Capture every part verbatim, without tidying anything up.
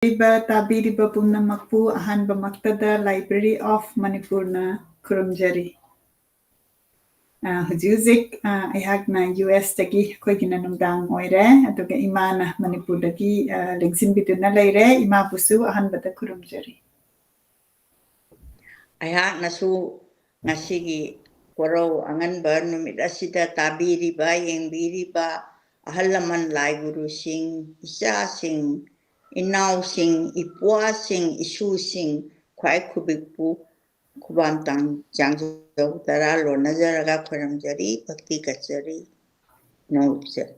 ꯌꯦꯡꯕꯤꯔꯤꯕ, ꯇꯥꯕꯤꯔꯤꯕ ꯄꯨꯝꯅꯃꯛꯄꯨ ꯑꯍꯥꯟꯕꯃꯛꯇꯗ Library of Manipurꯅ ꯈꯨꯔꯨꯝꯖꯔꯤ꯫ ꯑ, ꯍꯧꯖꯤꯛ ꯍꯧꯖꯤꯛ, ꯑ, ꯑꯩꯍꯥꯛꯅ ꯌꯨ ꯑꯦꯁꯇꯒꯤ, ꯑꯩꯈꯣꯏꯒꯤꯅ ꯅꯨꯡꯗꯥꯡ ꯑꯣꯏꯔꯦ, ꯑꯗꯨꯒ ꯏꯃꯥꯅ ꯃꯅꯤꯄꯨꯔꯗꯒꯤ, ꯑ, ꯂꯦꯡꯁꯤꯟꯕꯤꯗꯨꯅ ꯂꯩꯔꯦ꯫ ꯏꯃꯥꯕꯨꯁꯨ ꯑꯍꯥꯟꯕꯗ ꯈꯨꯔꯨꯝꯖꯔꯤ꯫ ꯑꯩꯍꯥꯛꯅꯁꯨ ꯉꯁꯤꯒꯤ ꯀꯣꯔꯧ ꯑꯉꯟꯕ ꯅꯨꯃꯤꯠ ꯑꯁꯤꯗ ꯇꯥꯕꯤꯔꯤꯕ, ꯌꯦꯡꯕꯤꯔꯤꯕ ꯑꯍꯜ ꯂꯃꯟ, ꯂꯥꯏ ꯒꯨꯔꯨꯁꯤꯡ, ꯏꯆꯥꯁꯤꯡ, ꯏꯅꯥꯎꯁꯤꯡ, ꯏꯄ꯭ꯋꯥꯁꯤꯡ, ꯏꯁꯨꯁꯤꯡ, ꯈ꯭ꯋꯥꯏ ꯈꯨꯕꯤꯛꯄꯨ ꯈꯨꯕꯥꯝ ꯇꯥꯡ-, ꯆꯥꯡꯖꯧ ꯇꯔꯥ ꯂꯣꯟꯅꯖꯔꯒ ꯈꯣꯏꯔꯝꯖꯔꯤ, ꯚꯛꯇꯤ ꯀꯠꯆꯔꯤ꯫ ꯅꯣꯡꯂꯨꯛꯆꯔꯤ꯫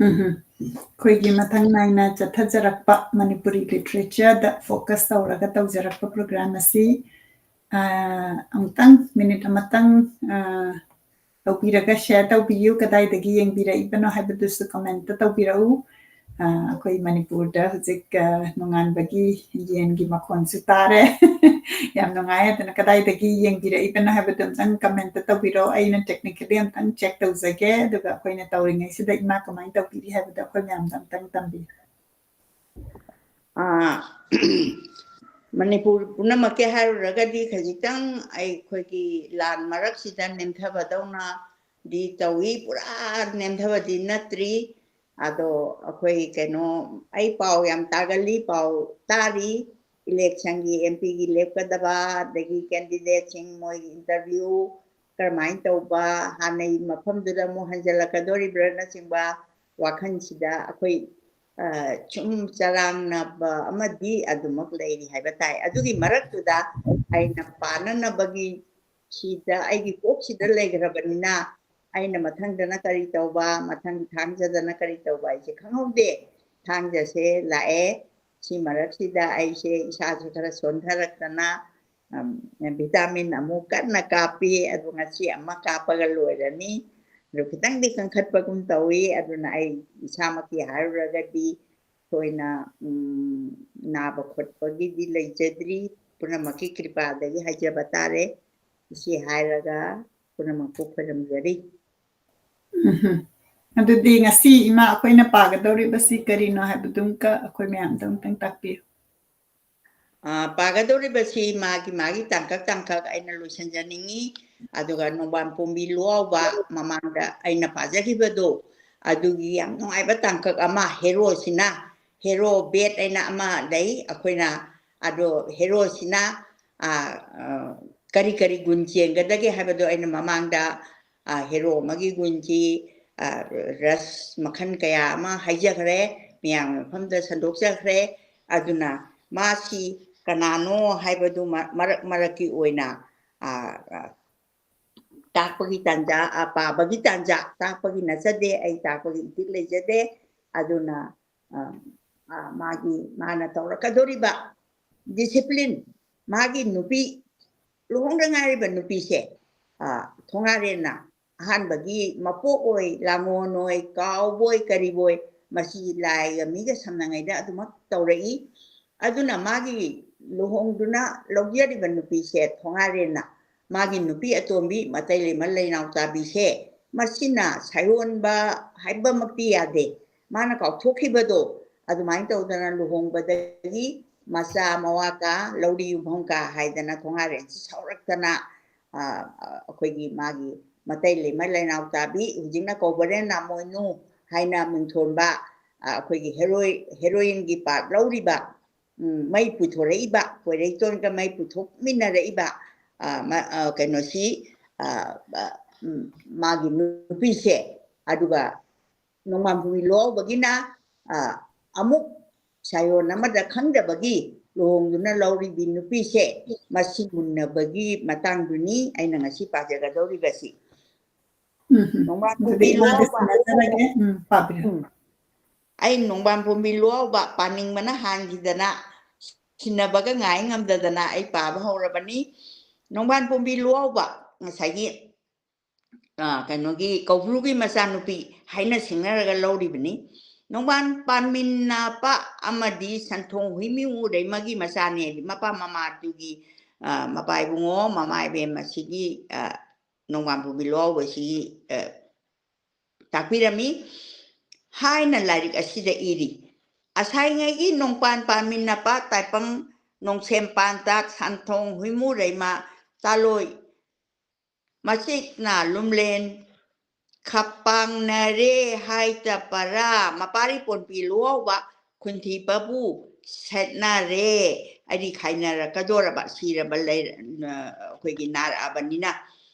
ꯎꯝꯍꯨꯝ꯫ ꯑꯩꯈꯣꯏꯒꯤ ꯃꯊꯪ ꯅꯥꯏꯅ ꯆꯠꯊꯖꯔꯛꯄ ꯃꯅꯤꯄꯨꯔꯤ ꯂꯤꯇꯔꯦꯆꯔꯗ ꯐꯣꯀꯁ ꯇꯧꯔꯒ ꯇꯧꯖꯔꯛꯄ ꯄ꯭ꯔꯣꯒ꯭ꯔꯥꯝ ꯑꯁꯤ, ꯑ, ꯑꯃꯨꯛꯇꯪ, ꯃꯤꯅꯤꯠ ꯑꯃꯇꯪ, ꯑ, ꯇꯧꯕꯤꯔꯒ ꯁꯤꯌꯔ ꯇꯧꯕꯤꯌꯨ꯫ ꯀꯗꯥꯏꯗꯒꯤ ꯌꯦꯡꯕꯤꯔꯛꯏꯕꯅꯣ ꯍꯥꯏꯕꯗꯨꯁꯨ ꯀꯃꯦꯟꯇ ꯇꯧꯕꯤꯔꯛꯎ꯫ ꯑ, ꯑꯩꯈꯣꯏ ꯃꯅꯤꯄꯨꯔꯗ ꯍꯧꯖꯤꯛ, ꯑ, ꯅꯣꯡꯉꯥꯟꯕꯒꯤ ꯌꯦꯟꯒꯤ ꯃꯈꯣꯟꯁꯨ ꯇꯥꯔꯦ꯫ ꯌꯥꯝ ꯅꯨꯡꯉꯥꯏ꯫ ꯑꯗꯨꯅ ꯀꯗꯥꯏꯗꯒꯤ ꯌꯦꯡꯕꯤꯔꯛꯏꯕꯅꯣ ꯍꯥꯏꯕꯗꯨ ꯑꯝꯇꯪ ꯀꯃꯦꯟꯇ ꯇꯧꯕꯤꯔꯛꯑꯣ꯫ ꯑꯩꯅ technically ꯑꯝꯇꯪ ꯆꯦꯛ ꯇꯧꯖꯒꯦ, ꯑꯗꯨꯒ ꯑꯩꯈꯣꯏꯅ ꯇꯧꯔꯤꯉꯩꯁꯤꯗ ꯏꯃꯥ ꯀꯃꯥꯏꯅ ꯇꯧꯕꯤꯔꯤ ꯍꯥꯏꯕꯗꯣ ꯑꯩꯈꯣꯏ ꯃꯌꯥꯝꯗ ꯑꯝꯇꯪ ꯇꯝꯕꯤꯌꯨ꯫ ꯑꯥ, ꯃꯅꯤꯄꯨꯔ ꯄꯨꯝꯅꯃꯛꯀꯤ ꯍꯥꯏꯔꯨꯔꯒꯗꯤ ꯈꯖꯤꯛꯇꯪ ꯑꯩꯈꯣꯏꯒꯤ ꯂꯥꯟ ꯃꯔꯛꯁꯤꯗ ꯅꯦꯝꯊꯕꯗꯧꯅꯗꯤ ꯇꯧꯏ, ꯄꯨꯔꯥ ꯅꯦꯝꯊꯕꯗꯤ ꯅꯠꯇ꯭ꯔꯤ꯫ ꯑꯗꯣ ꯑꯩꯈꯣꯏ ꯀꯩꯅꯣ, ꯑꯩ ꯄꯥꯎ ꯌꯥꯝ ꯇꯥꯒꯜꯂꯤ, ꯄꯥꯎ ꯇꯥꯔꯤ, ꯏꯂꯦꯛꯁꯟꯒꯤ ꯑꯦꯝ ꯄꯤꯒꯤ ꯂꯦꯞꯀꯗꯕ, ꯑꯗꯒꯤ ꯀꯦꯟꯗꯤꯗꯦꯠꯁꯤꯡ ꯃꯣꯏꯒꯤ ꯏꯟꯇꯔꯚ꯭ꯌꯨ ꯀꯔꯝꯍꯥꯏꯅ ꯇꯧꯕ, ꯍꯥꯟꯅꯩ ꯃꯐꯝꯗꯨꯗ ꯑꯃꯨꯛ ꯍꯟꯖꯤꯜꯂꯛꯀꯗꯣꯔꯤꯕ꯭ꯔꯥꯅꯆꯤꯡꯕ ꯋꯥꯈꯜꯁꯤꯗ ꯑꯩꯈꯣꯏ, ꯑ, ꯁꯨꯝ ꯆꯔꯥꯡꯅꯕ ꯑꯃꯗꯤ ꯑꯗꯨꯃꯛ ꯂꯩꯔꯤ ꯍꯥꯏꯕ ꯇꯥꯏ꯫ ꯑꯗꯨꯒꯤ ꯃꯔꯛꯇꯨꯗ ꯑꯩꯅ ꯄꯥꯅꯅꯕꯒꯤ ꯁꯤꯗ ꯑꯩꯒꯤ ꯀꯣꯛꯁꯤꯗ ꯂꯩꯈ꯭ꯔꯕꯅꯤꯅ, ꯑꯩꯅ ꯃꯊꯪꯗꯅ ꯀꯔꯤ ꯇꯧꯕ, ꯃꯊꯪ ꯊꯥꯡꯖꯗꯅ ꯀꯔꯤ ꯇꯧꯕ ꯑꯩꯁꯦ ꯈꯪꯍꯧꯗꯦ꯫ ꯊꯥꯡꯖꯁꯦ ꯂꯥꯛꯑꯦ꯫ ꯁꯤ ꯃꯔꯛꯁꯤꯗ ꯑꯩꯁꯦ ꯏꯁꯥꯁꯦ ꯈꯔ ꯁꯣꯟꯊꯔꯛꯇꯅ, ꯑꯝ, ꯚꯤꯇꯥꯃꯤꯟ ꯑꯃꯨꯛ ꯀꯟꯅ ꯀꯥꯞꯄꯤ꯫ ꯑꯗꯨ ꯉꯁꯤ ꯑꯃ ꯀꯥꯞꯄꯒ ꯂꯣꯏꯔꯅꯤ꯫ ꯑꯗꯨ ꯈꯤꯇꯪꯗꯤ ꯀꯟꯈꯠꯄꯒꯨꯝ ꯇꯧꯏ꯫ ꯑꯗꯨꯅ ꯑꯩ ꯏꯁꯥꯃꯛꯀꯤ ꯍꯥꯏꯔꯨꯔꯒꯗꯤ ꯊꯣꯏꯅ, ꯎꯝ, ꯅꯥꯕ ꯈꯣꯠꯄꯒꯤꯗꯤ ꯂꯩꯖꯗ꯭ꯔꯤ꯫ ꯄꯨꯝꯅꯃꯛꯀꯤ ꯀ꯭ꯔꯤꯄꯥꯗꯒꯤ ꯍꯥꯏꯖꯕ ꯇꯥꯔꯦ꯫ ꯁꯤ ꯍꯥꯏꯔꯒ ꯄꯨꯝꯅꯃꯛꯄꯨ ꯈꯣꯏꯔꯝꯖꯔꯤ꯫ ꯎꯝꯍꯨꯝ꯫ ꯑꯗꯨꯗꯤ ꯉꯁꯤ ꯏꯃꯥ ꯑꯩꯈꯣꯏꯅ ꯄꯥꯒꯗꯧꯔꯤꯕꯁꯤ ꯀꯔꯤꯅꯣ ꯍꯥꯏꯕꯗꯨꯝꯀ ꯑꯩꯈꯣꯏ ꯃꯌꯥꯝꯗ ꯑꯃꯨꯛꯇꯪ ꯇꯥꯛꯄꯤꯌꯨ꯫ ꯑ, ꯄꯥꯒꯗꯧꯔꯤꯕꯁꯤ ꯃꯥꯒꯤ ꯃꯥꯒꯤ ꯇꯥꯡꯀꯛ ꯇꯥꯡꯀꯛ ꯑꯩꯅ ꯂꯣꯏꯁꯤꯟꯖꯅꯤꯡꯉꯤ꯫ ꯑꯗꯨꯒ ꯅꯣꯡꯕꯥꯟ ꯄꯣꯝꯕꯤ ꯂꯨꯋꯥꯎꯕ ꯃꯃꯥꯡꯗ ꯑꯩꯅ ꯄꯥꯖꯈꯤꯕꯗꯣ, ꯑꯗꯨꯒꯤ ꯌꯥꯝ ꯅꯨꯡꯉꯥꯏꯕ ꯇꯥꯡꯀꯛ ꯑꯃ, ꯍꯦꯔꯣꯁꯤꯅ, ꯍꯦꯔꯣ ꯕꯦꯠ ꯍꯥꯏꯅ ꯑꯃ ꯂꯩ꯫ ꯑꯩꯈꯣꯏꯅ ꯑꯗꯣ ꯍꯦꯔꯣꯁꯤꯅ, ꯑ, ꯑ, ꯀꯔꯤ ꯀꯔꯤ ꯒꯨꯟ ꯆꯦꯟꯒꯗꯒꯦ ꯍꯥꯏꯕꯗꯣ ꯑꯩꯅ ꯃꯃꯥꯡꯗ, ꯑ, ꯍꯦꯔꯣ ꯑꯃꯒꯤ ꯒꯨꯟꯁꯤ, ꯑ, ꯔꯁ ꯃꯈꯜ ꯀꯌꯥ ꯑꯃ ꯍꯥꯏꯖꯈ꯭ꯔꯦ, ꯃꯌꯥꯝꯒꯤ ꯃꯐꯝꯗ ꯁꯟꯗꯣꯛꯆꯈ꯭ꯔꯦ꯫ ꯑꯗꯨꯅ ꯃꯥꯁꯤ ꯀꯅꯥꯅꯣ ꯍꯥꯏꯕꯗꯨ ꯃ-, ꯃꯔꯛ ꯃꯔꯛꯀꯤ ꯑꯣꯏꯅ, ꯑ, ꯑ, ꯇꯥꯛꯄꯒꯤ ꯇꯥꯟꯖꯥ, ꯑ, ꯄꯥꯕꯒꯤ ꯇꯥꯟꯖꯥ, ꯇꯥꯛꯄꯒꯤ ꯅꯠꯆꯗꯦ, ꯑꯩ ꯇꯥꯛꯄꯒꯤ ꯏꯊꯤꯛ ꯂꯩꯖꯗꯦ꯫ ꯑꯗꯨꯅ, ꯑ, ꯑ, ꯃꯥꯒꯤ, ꯃꯥꯅ ꯇꯧꯔꯛꯀꯗꯧꯔꯤꯕ discipline, ꯃꯥꯒꯤ ꯅꯨꯄꯤ, ꯂꯨꯍꯣꯡꯗ ꯉꯥꯏꯔꯤꯕ ꯅꯨꯄꯤꯁꯦ, ꯑ, ꯊꯣꯉꯥꯔꯦꯟꯅ ꯑꯍꯥꯟꯕꯒꯤ ꯃꯄꯣꯛ ꯑꯣꯏ, ꯂꯥꯡꯉꯣꯟ ꯑꯣꯏ, ꯀꯥꯎꯕꯣꯏ, ꯀꯔꯤꯕꯣꯏ, ꯃꯁꯤ ꯂꯥꯏꯒ ꯃꯤꯒ ꯁꯝꯅꯉꯩꯗ ꯑꯗꯨꯃꯛ ꯇꯧꯔꯛꯏ꯫ ꯑꯗꯨꯅ ꯃꯥꯒꯤ ꯂꯨꯍꯣꯡꯗꯨꯅ ꯂꯧꯖꯔꯤꯕ ꯅꯨꯄꯤꯁꯦ ꯊꯣꯉꯥꯔꯦꯟꯅ ꯃꯥꯒꯤ ꯅꯨꯄꯤ ꯑꯇꯣꯝꯕꯤ ꯃꯇꯩ ꯂꯩꯃ ꯂꯩꯅꯥꯎ ꯆꯥꯕꯤꯁꯦ, ꯃꯁꯤꯅ ꯁꯥꯏꯑꯣꯟꯕ ꯍꯥꯏꯕꯃꯛꯇꯤ ꯌꯥꯗꯦ, ꯃꯥꯅ ꯀꯥꯎꯊꯣꯛꯈꯤꯕꯗꯣ ꯑꯗꯨꯃꯥꯏꯅ ꯇꯧꯗꯅ ꯂꯨꯍꯣꯡꯕꯗꯒꯤ ꯃꯆꯥ ꯃꯋꯥ ꯀꯥ ꯂꯧꯔꯤ ꯌꯨꯝꯐꯝ ꯀꯥ ꯍꯥꯏꯗꯅ ꯊꯣꯉꯥꯔꯦꯟꯁꯤ ꯁꯥꯎꯔꯛꯇꯅ, ꯑ, ꯑ, ꯑꯩꯈꯣꯏꯒꯤ ꯃꯥꯒꯤ ꯃꯇꯩ ꯂꯩꯃ ꯂꯩꯅꯥꯎ ꯆꯥꯕꯤ, ꯍꯧꯖꯤꯛꯅ ꯀꯧꯕꯔꯦꯟ ꯅꯥꯃꯣꯏꯅꯨ ꯍꯥꯏꯅ ꯃꯤꯡꯊꯣꯟꯕ, ꯑ, ꯑꯩꯈꯣꯏꯒꯤ ꯍꯦꯔꯣꯏ-, ꯍꯦꯔꯣꯏꯟꯒꯤ ꯄꯥꯔꯠ ꯂꯧꯔꯤꯕ, ꯎꯝ, ꯃꯩ ꯄꯨꯊꯣꯔꯛꯏꯕ, ꯄꯣꯏꯔꯩꯇꯣꯟꯒ ꯃꯩ ꯄꯨꯊꯣꯛꯃꯤꯟꯅꯔꯛꯏꯕ, ꯑ, ꯃ-, ꯑ, ꯀꯩꯅꯣꯁꯤ, ꯑ, ꯑ, ꯎꯝ, ꯃꯥꯒꯤ ꯅꯨꯄꯤꯁꯦ, ꯑꯗꯨꯒ ꯅꯣꯡꯃꯥꯟ ꯄꯣꯝꯕꯤ ꯂꯨꯋꯥꯎꯕꯒꯤꯅ, ꯑ, ꯑꯃꯨꯛ ꯁꯥꯏꯑꯣꯟ ꯑꯃꯗ ꯈꯪꯗꯕꯒꯤ ꯂꯨꯍꯣꯡꯗꯨꯅ ꯂꯧꯔꯤꯕꯤ ꯅꯨꯄꯤꯁꯦ, ꯃꯁꯤ ꯃꯨꯟꯅꯕꯒꯤ ꯃꯇꯥꯡꯗꯨꯅꯤ ꯑꯩꯅ ꯉꯁꯤ ꯄꯥꯖꯒꯗꯧꯔꯤꯕꯁꯤ꯫ ꯎꯝ, ꯎꯝ. ꯅꯣꯡꯕꯥꯟ ꯑꯗꯨꯗꯤ ꯄꯣꯝꯕꯤ ꯏꯃꯥꯗ ꯂꯨꯋꯥꯎꯕ ꯁꯤꯟꯅꯖꯔꯒꯦ. ꯎꯝ, ꯄꯥꯕꯤꯌꯨ. ꯎꯝ. ꯑꯩ ꯅꯣꯡꯕꯥꯟ ꯄꯣꯝꯕꯤ ꯂꯨꯋꯥꯎꯕ ꯄꯥꯅꯤꯡꯕꯅ ꯍꯥꯟꯈꯤꯗꯅ, ꯁꯤꯟꯅꯕꯒ ꯉꯥꯏ ꯉꯝꯗꯗꯅ ꯑꯩ ꯄꯥꯕ ꯍꯧꯔꯕꯅꯤ꯫ ꯅꯣꯡꯕꯥꯟ ꯄꯣꯝꯕꯤ ꯂꯨꯋꯥꯎꯕ ꯉꯁꯥꯏꯒꯤ, ꯑ, ꯀꯩꯅꯣꯒꯤ ꯀꯧꯕ꯭ꯔꯨꯒꯤ ꯃꯆꯥꯅꯨꯄꯤ ꯍꯥꯏꯅ ꯁꯤꯡꯅꯔꯒ ꯂꯧꯔꯤꯕꯅꯤ꯫ ꯅꯣꯡꯕꯥꯟ ꯄꯥꯟꯃꯤꯟꯅꯄ ꯑꯃꯗꯤ ꯁꯟꯊꯣꯡ ꯍꯨꯏꯃꯤ ꯎꯔꯩꯃꯒꯤ ꯃꯆꯥꯅꯦ꯫ ꯃꯄꯥ ꯃꯃꯥꯗꯨꯒꯤ, ꯑ, ꯃꯄꯥ ꯏꯕꯨꯡꯉꯣ, ꯃꯃꯥ ꯏꯕꯦꯝ ꯑꯁꯤꯒꯤ, ꯑ, ꯅꯣꯡꯕꯥꯟ ꯄꯣꯝꯕꯤ ꯂꯨꯋꯥꯎꯕꯁꯤꯒꯤ, ꯑ, ꯇꯥꯛꯄꯤꯔꯝꯃꯤ ꯍꯥꯏꯅ ꯂꯥꯏꯔꯤꯛ ꯑꯁꯤꯗ ꯏꯔꯤ꯫ ꯑꯁꯥꯏꯉꯩꯒꯤ ꯅꯣꯡꯄꯥꯟ ꯄꯥꯟꯃꯤꯟꯅꯄ ꯇꯥꯏꯄꯪ ꯅꯣꯡꯁꯦꯝ ꯄꯥꯟꯇꯥꯛ ꯁꯟꯊꯣꯡ ꯍꯨꯏꯃꯨ ꯔꯩꯃ ꯇꯥꯂꯣꯏ ꯃꯆꯤꯛꯅ ꯂꯨꯝꯂꯦꯟ ꯈꯄꯥꯡꯅꯔꯦ ꯍꯥꯏꯇ ꯄꯔꯥ ꯃꯄꯥꯔꯤ ꯄꯣꯟꯄꯤ ꯂꯨꯋꯥꯎꯕ ꯈꯨꯟꯊꯤꯕꯕꯨ ꯁꯦꯠꯅꯔꯦ꯫ ꯑꯩꯗꯤ ꯈꯥꯏꯅꯔꯛꯀꯗꯣꯔꯕ ꯁꯤꯔꯕ ꯂꯩ ꯑꯩꯈꯣꯏꯒꯤ ꯅꯥꯔꯛꯑꯕꯅꯤꯅ꯫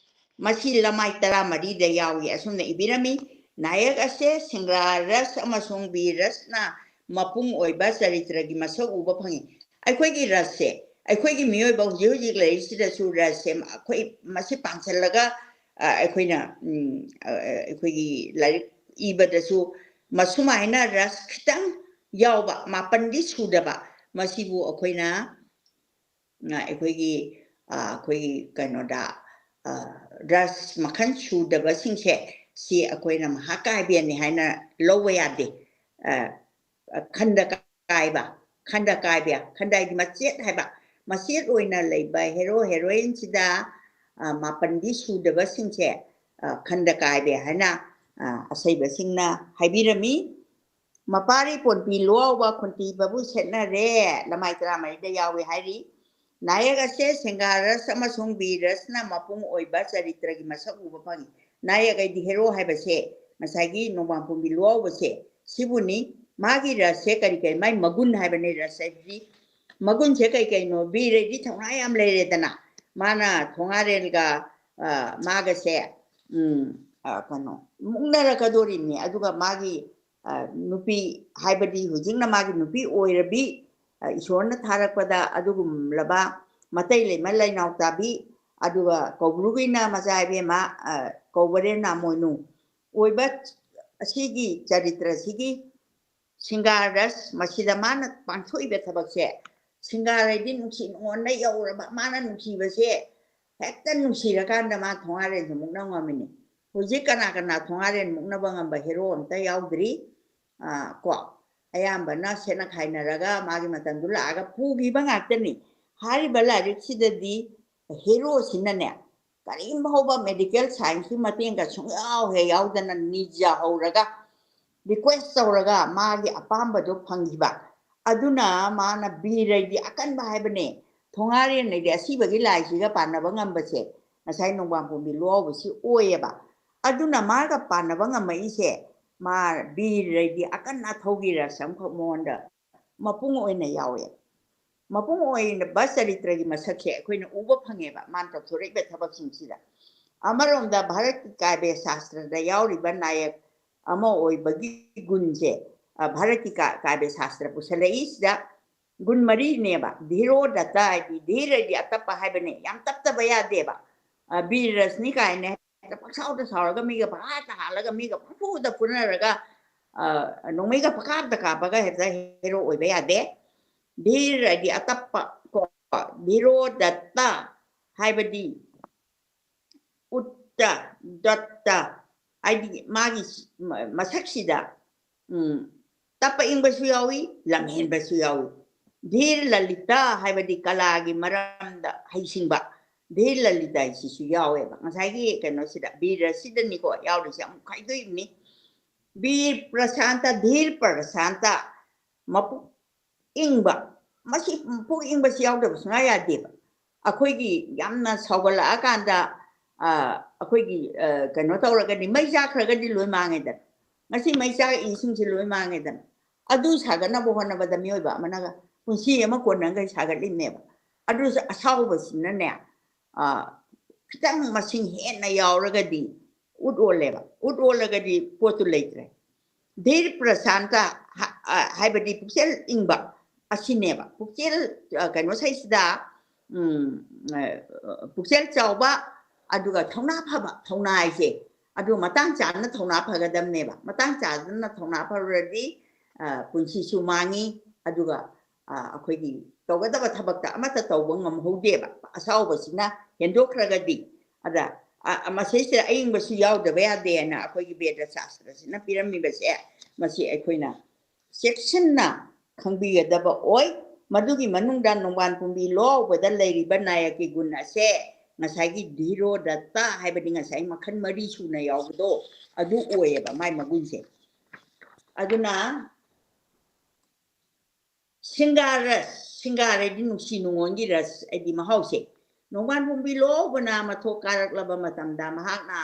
ꯃꯁꯤ ꯂꯃꯥꯏ ꯇꯔꯥꯃꯔꯤꯗ ꯌꯥꯎꯏ꯫ ꯑꯁꯨꯝꯅ ꯏꯕꯤꯔꯝꯃꯤ, ꯅꯥꯌꯛ ꯑꯁꯦ ꯁꯤꯡꯒ꯭ꯔꯥ ꯔꯁ ꯑꯃꯁꯨꯡ ꯕꯤꯔ ꯔꯁꯅ ꯃꯄꯨꯡ ꯑꯣꯏꯕ ꯆꯔꯤꯇ꯭ꯔꯒꯤ ꯃꯁꯛ ꯎꯕ ꯐꯪꯏ꯫ ꯑꯩꯈꯣꯏꯒꯤ ꯔꯁꯁꯦ, ꯑꯩꯈꯣꯏꯒꯤ ꯃꯤꯑꯣꯏꯕ ꯍꯧꯖꯤꯛ ꯍꯧꯖꯤꯛ ꯂꯩꯔꯤꯁꯤꯗꯁꯨ ꯔꯁꯁꯦ ꯑꯩꯈꯣꯏ ꯃꯁꯤ ꯄꯥꯟꯁꯤꯜꯂꯒ ꯑ, ꯑꯩꯈꯣꯏꯅ ꯎꯝ, ꯑ, ꯑ, ꯑꯩꯈꯣꯏꯒꯤ ꯂꯥꯏꯔꯤꯛ ꯏꯕꯗꯁꯨ ꯃꯁꯨꯃꯥꯏꯅ ꯔꯁ ꯈꯤꯇꯪ ꯌꯥꯎꯕ, ꯃꯥꯄꯟꯗꯤ ꯁꯨꯗꯕ, ꯃꯁꯤꯕꯨ ꯑꯩꯈꯣꯏꯅ ꯑ, ꯑꯩꯈꯣꯏꯒꯤ ꯑ, ꯑꯩꯈꯣꯏꯒꯤ ꯀꯩꯅꯣꯗ ꯑ, ꯔꯁ ꯃꯈꯜ ꯁꯨꯗꯕꯁꯤꯡꯁꯦ ꯁꯤ ꯑꯩꯈꯣꯏꯅ ꯃꯍꯥꯀꯥꯕ꯭ꯌꯅꯤ ꯍꯥꯏꯅ ꯂꯧꯕ ꯌꯥꯗꯦ꯫ ꯑ, ꯈꯟꯗ ꯀꯥꯏꯕ, ꯈꯟꯗ ꯀꯥꯏꯕ, ꯈꯟꯗ ꯍꯥꯏꯗꯤ ꯃꯆꯦꯠ ꯍꯥꯏꯕ, ꯃꯆꯦꯠ ꯑꯣꯏꯅ ꯂꯩꯕ ꯍꯦꯔꯣ ꯍꯦꯔꯣꯏꯟꯁꯤꯗ ꯑ, ꯃꯥꯄꯟꯗꯤ ꯁꯨꯗꯕꯁꯤꯡꯁꯦ ꯑ, ꯈꯟꯗ ꯀꯥꯏꯕ ꯍꯥꯏꯅ ꯑ, ꯑꯁꯩꯕꯁꯤꯡꯅ ꯍꯥꯏꯕꯤꯔꯝꯃꯤ꯫ ꯃꯄꯥꯔꯤ ꯄꯣꯟꯄꯤ ꯂꯨꯋꯥꯎꯕ ꯈꯨꯟꯇꯤꯕꯕꯨ ꯁꯦꯠꯅꯔꯦ, ꯂꯃꯥꯏ ꯇꯔꯥꯃꯔꯤꯗ ꯌꯥꯎꯏ ꯍꯥꯏꯔꯤ꯫ ꯅꯥꯌꯛ ꯑꯁꯦ ꯁꯤꯡꯒꯥꯔꯁ ꯑꯃꯁꯨꯡ ꯕꯤꯔꯁꯅ ꯃꯄꯨꯡ ꯑꯣꯏꯕ ꯆꯔꯤꯇ꯭ꯔꯒꯤ ꯃꯁꯛ ꯎꯕ ꯐꯪꯏ꯫ ꯅꯥꯌꯛ ꯍꯥꯏꯗꯤ ꯍꯦꯔꯣ ꯍꯥꯏꯕꯁꯦ ꯉꯁꯥꯏꯒꯤ ꯅꯣꯡꯕꯥꯟ ꯄꯣꯝꯕꯤ ꯂꯨꯋꯥꯎꯕꯁꯦ ꯁꯤꯕꯨꯅꯤ꯫ ꯃꯥꯒꯤ ꯔꯁꯁꯦ ꯀꯔꯤ ꯀꯔꯤ, ꯃꯥꯒꯤ ꯃꯒꯨꯟ ꯍꯥꯏꯕꯅꯤ, ꯔꯁ ꯍꯥꯏꯕꯗꯤ ꯃꯒꯨꯟꯁꯦ ꯀꯩ ꯀꯩꯅꯣ? ꯕꯤꯔꯗꯤ ꯊꯧꯅꯥ ꯌꯥꯝ ꯂꯩꯔꯦꯗꯅ, ꯃꯥꯅ ꯊꯣꯉꯥꯔꯦꯜꯒ ꯑ, ꯃꯥꯒꯁꯦ ꯎꯝ, ꯑ, ꯀꯩꯅꯣ ꯃꯨꯛꯅꯔꯛꯀꯗꯣꯔꯤꯕꯅꯤ꯫ ꯑꯗꯨꯒ ꯃꯥꯒꯤ ꯑ, ꯅꯨꯄꯤ ꯍꯥꯏꯕꯗꯤ ꯍꯧꯖꯤꯛꯅ ꯃꯥꯒꯤ ꯅꯨꯄꯤ ꯑꯣꯏꯔꯕꯤ, ꯑ, ꯏꯁꯣꯔꯅ ꯊꯥꯔꯛꯄꯗ ꯑꯗꯨꯒꯨꯝꯂꯕ ꯃꯇꯩ ꯂꯩꯃ ꯂꯩꯅꯥꯎ ꯇꯥꯕꯤ, ꯑꯗꯨꯒ ꯀꯧꯕ꯭ꯔꯨꯒꯤꯅ ꯃꯆꯥ ꯏꯕꯦꯝꯃ ꯑ, ꯀꯧꯕꯔꯦꯟ ꯅꯥꯃꯣꯏꯅꯨ ꯑꯣꯏꯕ ꯑꯁꯤꯒꯤ ꯆꯔꯤꯇ꯭ꯔꯁꯤꯒꯤ ꯁꯤꯡꯒꯥꯔ ꯔꯁ ꯃꯁꯤꯗ ꯃꯥꯅ ꯄꯥꯡꯊꯣꯛꯏꯕ ꯊꯕꯛꯁꯦ, ꯁꯤꯡꯒꯥꯔ ꯍꯥꯏꯗꯤ ꯅꯨꯡꯁꯤ ꯅꯨꯡꯉꯣꯟꯗ ꯌꯧꯔꯕ ꯃꯥꯅ ꯅꯨꯡꯁꯤꯕꯁꯦ ꯍꯦꯛꯇ ꯅꯨꯡꯁꯤꯔꯀꯥꯟꯗ ꯃꯥ ꯊꯣꯉꯥꯔꯦꯟꯁꯦ ꯃꯨꯛꯅ ꯉꯝꯃꯤꯅꯤ꯫ ꯍꯧꯖꯤꯛ ꯀꯅꯥ ꯀꯅꯥ ꯊꯣꯉꯥꯔꯦꯟ ꯃꯨꯛꯅꯕ ꯉꯝꯕ ꯍꯦꯔꯣ ꯑꯝꯇ ꯌꯥꯎꯗ꯭ꯔꯤ꯫ ꯑ, ꯀꯣ ꯑꯌꯥꯝꯕꯅ ꯁꯦꯠꯅ ꯈꯥꯏꯅꯔꯒ ꯃꯥꯒꯤ ꯃꯇꯝꯗꯨ ꯂꯥꯛꯑꯒ ꯄꯨꯈꯤꯕ ꯉꯥꯛꯇꯅꯤ꯫ ꯍꯥꯏꯔꯤꯕ ꯂꯥꯏꯔꯤꯛꯁꯤꯗꯗꯤ ꯍꯦꯔꯣꯁꯤꯅꯅꯦ ꯀꯔꯤꯝ ꯐꯥꯎꯕ medical scienceꯀꯤ ꯃꯇꯦꯡꯒ ꯁꯨꯡꯌꯥꯎ ꯍꯦꯛ ꯌꯥꯎꯗꯅ ꯅꯤꯖꯍꯧꯔꯒ, request ꯇꯧꯔꯒ ꯃꯥꯒꯤ ꯑꯄꯥꯝꯕꯗꯣ ꯐꯪꯈꯤꯕ꯫ ꯑꯗꯨꯅ ꯃꯥꯅ ꯕꯤꯔ ꯍꯥꯏꯗꯤ ꯑꯀꯟꯕ ꯍꯥꯏꯕꯅꯦ, ꯊꯣꯉꯥꯔꯦꯟ ꯍꯥꯏꯗꯤ ꯑꯁꯤꯕꯒꯤ ꯂꯥꯏꯁꯤꯒ ꯄꯥꯟꯅꯕ ꯉꯝꯕꯁꯦ ꯉꯁꯥꯏ ꯅꯣꯡꯕꯥꯟ ꯄꯣꯝꯕꯤ ꯂꯨꯋꯥꯎꯕꯁꯤ ꯑꯣꯏꯌꯦꯕ꯫ ꯑꯗꯨꯅ ꯃꯥꯒ ꯄꯥꯟꯅꯕ ꯉꯝꯃꯛꯏꯁꯦ, ꯃꯥ ꯕꯤꯔ ꯍꯥꯏꯗꯤ ꯑꯀꯟ ꯑꯊꯧꯒꯤ ꯔꯁ ꯑꯃꯈꯛ ꯃꯉꯣꯟꯗ ꯃꯄꯨꯡ ꯑꯣꯏꯅ ꯌꯥꯎꯋꯦ꯫ ꯃꯄꯨꯡ ꯑꯣꯏꯕ ꯆꯔꯤꯇ꯭ꯔꯒꯤ ꯃꯁꯛꯁꯦ ꯑꯩꯈꯣꯏꯅ ꯎꯕ ꯐꯪꯉꯦꯕ ꯃꯥꯅ ꯇꯧꯊꯣꯔꯛꯏꯕ ꯊꯕꯛꯁꯤꯡꯁꯤꯗ꯫ ꯑꯃꯔꯣꯝꯗ ꯚꯥꯔꯠꯀꯤ ꯀꯥꯕ꯭ꯌ ꯁꯥꯁꯇ꯭ꯔꯗ ꯌꯥꯎꯔꯤꯕ ꯅꯥꯌꯛ ꯑꯃ ꯑꯣꯏꯕꯒꯤ ꯒꯨꯟꯁꯦ, ꯑ, ꯚꯥꯔꯠꯀꯤ ꯀꯥ-, ꯀꯥꯕ꯭ꯌ ꯁꯥꯁꯇ꯭ꯔ ꯄꯨꯁꯜꯂꯛꯏꯁꯤꯗ ꯒꯨꯟ ꯃꯔꯤꯅꯦꯕ꯫ ꯙꯤꯔꯣ ꯗꯠꯇ ꯍꯥꯏꯗꯤ, ꯙꯤꯔ ꯍꯥꯏꯗꯤ ꯑꯇꯞꯄ ꯍꯥꯏꯕꯅꯦ, ꯌꯥꯝ ꯇꯞꯇꯕ ꯌꯥꯗꯦꯕ꯫ ꯑ, ꯕꯤꯔ ꯔꯁꯅꯤ ꯀꯥꯏꯅ ꯍꯦꯛꯇ ꯄꯪꯁꯥꯎꯗ ꯁꯥꯎꯔꯒ, ꯃꯤꯒ ꯄꯪꯍꯥꯠꯇ ꯍꯥꯠꯂꯒ, ꯃꯤꯒ ꯄꯪꯐꯨꯗ ꯐꯨꯅꯔꯒ, ꯑ, ꯅꯣꯡꯃꯩꯒ ꯄꯪꯀꯥꯞꯇ ꯀꯥꯞꯄꯒ ꯍꯦꯛꯇ ꯍꯦꯔꯣ ꯑꯣꯏꯕ ꯌꯥꯗꯦ꯫ ꯙꯤꯔ ꯍꯥꯏꯗꯤ ꯑꯇꯞꯄ ꯀꯣ, ꯙꯤꯔꯣ ꯗꯠꯇ ꯍꯥꯏꯕꯗꯤ ꯎꯠꯇ, ꯗꯠꯇ ꯍꯥꯏꯗꯤ ꯃꯥꯒꯤ ꯃ-, ꯃꯁꯛꯁꯤꯗ, ꯎꯝ, ꯇꯞꯄ ꯏꯪꯕꯁꯨ ꯌꯥꯎꯏ, ꯂꯝꯍꯦꯟꯕꯁꯨ ꯌꯥꯎꯏ꯫ ꯙꯤꯔ ꯂꯂꯤꯇ ꯍꯥꯏꯕꯗꯤ ꯀꯂꯥꯒꯤ ꯃꯔꯝꯗ ꯍꯩꯁꯤꯡꯕ, ꯙꯤꯔ ꯂꯂꯤꯇ ꯍꯥꯏꯁꯤꯁꯨ ꯌꯥꯎꯋꯦꯕ꯫ ꯉꯁꯥꯏꯒꯤ ꯀꯩꯅꯣꯁꯤꯗ, ꯕꯤꯔꯁꯤꯗꯅꯤꯀꯣ ꯌꯥꯎꯔꯤꯁꯦ, ꯑꯃꯨꯛ ꯈꯥꯏꯗꯣꯛꯏꯕꯅꯤ꯫ ꯕꯤꯔ ꯄ꯭ꯔꯁꯥꯟꯇ, ꯙꯤꯔ ꯄ꯭ꯔꯁꯥꯟꯇ, ꯃꯄꯨꯛ ꯏꯪꯕ, ꯃꯁꯤ ꯄꯨꯛ ꯏꯪꯕꯁꯤ ꯌꯥꯎꯗꯕ ꯁꯨꯡꯌꯥ ꯌꯥꯗꯦꯕ꯫ ꯑꯩꯈꯣꯏꯒꯤ ꯌꯥꯝꯅ ꯁꯥꯎꯒꯠꯂꯛꯑꯀꯥꯟꯗ, ꯑ, ꯑꯩꯈꯣꯏꯒꯤ, ꯑ, ꯀꯩꯅꯣ ꯇꯧꯔꯒꯗꯤ, ꯃꯩ ꯆꯥꯛꯈ꯭ꯔꯒꯗꯤ ꯂꯣꯏ ꯃꯥꯡꯉꯦꯗꯅ꯫ ꯉꯁꯤ ꯃꯩ ꯆꯥꯛꯏꯁꯤꯡꯁꯦ ꯂꯣꯏ ꯃꯥꯡꯉꯦꯗꯅ꯫ ꯑꯗꯨ ꯁꯥꯒꯠꯅꯕ ꯍꯣꯠꯅꯕꯗ ꯃꯤꯑꯣꯏꯕ ꯑꯃꯅꯒ ꯄꯨꯟꯁꯤ ꯑꯃ ꯀꯣꯟꯅꯈꯩ ꯁꯥꯒꯠꯂꯤꯕꯅꯦꯕ꯫ ꯑꯗꯨꯁꯨ ꯑꯁꯥꯎꯕꯁꯤꯅꯅꯦ, ꯑ, ꯈꯤꯇꯪ ꯃꯁꯤꯡ ꯍꯦꯟꯅ ꯌꯥꯎꯔꯒꯗꯤ ꯎꯠ ꯑꯣꯜꯂꯦꯕ꯫ ꯎꯠ ꯑꯣꯜꯂꯒꯗꯤ ꯄꯣꯠꯇꯨ ꯂꯩꯇ꯭ꯔꯦ꯫ ꯙꯤꯔ ꯄ꯭ꯔꯁꯥꯟꯇ ꯍꯥ-, ꯑ, ꯍꯥꯏꯕꯗꯤ ꯄꯨꯛꯆꯦꯜ ꯏꯪꯕ ꯑꯁꯤꯅꯦꯕ꯫ ꯄꯨꯛꯆꯦꯜ, ꯑ, ꯀꯩꯅꯣ ꯁꯩꯁꯤꯗ, ꯎꯝ, ꯑ, ꯄꯨꯛꯆꯦꯜ ꯆꯥꯎꯕ, ꯑꯗꯨꯒ ꯊꯧꯅꯥ ꯐꯕ, ꯊꯧꯅꯥ ꯍꯥꯏꯁꯦ꯫ ꯑꯗꯨ ꯃꯇꯥꯡ ꯆꯥꯗꯅ ꯊꯧꯅꯥ ꯐꯒꯗꯕꯅꯦꯕ꯫ ꯃꯇꯥꯡ ꯆꯥꯗꯅ ꯊꯧꯅꯥ ꯐꯔꯨꯔꯗꯤ, ꯑ, ꯄꯨꯟꯁꯤꯁꯨ ꯃꯥꯡꯉꯤ, ꯑꯗꯨꯒ, ꯑ, ꯑꯩꯈꯣꯏꯒꯤ ꯇꯧꯒꯗꯕ ꯊꯕꯛꯇ ꯑꯃꯠꯇ ꯇꯧꯕ ꯉꯝꯍꯧꯗꯦꯕ꯫ ꯑꯁꯥꯎꯕꯁꯤꯅ ꯍꯦꯟꯗꯣꯛꯈ꯭ꯔꯒꯗꯤ꯫ ꯑꯗ, ꯑ, ꯑ, ꯃꯁꯤꯁꯤꯗ ꯑꯏꯪꯕꯁꯨ ꯌꯥꯎꯗꯕ ꯌꯥꯗꯦꯅ ꯑꯩꯈꯣꯏꯒꯤ ꯕꯦꯗ ꯁꯥꯁꯇ꯭ꯔꯁꯤꯅ ꯄꯤꯔꯝꯃꯤꯕꯁꯦ, ꯃꯁꯤ ꯑꯩꯈꯣꯏꯅ ꯆꯦꯛꯁꯤꯟꯅ ꯈꯪꯕꯤꯒꯗꯕ ꯑꯣꯏ꯫ ꯃꯗꯨꯒꯤ ꯃꯅꯨꯡꯗ ꯅꯣꯡꯕꯥꯟ ꯄꯨꯝꯕꯤ ꯂꯣ ꯍꯧꯕꯗ ꯂꯩꯔꯤꯕ ꯅꯥꯌꯛꯀꯤ ꯒꯨꯟ ꯑꯁꯦ ꯉꯁꯥꯏꯒꯤ ꯙꯤꯔꯣ ꯗꯠꯇ ꯍꯥꯏꯕꯗꯤ ꯉꯁꯥꯏ ꯃꯈꯜ ꯃꯔꯤ ꯁꯨꯅ ꯌꯥꯎꯕꯗꯣ, ꯑꯗꯨ ꯑꯣꯏꯌꯦꯕ ꯃꯥꯏ ꯃꯒꯨꯟꯁꯦ꯫ ꯑꯗꯨꯅ ꯁꯤꯡꯒꯥꯔꯁ, ꯁꯤꯡꯒꯥꯔ ꯍꯥꯏꯗꯤ ꯅꯨꯡꯁꯤ ꯅꯨꯡꯉꯣꯟꯒꯤ ꯔꯁ ꯍꯥꯏꯗꯤ ꯃꯍꯥꯎꯁꯦ꯫ ꯅꯣꯡꯕꯥꯟ ꯄꯨꯝꯕꯤ ꯂꯣꯕꯅ ꯃꯊꯣꯛ ꯀꯥꯔꯛꯂꯕ ꯃꯇꯝꯗ ꯃꯍꯥꯛꯅ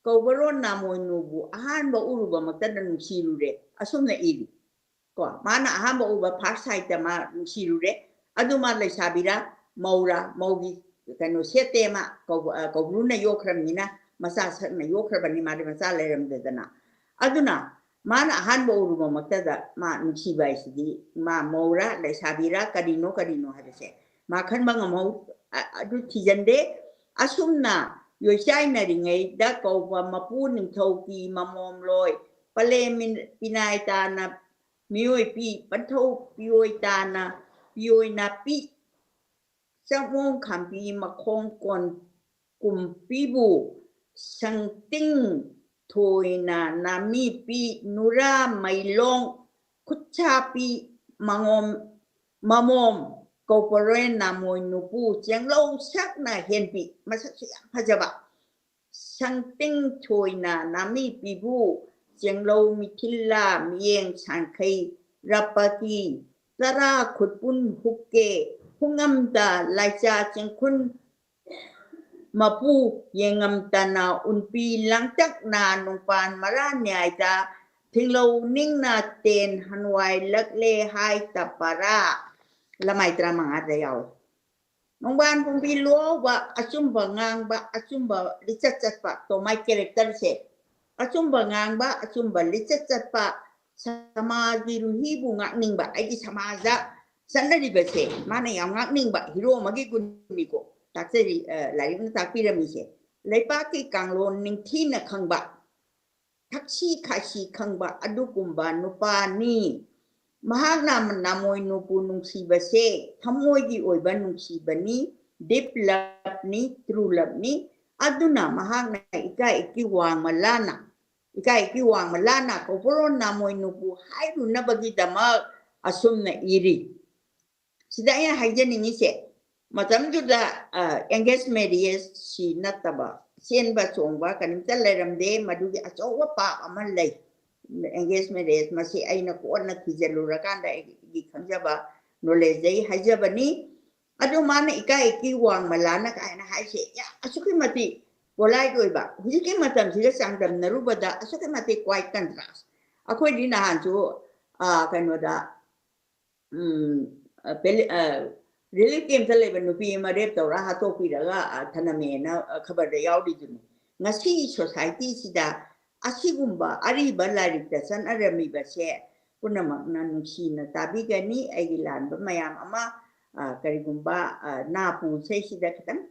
ꯀꯧꯕꯔꯣꯟ ꯅꯥꯃꯣꯏꯅꯨꯕꯨ ꯑꯍꯥꯟꯕ ꯎꯔꯨꯕꯃꯛꯇꯗ ꯅꯨꯡꯁꯤꯔꯨꯔꯦ, ꯑꯁꯨꯝꯅ ꯏꯔꯤ꯫ ꯀꯣ, ꯃꯥꯅ ꯑꯍꯥꯟꯕ ꯎꯕ first sight ꯇ ꯃꯥ ꯅꯨꯡꯁꯤꯔꯨꯔꯦ꯫ ꯑꯗꯨ ꯃꯥ ꯂꯩꯁꯥꯕꯤꯔꯥ ꯃꯧꯔꯥ, ꯃꯧꯒꯤ ꯀꯩꯅꯣ ꯁꯦꯠꯇꯦ ꯃꯥ, ꯀꯧꯕ-, ꯑ, ꯀꯧꯕ꯭ꯔꯨꯅ ꯌꯣꯛꯈ꯭ꯔꯕꯅꯤꯅ, ꯃꯆꯥ ꯁꯛꯅ ꯌꯣꯛꯈ꯭ꯔꯕꯅꯤ, ꯃꯥꯗꯤ ꯃꯆꯥ ꯂꯩꯔꯝꯗꯗꯅ꯫ ꯑꯗꯨꯅ ꯃꯥꯅ ꯑꯍꯥꯟꯕ ꯎꯔꯨꯕꯃꯛꯇꯗ ꯃꯥ ꯅꯨꯡꯁꯤꯕ ꯍꯥꯏꯁꯤꯗꯤ ꯃꯥ ꯃꯧꯔꯥ ꯂꯩꯁꯥꯕꯤꯔꯥ ꯀꯔꯤꯅꯣ ꯀꯔꯤꯅꯣ ꯍꯥꯏꯕꯁꯦ ꯃꯥ ꯈꯟꯕ ꯉꯝꯍꯧ-, ꯑ-, ꯑꯗꯨ ꯊꯤꯖꯟꯗꯦ꯫ ꯑꯁꯨꯝꯅ ꯌꯣꯏꯆꯥꯏꯅꯔꯤꯉꯩꯗ ꯀꯧꯕ ꯃꯄꯨ ꯅꯤꯡꯊꯧꯒꯤ ꯃꯃꯣꯝꯂꯣꯏ ꯄꯂꯦꯝ ꯃꯤꯟ-, ꯄꯤꯅꯥꯏ ꯇꯥꯅ ꯃꯤꯑꯣꯏ ꯄꯤ, ꯄꯟꯊꯧ ꯄꯤꯑꯣꯏ ꯇꯥꯅ ꯄꯤꯑꯣꯏ ꯅꯥꯄꯤ, ꯆꯥꯛꯃꯣꯡ ꯈꯥꯝꯕꯤ ꯃꯈꯣꯡ ꯀꯣꯟ ꯀꯨꯝꯄꯤꯕꯨ ꯁꯪꯇꯤꯡ ꯊꯣꯏꯅ ꯅꯥꯃꯤꯄꯤ ꯅꯨꯔꯥ ꯃꯩꯂꯣꯡ ꯈꯨꯠꯁꯥꯄꯤ ꯃꯉꯣꯝ ꯃꯃꯣꯝ ꯀꯧꯄꯔꯣꯏ ꯅꯥꯃꯣꯏ ꯅꯨꯄꯨ ꯆꯦꯡꯂꯧ ꯁꯛꯅ ꯍꯦꯟꯕꯤ, ꯃꯁꯛꯁꯨ ꯌꯥꯝ ꯐꯖꯕ꯫ ꯁꯪꯇꯤꯡ ꯊꯣꯏꯅ ꯅꯥꯃꯤꯄꯤꯕꯨ ꯆꯦꯡꯂꯧ ꯃꯤꯊꯤꯜꯂꯥ ꯃꯤꯌꯦꯡ ꯁꯥꯡꯈꯩ ꯔꯥꯄꯇꯤ ꯇꯔꯥ ꯈꯨꯠꯄꯨꯟ ꯍꯨꯛꯀꯦ ꯍꯨꯉꯝꯗ ꯂꯥꯏꯆꯥ ꯆꯦꯡꯈꯨꯟ ꯃꯄꯨ ꯌꯦꯡꯉꯝꯇꯅ ꯎꯟꯄꯤ ꯂꯥꯡꯇꯛꯅ ꯅꯨꯡꯄꯥꯟ ꯃꯔꯥ ꯅ꯭ꯌꯥꯏꯗ ꯊꯤꯡꯂꯧ ꯅꯤꯡꯅ ꯇꯦꯟ ꯍꯟꯋꯥꯏ ꯂꯛꯂꯦ ꯍꯥꯏ ꯇꯄꯔꯥ꯫ ꯂꯃꯥꯏ ꯇꯔꯥꯃꯉꯥꯗ ꯌꯥꯎꯏ꯫ ꯅꯣꯡꯕꯥꯟ ꯄꯨꯝꯕꯤ ꯂꯣꯕ, ꯑꯆꯨꯝꯕ ꯉꯥꯡꯕ, ꯑꯆꯨꯝꯕ ꯂꯤꯆꯠ ꯆꯠꯄ꯫ ꯇꯣ ꯃꯥꯏ character ꯁꯦ ꯑꯆꯨꯝꯕ ꯉꯥꯡꯕ, ꯑꯆꯨꯝꯕ ꯂꯤꯆꯠ ꯆꯠꯄ, ꯁꯃꯥꯖꯒꯤ ꯔꯨꯍꯤꯕꯨ ꯉꯥꯛꯅꯤꯡꯕ꯫ ꯑꯩꯒꯤ ꯁꯃꯥꯖꯗ ꯆꯠꯅꯔꯤꯕꯁꯦ ꯃꯥꯅ ꯌꯥꯝ ꯉꯥꯛꯅꯤꯡꯕ hero ꯑꯃꯒꯤ ꯒꯨꯟꯅꯤꯀꯣ꯫ ꯇꯥꯛꯆꯔꯤ, ꯑ, ꯂꯥꯏꯔꯤꯛꯅ ꯇꯥꯛꯄꯤꯔꯝꯃꯤꯁꯦ꯫ ꯂꯩꯄꯥꯛꯀꯤ ꯀꯥꯡꯂꯣꯟ ꯅꯤꯡꯊꯤꯅ ꯈꯪꯕ, ꯊꯛꯁꯤ ꯈꯥꯁꯤ ꯈꯪꯕ ꯑꯗꯨꯒꯨꯝꯕ ꯅꯨꯄꯥꯅꯤ꯫ ꯃꯍꯥꯛꯅ ꯅꯥꯃꯣꯏꯅꯨꯕꯨ ꯅꯨꯡꯁꯤꯕꯁꯦ ꯊꯃꯣꯏꯒꯤ ꯑꯣꯏꯕ ꯅꯨꯡꯁꯤꯕꯅꯤ, deep love ꯅꯤ, true love ꯅꯤ꯫ ꯑꯗꯨꯅ ꯃꯍꯥꯛꯅ ꯏꯀꯥꯏ ꯏꯀꯤ ꯋꯥꯡꯃ ꯂꯥꯅ, ꯏꯀꯥꯏ ꯏꯀꯤ ꯋꯥꯡꯃ ꯂꯥꯅ ꯀꯧꯕ꯭ꯔꯣꯟ ꯅꯥꯃꯣꯏꯅꯨꯕꯨ ꯍꯥꯏꯔꯨꯅꯕꯒꯤꯗꯃꯛ ꯑꯁꯨꯝꯅ ꯏꯔꯤ꯫ ꯁꯤꯗ ꯑꯩꯅ ꯍꯥꯏꯖꯅꯤꯡꯉꯤꯁꯦ, ꯃꯇꯝꯗꯨꯗ ꯑꯦꯡꯒꯦꯖ ꯃꯦꯔꯤꯌꯦꯖꯁꯤ ꯅꯠꯇꯕ ꯆꯦꯟꯕ ꯆꯣꯡꯕ ꯀꯔꯤꯝꯇ ꯂꯩꯔꯝꯗꯦ꯫ ꯃꯗꯨꯒꯤ ꯑꯆꯧꯕ ꯄꯥꯞ ꯑꯃ ꯂꯩ꯫ ꯑꯦꯡꯒꯦꯖ ꯃꯦꯔꯤꯌꯦꯖ ꯃꯁꯤ ꯑꯩꯅ ꯀꯣꯟꯅ ꯊꯤꯖꯤꯜꯂꯨꯔꯀꯥꯟꯗ ꯑꯩꯒꯤ ꯈꯪꯖꯕ ꯅꯣꯂꯦꯖꯇꯒꯤ ꯍꯥꯏꯖꯕꯅꯤ꯫ ꯑꯗꯨ ꯃꯥꯅ ꯏꯀꯥꯏ ꯏꯀꯤ ꯋꯥꯡꯃ ꯂꯥꯅ ꯀꯥꯏꯅ ꯍꯥꯏꯁꯦ ꯌꯥꯝ ꯑꯁꯨꯛꯀꯤ ꯃꯇꯤꯛ ꯄꯣꯂꯥꯏꯠ ꯑꯣꯏꯕ꯫ ꯍꯧꯖꯤꯛꯀꯤ ꯃꯇꯝꯁꯤꯒ ꯆꯥꯡꯗꯝꯅꯔꯨꯕꯗ ꯑꯁꯨꯛꯀꯤ ꯃꯇꯤꯛ ꯀ꯭ꯋꯥꯏꯠ ꯀꯟꯇ꯭ꯔꯥꯁ꯫ ꯑꯩꯈꯣꯏꯗꯤ ꯅꯍꯥꯟꯁꯨ ꯀꯩꯅꯣꯗ ꯔꯤꯂꯤꯐ ꯀꯦꯝꯇ ꯂꯩꯕ ꯅꯨꯄꯤ ꯑꯃ ꯔꯦꯞ ꯇꯧꯔ ꯍꯥꯠꯇꯣꯛꯄꯤꯔꯒ ꯊꯅꯝꯃꯦꯅ ꯈꯕꯔꯗ ꯌꯥꯎꯔꯤꯗꯨꯅꯤ꯫ ꯉꯁꯤ ꯁꯣꯁꯥꯏꯇꯤꯁꯤꯗ ꯑꯁꯤꯒꯨꯝꯕ ꯑꯔꯤꯕ ꯂꯥꯏꯔꯤꯛꯇ ꯆꯠꯅꯔꯝꯃꯤꯕꯁꯦ ꯄꯨꯝꯅꯃꯛꯅ ꯅꯨꯡꯁꯤꯅ ꯇꯥꯕꯤꯒꯅꯤ꯫ ꯑꯩꯒꯤ ꯂꯥꯟꯕ ꯃꯌꯥꯝ ꯑꯃ ꯀꯔꯤꯒꯨꯝꯕ ꯅꯥꯄꯨ ꯏꯁꯩꯁꯤꯗ ꯈꯤꯇꯪ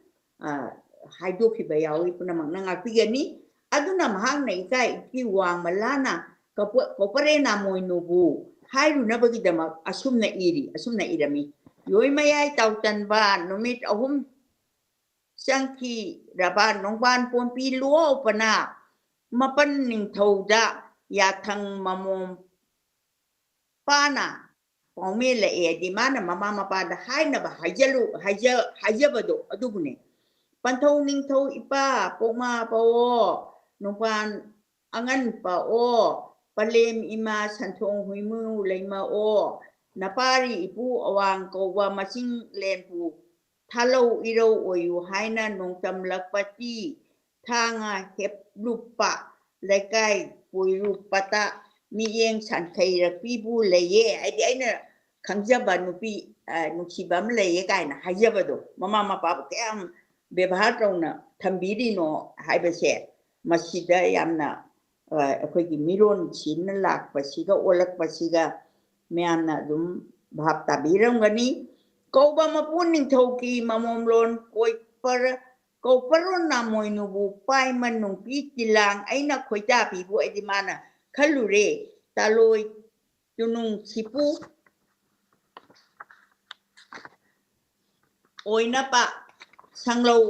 ꯍꯥꯏꯗꯣꯛꯈꯤꯕ ꯌꯥꯎꯏ꯫ ꯄꯨꯝꯅꯃꯛꯅ ꯉꯥꯛꯄꯤꯒꯅꯤ꯫ ꯑꯗꯨꯅ ꯃꯍꯥꯛꯅ ꯏꯀꯥꯏ ꯏꯀꯤ ꯋꯥꯡꯃ ꯂꯥꯅ ꯀꯣꯄꯔꯦ ꯅꯥꯃꯣꯏꯅꯨꯕꯨ ꯍꯥꯏꯔꯨꯅꯕꯒꯤꯗꯃꯛ ꯑꯁꯨꯝꯅ ꯏꯔꯤ, ꯑꯁꯨꯝꯅ ꯏꯔꯝꯃꯤ: ꯂꯣꯏ ꯃꯌꯥꯏ ꯇꯥꯎꯇꯟꯕ ꯅꯨꯃꯤꯠ ꯑꯍꯨꯝ ꯆꯪꯈꯤꯔꯕ ꯅꯣꯡꯕꯥꯟ ꯄꯣꯝꯄꯤ ꯂꯨꯋꯥꯎꯄꯅ ꯃꯄꯟ ꯅꯤꯡꯊꯧꯗ ꯌꯥꯊꯪ ꯃꯃꯣꯝ ꯄꯥꯅ ꯄꯥꯎꯃꯦꯜꯂꯛꯑꯦ ꯍꯥꯏꯗꯤ ꯃꯥꯅ ꯃꯃꯥ ꯃꯄꯥꯗ ꯍꯥꯏꯅꯕ ꯍꯥꯏꯖꯜꯂꯨ ꯍꯥꯏꯖ ꯍꯥꯏꯖꯕꯗꯣ ꯑꯗꯨꯕꯨꯅꯦ꯫ ꯄꯟꯊꯧ ꯅꯤꯡꯊꯧ ꯏꯄꯥ ꯄꯣꯛꯃꯥ ꯄꯥꯋꯣ ꯅꯣꯡꯄꯥꯟ ꯑꯉꯟ ꯄꯥꯛꯑꯣ ꯄꯂꯦꯝ ꯏꯃꯥ ꯁꯟꯊꯣꯡ ꯍꯨꯏꯃꯨ ꯂꯩꯃꯛꯑꯣ ꯅꯄꯥꯔꯤ ꯏꯄꯨ ꯑꯋꯥꯡ ꯀꯧꯕ ꯃꯆꯤꯡ ꯂꯦꯝꯄꯨ ꯊꯥꯂꯧ ꯏꯔꯧ ꯑꯣꯏꯌꯨ ꯍꯥꯏꯅ ꯅꯣꯡꯇꯝꯂꯛꯄꯇꯤ ꯊꯥꯡꯉ ꯍꯦꯞꯂꯨꯞꯄ ꯂꯩꯀꯥꯏ ꯄꯣꯏꯔꯨꯞꯄꯇ ꯃꯤꯠꯌꯦꯡ ꯁꯥꯟꯊꯩꯔꯛꯄꯤꯕꯨ ꯂꯩꯌꯦ꯫ ꯍꯥꯏꯗꯤ ꯑꯩꯅ ꯈꯪꯖꯕ ꯅꯨꯄꯤ ꯅꯨꯡꯁꯤꯕ ꯑꯃ ꯂꯩꯌꯦ ꯀꯥꯏꯅ ꯍꯥꯏꯖꯕꯗꯣ ꯃꯃꯥ ꯃꯄꯥꯕꯨ ꯀꯌꯥꯝ ꯕꯦꯕꯥꯔ ꯇꯧꯅ ꯊꯝꯕꯤꯔꯤꯅꯣ ꯍꯥꯏꯕꯁꯦ ꯃꯁꯤꯗ ꯌꯥꯝꯅ ꯑꯩꯈꯣꯏꯒꯤ ꯃꯤꯔꯣꯟꯁꯤꯅ ꯂꯥꯛꯄꯁꯤꯒ ꯑꯣꯜꯂꯛꯄꯁꯤꯒ ꯃꯌꯥꯝꯅ ꯑꯗꯨꯝ ꯚꯥꯞ ꯇꯥꯕꯤꯔꯝꯒꯅꯤ꯫ ꯀꯧꯕ ꯃꯄꯨ ꯅꯤꯡꯊꯧꯒꯤ ꯃꯃꯣꯝꯂꯣꯟ ꯀꯣꯏꯄꯔ ꯀꯧꯄꯔꯣꯟ ꯅꯥꯃꯣꯏꯅꯨꯕꯨ ꯄꯥꯏꯃ ꯅꯨꯡꯄꯤ ꯇꯤꯂꯥꯡ ꯑꯩꯅ ꯈꯣꯏꯇꯥꯕꯤꯕꯨ ꯑꯩꯗꯤ ꯃꯥꯅ ꯈꯜꯂꯨꯔꯦ꯫ ꯇꯥꯂꯣꯏ ꯇꯨꯅꯨꯡ ꯁꯤꯄꯨ ꯑꯣꯏꯅꯕ ꯁꯪꯂꯧ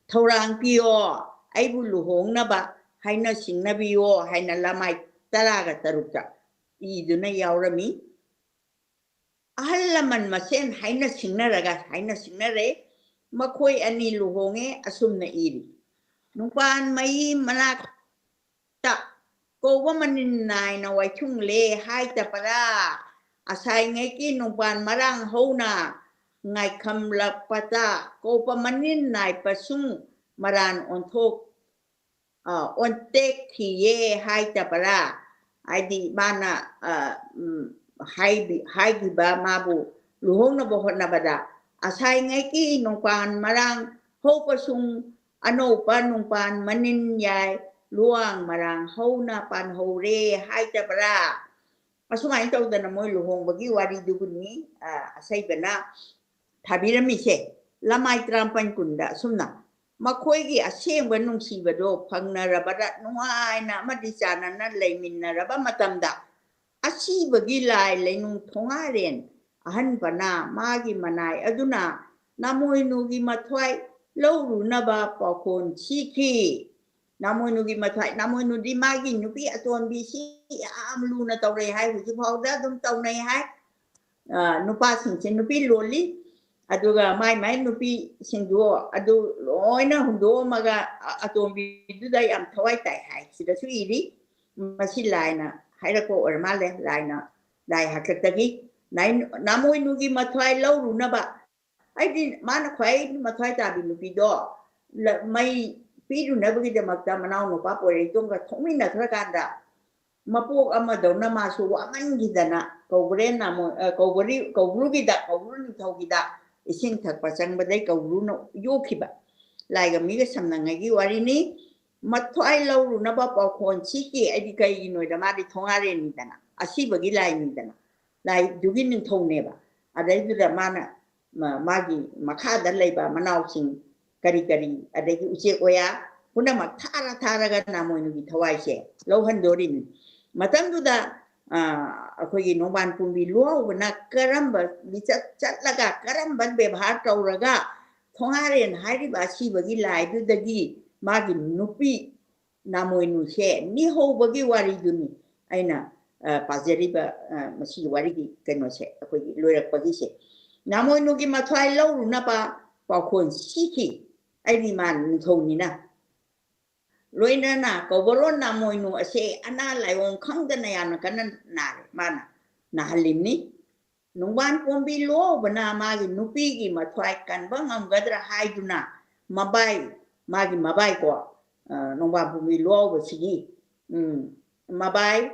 ꯊꯧꯔꯥꯡ ꯄꯤꯌꯣ, ꯑꯩꯕꯨ ꯂꯨꯍꯣꯡꯅꯕ ꯍꯥꯏꯅ ꯁꯤꯡꯅꯕꯤꯌꯣ ꯍꯥꯏꯅ ꯂꯃꯥꯏ ꯇꯔꯥꯒ ꯇꯔꯨꯛꯇ ꯏꯗꯨꯅ ꯌꯥꯎꯔꯝꯃꯤ꯫ ꯑꯍꯜ ꯂꯃꯟ ꯃꯁꯦꯟ ꯍꯥꯏꯅ ꯁꯤꯡꯅꯔꯒ, ꯍꯥꯏꯅ ꯁꯤꯡꯅꯔꯦ꯫ ꯃꯈꯣꯏ ꯑꯅꯤ ꯂꯨꯍꯣꯡꯉꯦ, ꯑꯁꯨꯝꯅ ꯏꯔꯤ: ꯅꯨꯡꯄꯥꯟ ꯃꯩ ꯃꯅꯥꯛꯇ ꯀꯧꯕ ꯃꯅꯤꯟ ꯅꯥꯏꯅ ꯋꯥꯏꯊꯨꯡꯂꯦ ꯍꯥꯏꯇꯕꯔꯥ? ꯑꯁꯥꯏꯉꯩꯒꯤ ꯅꯨꯡꯄꯥꯟ ꯃꯔꯥꯡ ꯍꯧꯅ ꯉꯥꯏꯈꯝꯂꯛꯄꯗ ꯀꯧꯕ ꯃꯅꯤꯟ ꯅꯥꯏ ꯄꯁꯨꯡ ꯃꯔꯥꯟ ꯑꯣꯟꯊꯣꯛ ꯑ, ꯑꯣꯟꯇꯦꯛꯈꯤꯌꯦ ꯍꯥꯏꯗꯕ꯭ꯔꯥ? ꯍꯥꯏꯗꯤ ꯃꯥꯅ, ꯑ, ꯎꯝ, ꯍꯥꯏꯕꯤ-, ꯍꯥꯏꯈꯤꯕ ꯃꯥꯕꯨ ꯂꯨꯍꯣꯡꯅꯕ ꯍꯣꯠꯅꯕꯗ ꯑꯁꯥꯏꯉꯩꯒꯤ ꯅꯨꯡꯄꯥꯟ ꯃꯔꯥꯡ ꯍꯧꯕꯁꯨꯡ ꯑꯅꯧꯕ ꯅꯨꯡꯄꯥꯟ ꯃꯅꯤꯟ ꯌꯥꯏ ꯂꯨꯋꯥꯡ ꯃꯔꯥꯡ ꯍꯧꯅ ꯄꯥꯟꯍꯧꯔꯦ ꯍꯥꯏꯗꯕ꯭ꯔꯥ? ꯑꯁꯨꯃꯥꯏꯅ ꯇꯧꯗꯅ ꯃꯣꯏ ꯂꯨꯍꯣꯡꯕꯒꯤ ꯋꯥꯔꯤꯗꯨꯕꯨꯅꯤ, ꯑ, ꯑꯁꯩꯕꯅ ꯊꯥꯕꯤꯔꯝꯃꯤꯁꯦ꯫ ꯂꯃꯥꯏ ꯇꯔꯥꯃꯥꯄꯟ ꯀꯨꯟꯗ ꯑꯁꯨꯝꯅ: ꯃꯈꯣꯏꯒꯤ ꯑꯁꯦꯡꯕ ꯅꯨꯡꯁꯤꯕꯗꯣ ꯐꯪꯅꯔꯕꯗ ꯅꯨꯡꯉꯥꯏꯅ ꯑꯃꯗꯤ ꯆꯥꯟꯅꯅ ꯂꯩꯃꯤꯟꯅꯔꯕ ꯃꯇꯝꯗ, ꯑꯁꯤꯕꯒꯤ ꯂꯥꯏ ꯂꯩꯅꯨꯡ ꯊꯣꯡꯉꯥꯔꯦꯟ ꯑꯍꯟꯕꯅ ꯃꯥꯒꯤ ꯃꯅꯥꯏ ꯑꯗꯨꯅ ꯅꯥꯃꯣꯏꯅꯨꯒꯤ ꯃꯊ꯭ꯋꯥꯏ ꯂꯧꯔꯨꯅꯕ ꯄꯥꯎꯈꯣꯟ ꯁꯤꯈꯤ꯫ ꯅꯥꯃꯣꯏꯅꯨꯒꯤ ꯃꯊ꯭ꯋꯥꯏ, ꯅꯥꯃꯣꯏꯅꯨꯗꯤ ꯃꯥꯒꯤ ꯅꯨꯄꯤ ꯑꯇꯣꯟꯕꯤꯁꯤ ꯌꯥꯝ ꯂꯨꯅ ꯇꯧꯔꯦ ꯍꯥꯏ, ꯍꯧꯖꯤꯛ ꯐꯥꯎꯗ ꯑꯗꯨꯝ ꯇꯧꯅꯩ ꯍꯥꯏ꯫ ꯑ, ꯅꯨꯄꯥꯁꯤꯡꯁꯦ ꯅꯨꯄꯤ ꯂꯣꯜꯂꯤ, ꯑꯗꯨꯒ ꯃꯥꯏ ꯃꯥꯏ ꯅꯨꯄꯤꯁꯤꯡꯗꯣ ꯑꯗꯨ ꯂꯣꯏꯅ ꯍꯨꯟꯗꯣꯛꯑꯝꯃꯒ ꯑ-, ꯑꯇꯣꯝꯕꯤꯗꯨꯗ ꯌꯥꯝ ꯊꯋꯥꯏ ꯇꯥꯏ ꯍꯥꯏ꯫ ꯁꯤꯗꯁꯨ ꯏꯔꯤ, ꯃꯁꯤ ꯂꯥꯏꯅ ꯍꯥꯏꯔꯛꯄ ꯑꯣꯏꯔ ꯃꯥꯜꯂꯦ, ꯂꯥꯏꯅ, ꯂꯥꯏ ꯍꯥꯛꯇꯛꯇꯒꯤ꯫ ꯅꯥꯏ-, ꯅꯥꯃꯣꯏꯅꯨꯒꯤ ꯃꯊ꯭ꯋꯥꯏ ꯂꯧꯔꯨꯅꯕ, ꯍꯥꯏꯗꯤ ꯃꯥꯅ ꯈ꯭ꯋꯥꯏ ꯃꯊ꯭ꯋꯥꯏ ꯇꯥꯕꯤ ꯅꯨꯄꯤꯗꯣ ꯂ-, ꯃꯩ ꯄꯤꯔꯨꯅꯕꯒꯤꯗꯃꯛꯇ ꯃꯅꯥꯎ ꯅꯨꯄꯥ ꯄꯣꯏꯔꯩꯇꯣꯟꯒ ꯊꯣꯛꯃꯤꯟꯅꯈ꯭ꯔꯀꯥꯟꯗ ꯃꯄꯣꯛ ꯑꯃꯗꯧꯅ ꯃꯥꯁꯨ ꯋꯥꯃꯟꯈꯤꯗꯅ ꯀꯧꯕ꯭ꯔꯦꯟ ꯅꯥꯃꯣ-, ꯑ, ꯀꯧꯕ꯭ꯔꯤ-, ꯀꯧꯕ꯭ꯔꯨꯒꯤꯗ, ꯀꯧꯕ꯭ꯔꯨ ꯅꯤꯡꯊꯧꯒꯤꯗ ꯏꯁꯤꯡ ꯊꯛꯄ ꯆꯪꯕꯗꯩ ꯀꯧꯕ꯭ꯔꯨꯅ ꯌꯣꯛꯈꯤꯕ꯫ ꯂꯥꯏꯒ ꯃꯤꯒ ꯁꯝꯅꯉꯩꯒꯤ ꯋꯥꯔꯤꯅꯤ꯫ ꯃꯊ꯭ꯋꯥꯏ ꯂꯧꯔꯨꯅꯕ ꯄꯥꯎꯈꯣꯟ ꯁꯤꯒꯤ ꯑꯩꯗꯤ ꯀꯩꯒꯤꯅꯣꯗ ꯃꯥꯗꯤ ꯊꯣꯡꯉꯥꯔꯦꯟꯅꯤꯗꯅ, ꯑꯁꯤꯕꯒꯤ ꯂꯥꯏꯅꯤꯗꯅ, ꯂꯥꯏꯗꯨꯒꯤ ꯅꯤꯡꯊꯧꯅꯦꯕ꯫ ꯑꯗꯩꯗꯨꯗ ꯃꯥꯅ ꯃ-, ꯃꯥꯒꯤ ꯃꯈꯥꯗ ꯂꯩꯕ ꯃꯅꯥꯎꯁꯤꯡ ꯀꯔꯤ ꯀꯔꯤ, ꯑꯗꯒꯤ ꯎꯆꯦꯛ ꯋꯥꯌꯥ ꯄꯨꯝꯅꯃꯛ ꯊꯥꯔ ꯊꯥꯔꯒ ꯅꯥꯃꯣꯏꯅꯨꯒꯤ ꯊꯋꯥꯏꯁꯦ ꯂꯧꯍꯟꯗꯣꯔꯤꯅꯤ꯫ ꯃꯇꯝꯗꯨꯗ, ꯑ, ꯑꯩꯈꯣꯏꯒꯤ ꯅꯣꯡꯕꯥꯟ ꯄꯨꯝꯕꯤ ꯂꯨꯍꯧꯕꯅ ꯀꯔꯝꯕ ꯂꯤꯆꯠ ꯆꯠꯂꯒ, ꯀꯔꯝꯕ ꯕꯦꯕꯥꯔ ꯇꯧꯔꯒ ꯊꯣꯡꯉꯥꯔꯦꯟ ꯍꯥꯏꯔꯤꯕ ꯑꯁꯤꯕꯒꯤ ꯂꯥꯏꯗꯨꯗꯒꯤ ꯃꯥꯒꯤ ꯅꯨꯄꯤ ꯅꯥꯃꯣꯏꯅꯨꯁꯦ ꯅꯤꯍꯧꯕꯒꯤ ꯋꯥꯔꯤꯗꯨꯅꯤ ꯑꯩꯅ ꯄꯥꯖꯔꯤꯕ ꯃꯁꯤꯒꯤ ꯋꯥꯔꯤꯒꯤ ꯀꯩꯅꯣꯁꯦ, ꯑꯩꯈꯣꯏꯒꯤ ꯂꯣꯏꯔꯛꯄꯒꯤꯁꯦ꯫ ꯅꯥꯃꯣꯏꯅꯨꯒꯤ ꯃꯊ꯭ꯋꯥꯏ ꯂꯧꯔꯨꯅꯕ ꯄꯥꯎꯈꯣꯟ ꯁꯤꯈꯤ, ꯑꯩꯗꯤ ꯃꯥ ꯅꯤꯡꯊꯧꯅꯤꯅ꯫ ꯂꯣꯏꯅꯅ ꯀꯧꯕꯔꯣꯟ ꯅꯥꯃꯣꯏꯅꯨ ꯑꯁꯦ ꯑꯅꯥ ꯂꯥꯏꯑꯣꯡ ꯈꯪꯗꯅ ꯌꯥꯝꯅ ꯀꯟꯅ ꯅꯥꯔꯦ꯫ ꯃꯥꯅ ꯅꯥꯍꯜꯂꯤꯕꯅꯤ꯫ ꯅꯣꯡꯕꯥꯟ ꯄꯣꯝꯕꯤ ꯂꯣꯕꯅ ꯃꯥꯒꯤ ꯅꯨꯄꯤꯒꯤ ꯃꯊ꯭ꯋꯥꯏ ꯀꯟꯕ ꯉꯝꯒꯗ꯭ꯔꯥ ꯍꯥꯏꯗꯨꯅ ꯃꯕꯥꯏ, ꯃꯥꯒꯤ ꯃꯕꯥꯏꯀꯣ, ꯅꯣꯡꯕꯥꯟ ꯄꯣꯝꯕꯤ ꯂꯣꯕꯁꯤꯒꯤ, ꯎꯝ, ꯃꯕꯥꯏ,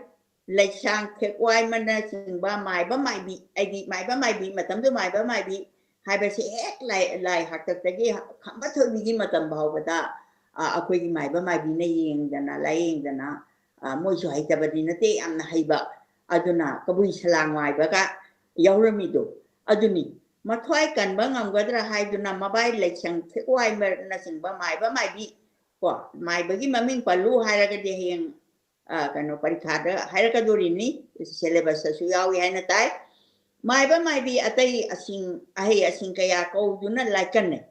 ꯂꯩꯁꯥꯡ ꯈꯦꯛꯋꯥꯏ ꯃꯅꯆꯤꯡꯕ ꯃꯥꯏꯕ ꯃꯥꯏꯕꯤ, ꯑꯩꯗꯤ ꯃꯥꯏꯕ ꯃꯥꯏꯕꯤ, ꯃꯇꯝꯗꯨ ꯃꯥꯏꯕ ꯃꯥꯏꯕꯤ ꯍꯥꯏꯕꯁꯤ ꯍꯦꯛ ꯂꯥꯏ, ꯂꯥꯏ ꯍꯥꯛꯇꯛꯇꯒꯤ ꯈꯝꯕ ꯊꯣꯏꯕꯤꯒꯤ ꯃꯇꯝ ꯐꯥꯎꯕꯗ, ꯑ, ꯑꯩꯈꯣꯏꯒꯤ ꯃꯥꯏꯕ ꯃꯥꯏꯕꯤꯅ ꯌꯦꯡꯗꯅ, ꯂꯥꯏꯌꯦꯡꯗꯅ, ꯑ, ꯃꯣꯏꯁꯨ ꯍꯩꯇꯕꯗꯤ ꯅꯠꯇꯦ, ꯌꯥꯝꯅ ꯍꯩꯕ꯫ ꯑꯗꯨꯅ ꯀꯕꯨꯏ ꯁꯂꯥꯡ ꯃꯥꯏꯕꯒ ꯌꯥꯎꯔꯝꯃꯤꯗꯣ ꯑꯗꯨꯅꯤ꯫ ꯃꯊ꯭ꯋꯥꯏ ꯀꯟꯕ ꯉꯝꯒꯗ꯭ꯔꯥ ꯍꯥꯏꯗꯨꯅ ꯃꯕꯥꯏ ꯂꯩꯁꯪ ꯈꯦꯛꯋꯥꯏꯅꯆꯤꯡꯕ ꯃꯥꯏꯕ ꯃꯥꯏꯕꯤ, ꯀꯣ, ꯃꯥꯏꯕꯒꯤ ꯃꯃꯤꯡ ꯄꯜꯂꯨ ꯍꯥꯏꯔꯒꯗꯤ ꯍꯌꯦꯡ, ꯑ, ꯀꯩꯅꯣ, ꯄꯔꯤꯈꯥꯗ ꯍꯥꯏꯔꯛꯀꯗꯣꯔꯤꯅꯤ, syllabus-ꯇꯁꯨ ꯌꯥꯎꯏ ꯍꯥꯏꯅ ꯇꯥꯏ꯫ ꯃꯥꯏꯕ ꯃꯥꯏꯕꯤ ꯑꯇꯩ ꯑꯁꯤꯡ, ꯑꯍꯩ ꯑꯁꯤꯡ ꯀꯌꯥ ꯀꯧꯗꯨꯅ ꯂꯥꯏꯀꯠꯅꯩ꯫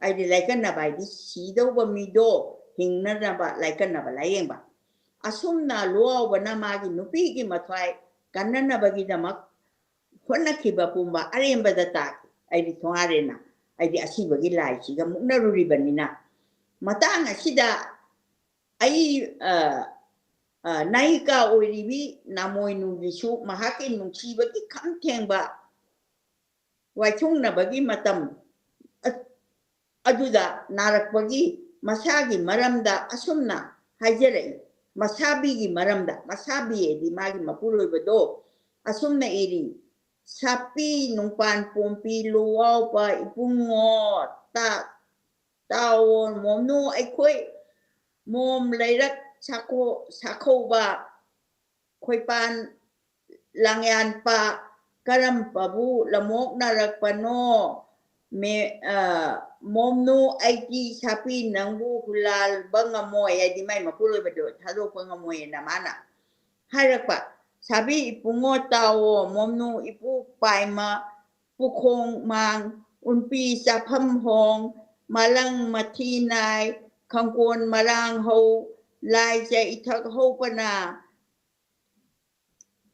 ꯍꯥꯏꯗꯤ ꯂꯥꯏꯀꯠꯅꯕ ꯍꯥꯏꯗꯤ ꯁꯤꯗꯧꯕ ꯃꯤꯗꯣ ꯍꯤꯡꯅꯅꯕ ꯂꯥꯏꯀꯠꯅꯕ, ꯂꯥꯏꯌꯦꯡꯕ꯫ ꯑꯁꯨꯝꯅ ꯂꯨꯋꯥꯎꯕꯅ ꯃꯥꯒꯤ ꯅꯨꯄꯤꯒꯤ ꯃꯊ꯭ꯋꯥꯏ ꯀꯟꯅꯅꯕꯒꯤꯗꯃꯛ ꯍꯣꯠꯅꯈꯤꯕ ꯄꯨꯝꯕ ꯑꯔꯦꯝꯕꯗ ꯇꯥꯈꯤ꯫ ꯑꯩꯗꯤ ꯊꯣꯉꯥꯔꯦꯟꯅ, ꯑꯩꯗꯤ ꯑꯁꯤꯕꯒꯤ ꯂꯥꯏꯁꯤꯒ ꯃꯨꯛꯅꯔꯨꯔꯤꯕꯅꯤꯅ꯫ ꯃꯇꯥꯡ ꯑꯁꯤꯗ ꯑꯩ, ꯑ, ꯑ, ꯅꯥꯌꯤꯀꯥ ꯑꯣꯏꯔꯤꯕꯤ ꯅꯥꯃꯣꯏꯅꯨꯒꯤꯁꯨ ꯃꯍꯥꯛꯀꯤ ꯅꯨꯡꯁꯤꯕꯒꯤ ꯈꯝ ꯊꯦꯡꯕ ꯋꯥꯏꯊꯨꯡꯅꯕꯒꯤ ꯃꯇꯝ ꯑ-, ꯑꯗꯨꯗ ꯅꯥꯔꯛꯄꯒꯤ ꯃꯁꯥꯒꯤ ꯃꯔꯝꯗ ꯑꯁꯨꯝꯅ ꯍꯥꯏꯖꯔꯛꯏ꯫ ꯃꯁꯥꯕꯤꯒꯤ ꯃꯔꯝꯗ, ꯃꯁꯥꯕꯤ ꯍꯥꯏꯗꯤ ꯃꯥꯒꯤ ꯃꯄꯨꯔꯣꯏꯕꯗꯣ, ꯑꯁꯨꯝꯅ ꯏꯔꯤ: "ꯁꯥꯄꯤ ꯅꯨꯡꯄꯥꯟ ꯄꯣꯝꯄꯤ ꯂꯨꯋꯥꯎꯄ ꯏꯕꯨꯡꯉꯣ, ꯇꯥ-, ꯇꯥꯎꯑꯣ ꯃꯣꯝꯅꯨ ꯑꯩꯈꯣꯏ, ꯃꯣꯝ ꯂꯩꯔꯛ ꯁꯥꯈꯣ-, ꯁꯥꯈꯧꯕ ꯈꯣꯏꯄꯥꯟ ꯂꯥꯡꯌꯥꯟꯄ ꯀꯔꯝꯕꯕꯨ ꯂꯃꯣꯛꯅꯔꯛꯄꯅꯣ? ꯃꯦ-, ꯑ, ꯃꯣꯝꯅꯨ ꯑꯩꯒꯤ ꯁꯥꯄꯤ ꯅꯪꯕꯨ ꯍꯨꯂꯥꯜꯕ ꯉꯝꯃꯣꯏ", ꯍꯥꯏꯗꯤ ꯃꯥꯏ ꯃꯄꯨꯔꯣꯏꯕꯗꯣ ꯊꯥꯗꯣꯛꯄ ꯉꯝꯃꯣꯏꯅ ꯃꯥꯅ ꯍꯥꯏꯔꯛꯄ꯫ "ꯁꯥꯕꯤ ꯏꯕꯨꯡꯉꯣ ꯇꯥꯎꯑꯣ, ꯃꯣꯝꯅꯨ ꯏꯄꯨ ꯄꯥꯏꯃ ꯄꯨꯈꯣꯡ ꯃꯥꯡ, ꯎꯟꯄꯤ ꯆꯥꯐꯝ ꯍꯣꯡ, ꯃꯥꯂꯪ ꯃꯊꯤ ꯅꯥꯏ, ꯈꯪꯀꯣꯟ ꯃꯔꯥꯡ ꯍꯧ, ꯂꯥꯏꯖ ꯏꯊꯛ ꯍꯧꯕꯅ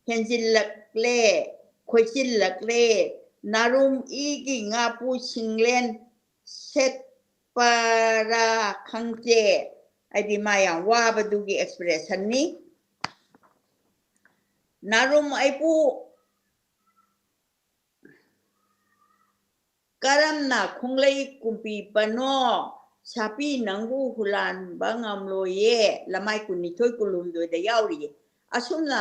ꯍꯦꯟꯖꯤꯜꯂꯛꯂꯦ, ꯈꯣꯏꯆꯤꯜꯂꯛꯂꯦ, ꯅꯥꯔꯨꯝ ꯏꯒꯤ ꯉꯥꯄꯨ ꯁꯤꯡꯂꯦꯟ ꯁꯦꯠꯄꯔꯥ ꯈꯪꯗꯦ꯫ ꯑꯩꯗꯤ ꯃꯥ ꯌꯥꯝ ꯋꯥꯕꯗꯨꯒꯤ expressionꯅꯤ꯫ ꯅꯥꯔꯨꯝ ꯑꯩꯕꯨ ꯀꯔꯝꯅ ꯈꯣꯡꯂꯩ ꯀꯨꯝꯕꯤꯕꯅꯣ? ꯁꯥꯄꯤ ꯅꯪꯕꯨ ꯍꯨꯔꯥꯟꯕ ꯉꯝꯂꯣꯏꯌꯦ꯫ ꯂꯃꯥꯏ ꯀꯨꯟꯅꯤꯊꯣꯏ ꯀꯨꯟꯍꯨꯝꯗꯣꯏꯗ ꯌꯥꯎꯔꯤꯌꯦ꯫ ꯑꯁꯨꯝꯅ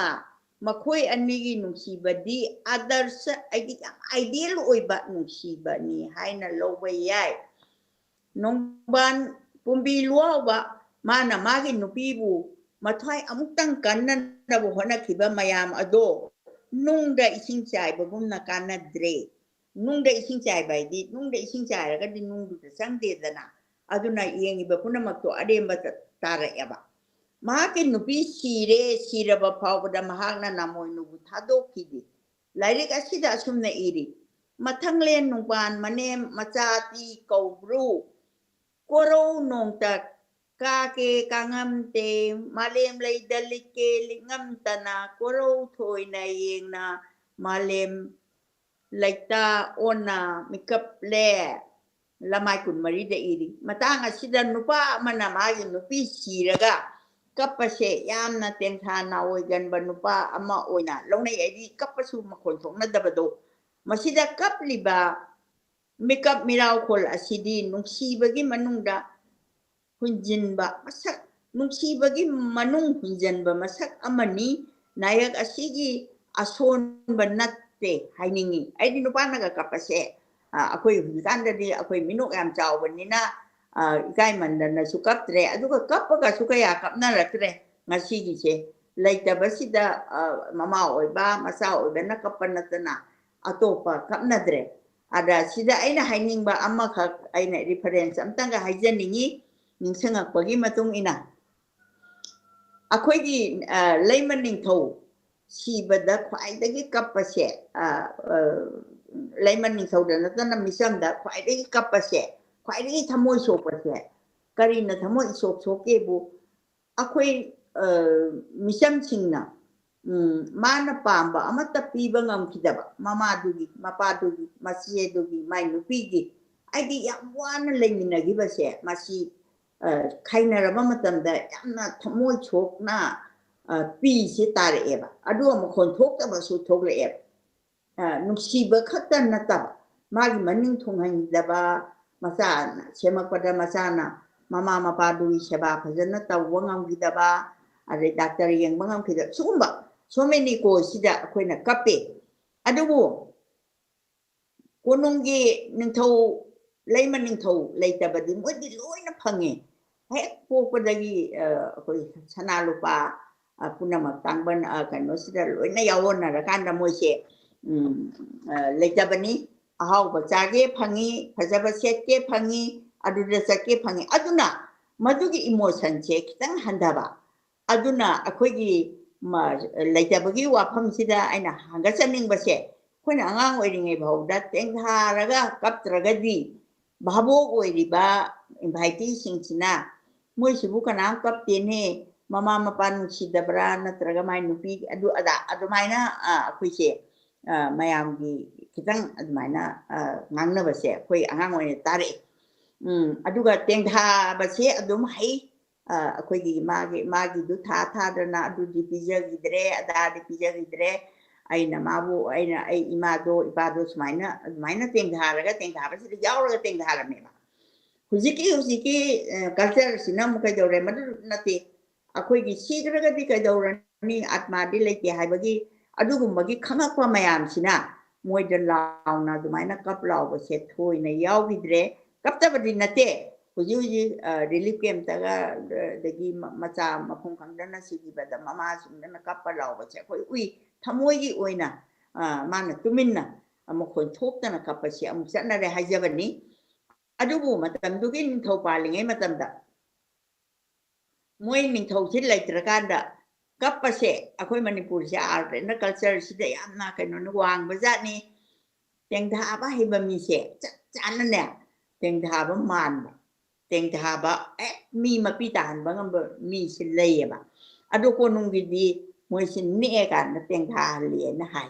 ꯃꯈꯣꯏ ꯑꯅꯤꯒꯤ ꯅꯨꯡꯁꯤꯕꯗꯤ ꯑꯥꯗꯔꯁ, ꯍꯥꯏꯗꯤ ꯌꯥꯝ ideal ꯑꯣꯏꯕ ꯅꯨꯡꯁꯤꯕꯅꯤ ꯍꯥꯏꯅ ꯂꯧꯕ ꯌꯥꯏ꯫ ꯅꯣꯡꯕꯥꯟ ꯄꯨꯝꯕꯤ ꯂꯨꯋꯥꯎꯕ, ꯃꯥꯅ ꯃꯥꯒꯤ ꯅꯨꯄꯤꯕꯨ ꯃꯊ꯭ꯋꯥꯏ ꯑꯃꯨꯛꯇꯪ ꯀꯟꯅꯅꯕ ꯍꯣꯠꯅꯈꯤꯕ ꯃꯌꯥꯝ ꯑꯗꯣ ꯅꯨꯡꯗ ꯏꯁꯤꯡ ꯆꯥꯏꯕꯒꯨꯝꯅ ꯀꯥꯟꯅꯗ꯭ꯔꯦ꯫ ꯅꯨꯡꯗ ꯏꯁꯤꯡ ꯆꯥꯏꯕ ꯍꯥꯏꯗꯤ ꯅꯨꯡꯗ ꯏꯁꯤꯡ ꯆꯥꯏꯔꯒꯗꯤ ꯅꯨꯡꯗꯨꯗ ꯆꯪꯗꯦꯗꯅ꯫ ꯑꯗꯨꯅ ꯌꯦꯡꯉꯤꯕ ꯄꯨꯝꯅꯃꯛꯇꯣ ꯑꯔꯦꯝꯕꯗ ꯇꯥꯔꯛꯑꯦꯕ꯫ ꯃꯍꯥꯛꯀꯤ ꯅꯨꯄꯤ ꯁꯤꯔꯦ, ꯁꯤꯔꯕ ꯐꯥꯎꯕꯗ ꯃꯍꯥꯛꯅ ꯅꯥꯃꯣꯏꯅꯨꯕꯨ ꯊꯥꯗꯣꯛꯈꯤꯗꯦ꯫ ꯂꯥꯏꯔꯤꯛ ꯑꯁꯤꯗ ꯑꯁꯨꯝꯅ ꯏꯔꯤ, ꯃꯊꯪꯂꯦꯟ ꯅꯨꯡꯕꯥꯟ ꯃꯅꯦꯝ ꯃꯆꯥꯇꯤ ꯀꯧꯕ꯭ꯔꯨ, ꯀꯣꯔꯧ ꯅꯣꯡꯇ ꯀꯥꯀꯦ ꯀꯥꯉꯝꯗꯦ, ꯃꯥꯂꯦꯝ ꯂꯩꯗ ꯂꯤꯛꯀꯦ ꯂꯤꯛꯉꯝꯗꯅ, ꯀꯣꯔꯧ ꯊꯣꯏꯅ ꯌꯦꯡꯅ, ꯃꯥꯂꯦꯝ ꯂꯩꯇ ꯑꯣꯟꯅ ꯃꯤꯀꯞꯂꯦ꯫ ꯂꯃꯥꯏ ꯀꯨꯟꯃꯔꯤꯗ ꯏꯔꯤ꯫ ꯃꯇꯥꯡ ꯑꯁꯤꯗ ꯅꯨꯄꯥ ꯑꯃꯅ ꯃꯥꯒꯤ ꯅꯨꯄꯤ ꯁꯤꯔꯒ ꯀꯞꯄꯁꯦ ꯌꯥꯝꯅ ꯇꯦꯡꯊꯥ ꯅꯥꯑꯣꯏꯒꯟꯕ ꯅꯨꯄꯥ ꯑꯃ ꯑꯣꯏꯅ ꯂꯧꯅꯩ꯫ ꯍꯥꯏꯗꯤ ꯀꯞꯄꯁꯨ ꯃꯈꯣꯟ ꯊꯣꯛꯅꯗꯕꯗꯣ꯫ ꯃꯁꯤꯗ ꯀꯞꯂꯤꯕ ꯃꯤꯀꯞ ꯃꯤꯔꯥꯎꯈꯣꯜ ꯑꯁꯤꯗꯤ ꯅꯨꯡꯁꯤꯕꯒꯤ ꯃꯅꯨꯡꯗ ꯍꯨꯟꯖꯤꯟꯕ ꯃꯁꯛ, ꯅꯨꯡꯁꯤꯕꯒꯤ ꯃꯅꯨꯡ ꯍꯨꯟꯖꯤꯟꯕ ꯃꯁꯛ ꯑꯃꯅꯤ꯫ ꯅꯥꯌꯛ ꯑꯁꯤꯒꯤ ꯑꯁꯣꯟꯕ ꯅꯠꯇꯦ ꯍꯥꯏꯅꯤꯡꯏ꯫ ꯑꯩꯗꯤ ꯅꯨꯄꯥꯅꯒ ꯀꯞꯄꯁꯦ, ꯑ, ꯑꯩꯈꯣꯏ ꯍꯧꯖꯤꯛꯀꯥꯟꯗꯗꯤ ꯑꯩꯈꯣꯏ ꯃꯤꯅꯣꯛ ꯌꯥꯝ ꯆꯥꯎꯕꯅꯤꯅ, ꯑ, ꯏꯀꯥꯏꯃꯟꯗꯅꯁꯨ ꯀꯞꯇ꯭ꯔꯦ꯫ ꯑꯗꯨꯒ ꯀꯞꯄꯒꯁꯨ ꯀꯌꯥ ꯀꯞꯅꯔꯛꯇ꯭ꯔꯦ꯫ ꯉꯁꯤꯒꯤꯁꯦ ꯂꯩꯇꯕꯁꯤꯗ, ꯑ, ꯃꯃꯥ ꯑꯣꯏꯕ, ꯃꯆꯥ ꯑꯣꯏꯕꯅ ꯀꯞꯄ ꯅꯠꯇꯅ ꯑꯇꯣꯞꯄ ꯀꯞꯅꯗ꯭ꯔꯦ꯫ ꯑꯗ ꯁꯤꯗ ꯑꯩꯅ ꯍꯥꯏꯅꯤꯡꯕ ꯑꯃꯈꯛ ꯑꯩꯅ reference ꯑꯝꯇꯪꯒ ꯍꯥꯏꯖꯅꯤꯡꯉꯤ, ꯅꯤꯡꯁꯤꯡꯉꯛꯄꯒꯤ ꯃꯇꯨꯡ ꯏꯟꯅ꯫ ꯑꯩꯈꯣꯏꯒꯤ, ꯑ, ꯂꯩꯃ ꯅꯤꯡꯊꯧ ꯁꯤꯕꯗ ꯈ꯭ꯋꯥꯏꯗꯒꯤ ꯀꯞꯄꯁꯦ, ꯑ, ꯑ, ꯂꯩꯃ ꯅꯤꯡꯊꯧꯗ ꯅꯠꯇꯅ ꯃꯤꯆꯝꯗ ꯈ꯭ꯋꯥꯏꯗꯒꯤ ꯀꯞꯄꯁꯦ, ꯈ꯭ꯋꯥꯏꯗꯒꯤ ꯊꯃꯣꯏ ꯁꯣꯛꯄꯁꯦ ꯀꯔꯤꯅ ꯊꯃꯣꯏ ꯏꯁꯣꯛ ꯁꯣꯛꯀꯦꯕꯨ, ꯑꯩꯈꯣꯏ, ꯑ, ꯃꯤꯆꯝꯁꯤꯡꯅ ꯎꯝ, ꯃꯥꯅ ꯄꯥꯝꯕ ꯑꯃꯠꯇ ꯄꯤꯕ ꯉꯝꯈꯤꯗꯕ ꯃꯃꯥꯗꯨꯒꯤ, ꯃꯄꯥꯗꯨꯒꯤ, ꯃꯆꯦꯗꯨꯒꯤ, ꯃꯥꯏ ꯅꯨꯄꯤꯒꯤ, ꯍꯥꯏꯗꯤ ꯌꯥꯝ ꯋꯥꯅ ꯂꯩꯃꯤꯟꯅꯈꯤꯕꯁꯦ, ꯃꯁꯤ, ꯑ, ꯈꯥꯏꯅꯔꯕ ꯃꯇꯝꯗ ꯌꯥꯝꯅ ꯊꯃꯣꯏ ꯁꯣꯛꯅ, ꯑ, ꯄꯤꯁꯦ ꯇꯥꯔꯛꯑꯦꯕ꯫ ꯑꯗꯨꯒ ꯃꯈꯣꯟ ꯊꯣꯛꯇꯕꯁꯨ ꯊꯣꯛꯂꯛꯑꯦꯕ꯫ ꯑ, ꯅꯨꯡꯁꯤꯕ ꯈꯛꯇ ꯅꯠꯇꯕ, ꯃꯥꯒꯤ ꯃꯅꯤꯡ ꯊꯨꯡꯍꯟꯈꯤꯗꯕ, ꯃꯆꯥꯅ ꯁꯦꯝꯃꯛꯄꯗ ꯃꯆꯥꯅ ꯃꯃꯥ ꯃꯄꯥꯗꯨꯒꯤ ꯁꯦꯕꯥ ꯐꯖꯅ ꯇꯧꯕ ꯉꯝꯈꯤꯗꯕ, ꯑꯗꯩ ꯗꯥꯛꯇꯔ ꯌꯦꯡꯕ ꯉꯝꯈꯤꯗꯕ, ꯁꯤꯒꯨꯝꯕ so many cause ꯁꯤꯗ ꯑꯩꯈꯣꯏꯅ ꯀꯞꯄꯦ꯫ ꯑꯗꯨꯕꯨ ꯀꯣꯅꯨꯡꯒꯤ ꯅꯤꯡꯊꯧ, ꯂꯩꯃ ꯅꯤꯡꯊꯧ ꯂꯩꯇꯕꯗꯤ ꯃꯣꯏꯗꯤ ꯂꯣꯏꯅ ꯐꯪꯉꯦ꯫ ꯍꯦꯛ ꯄꯣꯛꯄꯗꯒꯤ, ꯑ, ꯑꯩꯈꯣꯏ ꯁꯅꯥ ꯂꯨꯄꯥ, ꯑ, ꯄꯨꯝꯅꯃꯛ ꯇꯥꯡꯕꯟ, ꯑ, ꯀꯩꯅꯣꯁꯤꯗ ꯂꯣꯏꯅ ꯌꯥꯎꯍꯟꯅꯔꯀꯥꯟꯗ ꯃꯣꯏꯁꯦ, ꯎꯝ, ꯑ, ꯂꯩꯇꯕꯅꯤ꯫ ꯑꯍꯥꯎꯕ ꯆꯥꯒꯦ ꯐꯪꯉꯤ, ꯐꯖꯕ ꯁꯦꯠꯀꯦ ꯐꯪꯉꯤ, ꯑꯗꯨꯗ ꯆꯠꯀꯦ ꯐꯪꯉꯤ꯫ ꯑꯗꯨꯅ ꯃꯗꯨꯒꯤ emotion ꯁꯦ ꯈꯤꯇꯪ ꯍꯟꯊꯕ꯫ ꯑꯗꯨꯅ ꯑꯩꯈꯣꯏꯒꯤ ꯃ-, ꯂꯩꯇꯕꯒꯤ ꯋꯥꯐꯝꯁꯤꯗ ꯑꯩꯅ ꯍꯪꯒꯠꯆꯅꯤꯡꯕꯁꯦ, ꯑꯩꯈꯣꯏꯅ ꯑꯉꯥꯡ ꯑꯣꯏꯔꯤꯉꯩ ꯐꯥꯎꯗ ꯇꯦꯡꯊꯥꯔꯒ ꯀꯞꯇ꯭ꯔꯒꯗꯤ ꯚꯥꯕꯣꯛ ꯑꯣꯏꯔꯤꯕ invitee ꯁꯤꯡꯁꯤꯅ ꯃꯣꯏꯁꯤꯕꯨ ꯀꯅꯥꯝ ꯀꯞꯇꯦꯅꯦ, ꯃꯃꯥ ꯃꯄꯥ ꯅꯨꯡꯁꯤꯗꯕ꯭ꯔꯥ, ꯅꯠꯇ꯭ꯔꯒ ꯃꯥꯏ ꯅꯨꯄꯤ ꯑꯗꯨ ꯑꯗꯥ ꯑꯗꯨꯃꯥꯏꯅ, ꯑ, ꯑꯩꯈꯣꯏꯁꯦ, ꯑ, ꯃꯌꯥꯝꯒꯤ ꯈꯤꯇꯪ ꯑꯗꯨꯃꯥꯏꯅ, ꯑ, ꯉꯥꯡꯅꯕꯁꯦ ꯑꯩꯈꯣꯏ ꯑꯉꯥꯡ ꯑꯣꯏꯅ ꯇꯥꯔꯛꯑꯦ꯫ ꯎꯝ, ꯑꯗꯨꯒ ꯇꯦꯡꯊꯥꯕꯁꯦ ꯑꯗꯨꯝ ꯍꯩ꯫ ꯑ, ꯑꯩꯈꯣꯏꯒꯤ ꯃꯥꯒꯤ, ꯃꯥꯒꯤꯗꯨ ꯊꯥ ꯊꯥꯗꯅ ꯑꯗꯨꯗꯤ ꯄꯤꯖꯈꯤꯗ꯭ꯔꯦ, ꯑꯗꯥꯗꯤ ꯄꯤꯖꯈꯤꯗ꯭ꯔꯦ꯫ ꯑꯩꯅ ꯃꯥꯕꯨ, ꯑꯩꯅ, ꯑꯩ ꯏꯃꯥꯗꯣ, ꯏꯄꯥꯗꯣ ꯁꯨꯃꯥꯏꯅ, ꯑꯗꯨꯃꯥꯏꯅ ꯇꯦꯡꯊꯥꯔꯒ, ꯇꯦꯡꯊꯥꯕꯁꯤꯗ ꯌꯥꯎꯔꯒ ꯇꯦꯡꯊꯥꯔꯝꯃꯦꯕ꯫ ꯍꯧꯖꯤꯛꯀꯤ, ꯍꯧꯖꯤꯛꯀꯤ, ꯑ, culture ꯁꯤꯅ ꯑꯃꯨꯛ ꯀꯩꯗꯧꯔꯦ? ꯃꯗꯨ ꯅꯠꯇꯦ꯫ ꯑꯩꯈꯣꯏꯒꯤ ꯁꯤꯈ꯭ꯔꯒꯗꯤ ꯀꯩꯗꯧꯔꯅꯤ? ꯑꯥꯠꯃꯥꯗꯤ ꯂꯩꯇꯦ ꯍꯥꯏꯕꯒꯤ ꯑꯗꯨꯒꯨꯝꯕꯒꯤ ꯈꯪꯉꯛꯄ ꯃꯌꯥꯝꯁꯤꯅ ꯃꯣꯏꯗ ꯂꯥꯎꯅ ꯑꯗꯨꯃꯥꯏꯅ ꯀꯞ ꯂꯥꯎꯕꯁꯦ ꯊꯣꯏꯅ ꯌꯥꯎꯈꯤꯗ꯭ꯔꯦ꯫ ꯀꯞꯇꯕꯗꯤ ꯅꯠꯇꯦ꯫ ꯍꯧꯖꯤꯛ ꯍꯧꯖꯤꯛ, ꯑ, relief camp ꯇꯒ, ꯑ, ꯑꯗꯒꯤ ꯃ-, ꯃꯆꯥ ꯃꯐꯝ ꯈꯪꯗꯅ ꯁꯤꯈꯤꯕꯗ ꯃꯃꯥꯁꯤꯡꯗꯅ ꯀꯞꯄ ꯂꯥꯎꯕꯁꯦ ꯑꯩꯈꯣꯏ ꯎꯏ꯫ ꯊꯃꯣꯏꯒꯤ ꯑꯣꯏꯅ, ꯑ, ꯃꯥꯅ ꯇꯨꯃꯤꯟꯅ ꯃꯈꯣꯟ ꯊꯣꯛꯇꯅ ꯀꯞꯄꯁꯤ ꯑꯃꯨꯛ ꯆꯠꯅꯔꯦ ꯍꯥꯏꯖꯕꯅꯤ꯫ ꯑꯗꯨꯕꯨ ꯃꯇꯝꯗꯨꯒꯤ ꯅꯤꯡꯊꯧ ꯄꯥꯜꯂꯤꯉꯩ ꯃꯇꯝꯗ ꯃꯣꯏ ꯅꯤꯡꯊꯧꯁꯤ ꯂꯩꯇ꯭ꯔꯀꯥꯟꯗ ꯀꯞꯄꯁꯦ ꯑꯩꯈꯣꯏ ꯃꯅꯤꯄꯨꯔꯁꯦ art and culture ꯁꯤꯗ ꯌꯥꯝꯅ ꯀꯩꯅꯣꯅ ꯋꯥꯡꯕ ꯖꯥꯠꯅꯤ꯫ ꯇꯦꯡꯊꯥꯕ ꯍꯩꯕ ꯃꯤꯁꯦ ꯆꯞ ꯆꯥꯅꯅꯦ ꯇꯦꯡꯊꯥꯕ ꯃꯥꯟꯕ, ꯇꯦꯡꯊꯥꯕ ꯍꯦꯛ ꯃꯤ ꯃꯄꯤ ꯇꯥꯍꯟꯕ ꯉꯝꯕ ꯃꯤꯁꯦ ꯂꯩꯌꯦꯕ꯫ ꯑꯗꯣ ꯀꯣꯅꯨꯡꯒꯤꯗꯤ ꯃꯣꯏꯁꯤ ꯅꯦꯛꯑꯀꯥꯟꯗ ꯇꯦꯡꯊꯥꯍꯜꯂꯤꯅ ꯍꯥꯏ꯫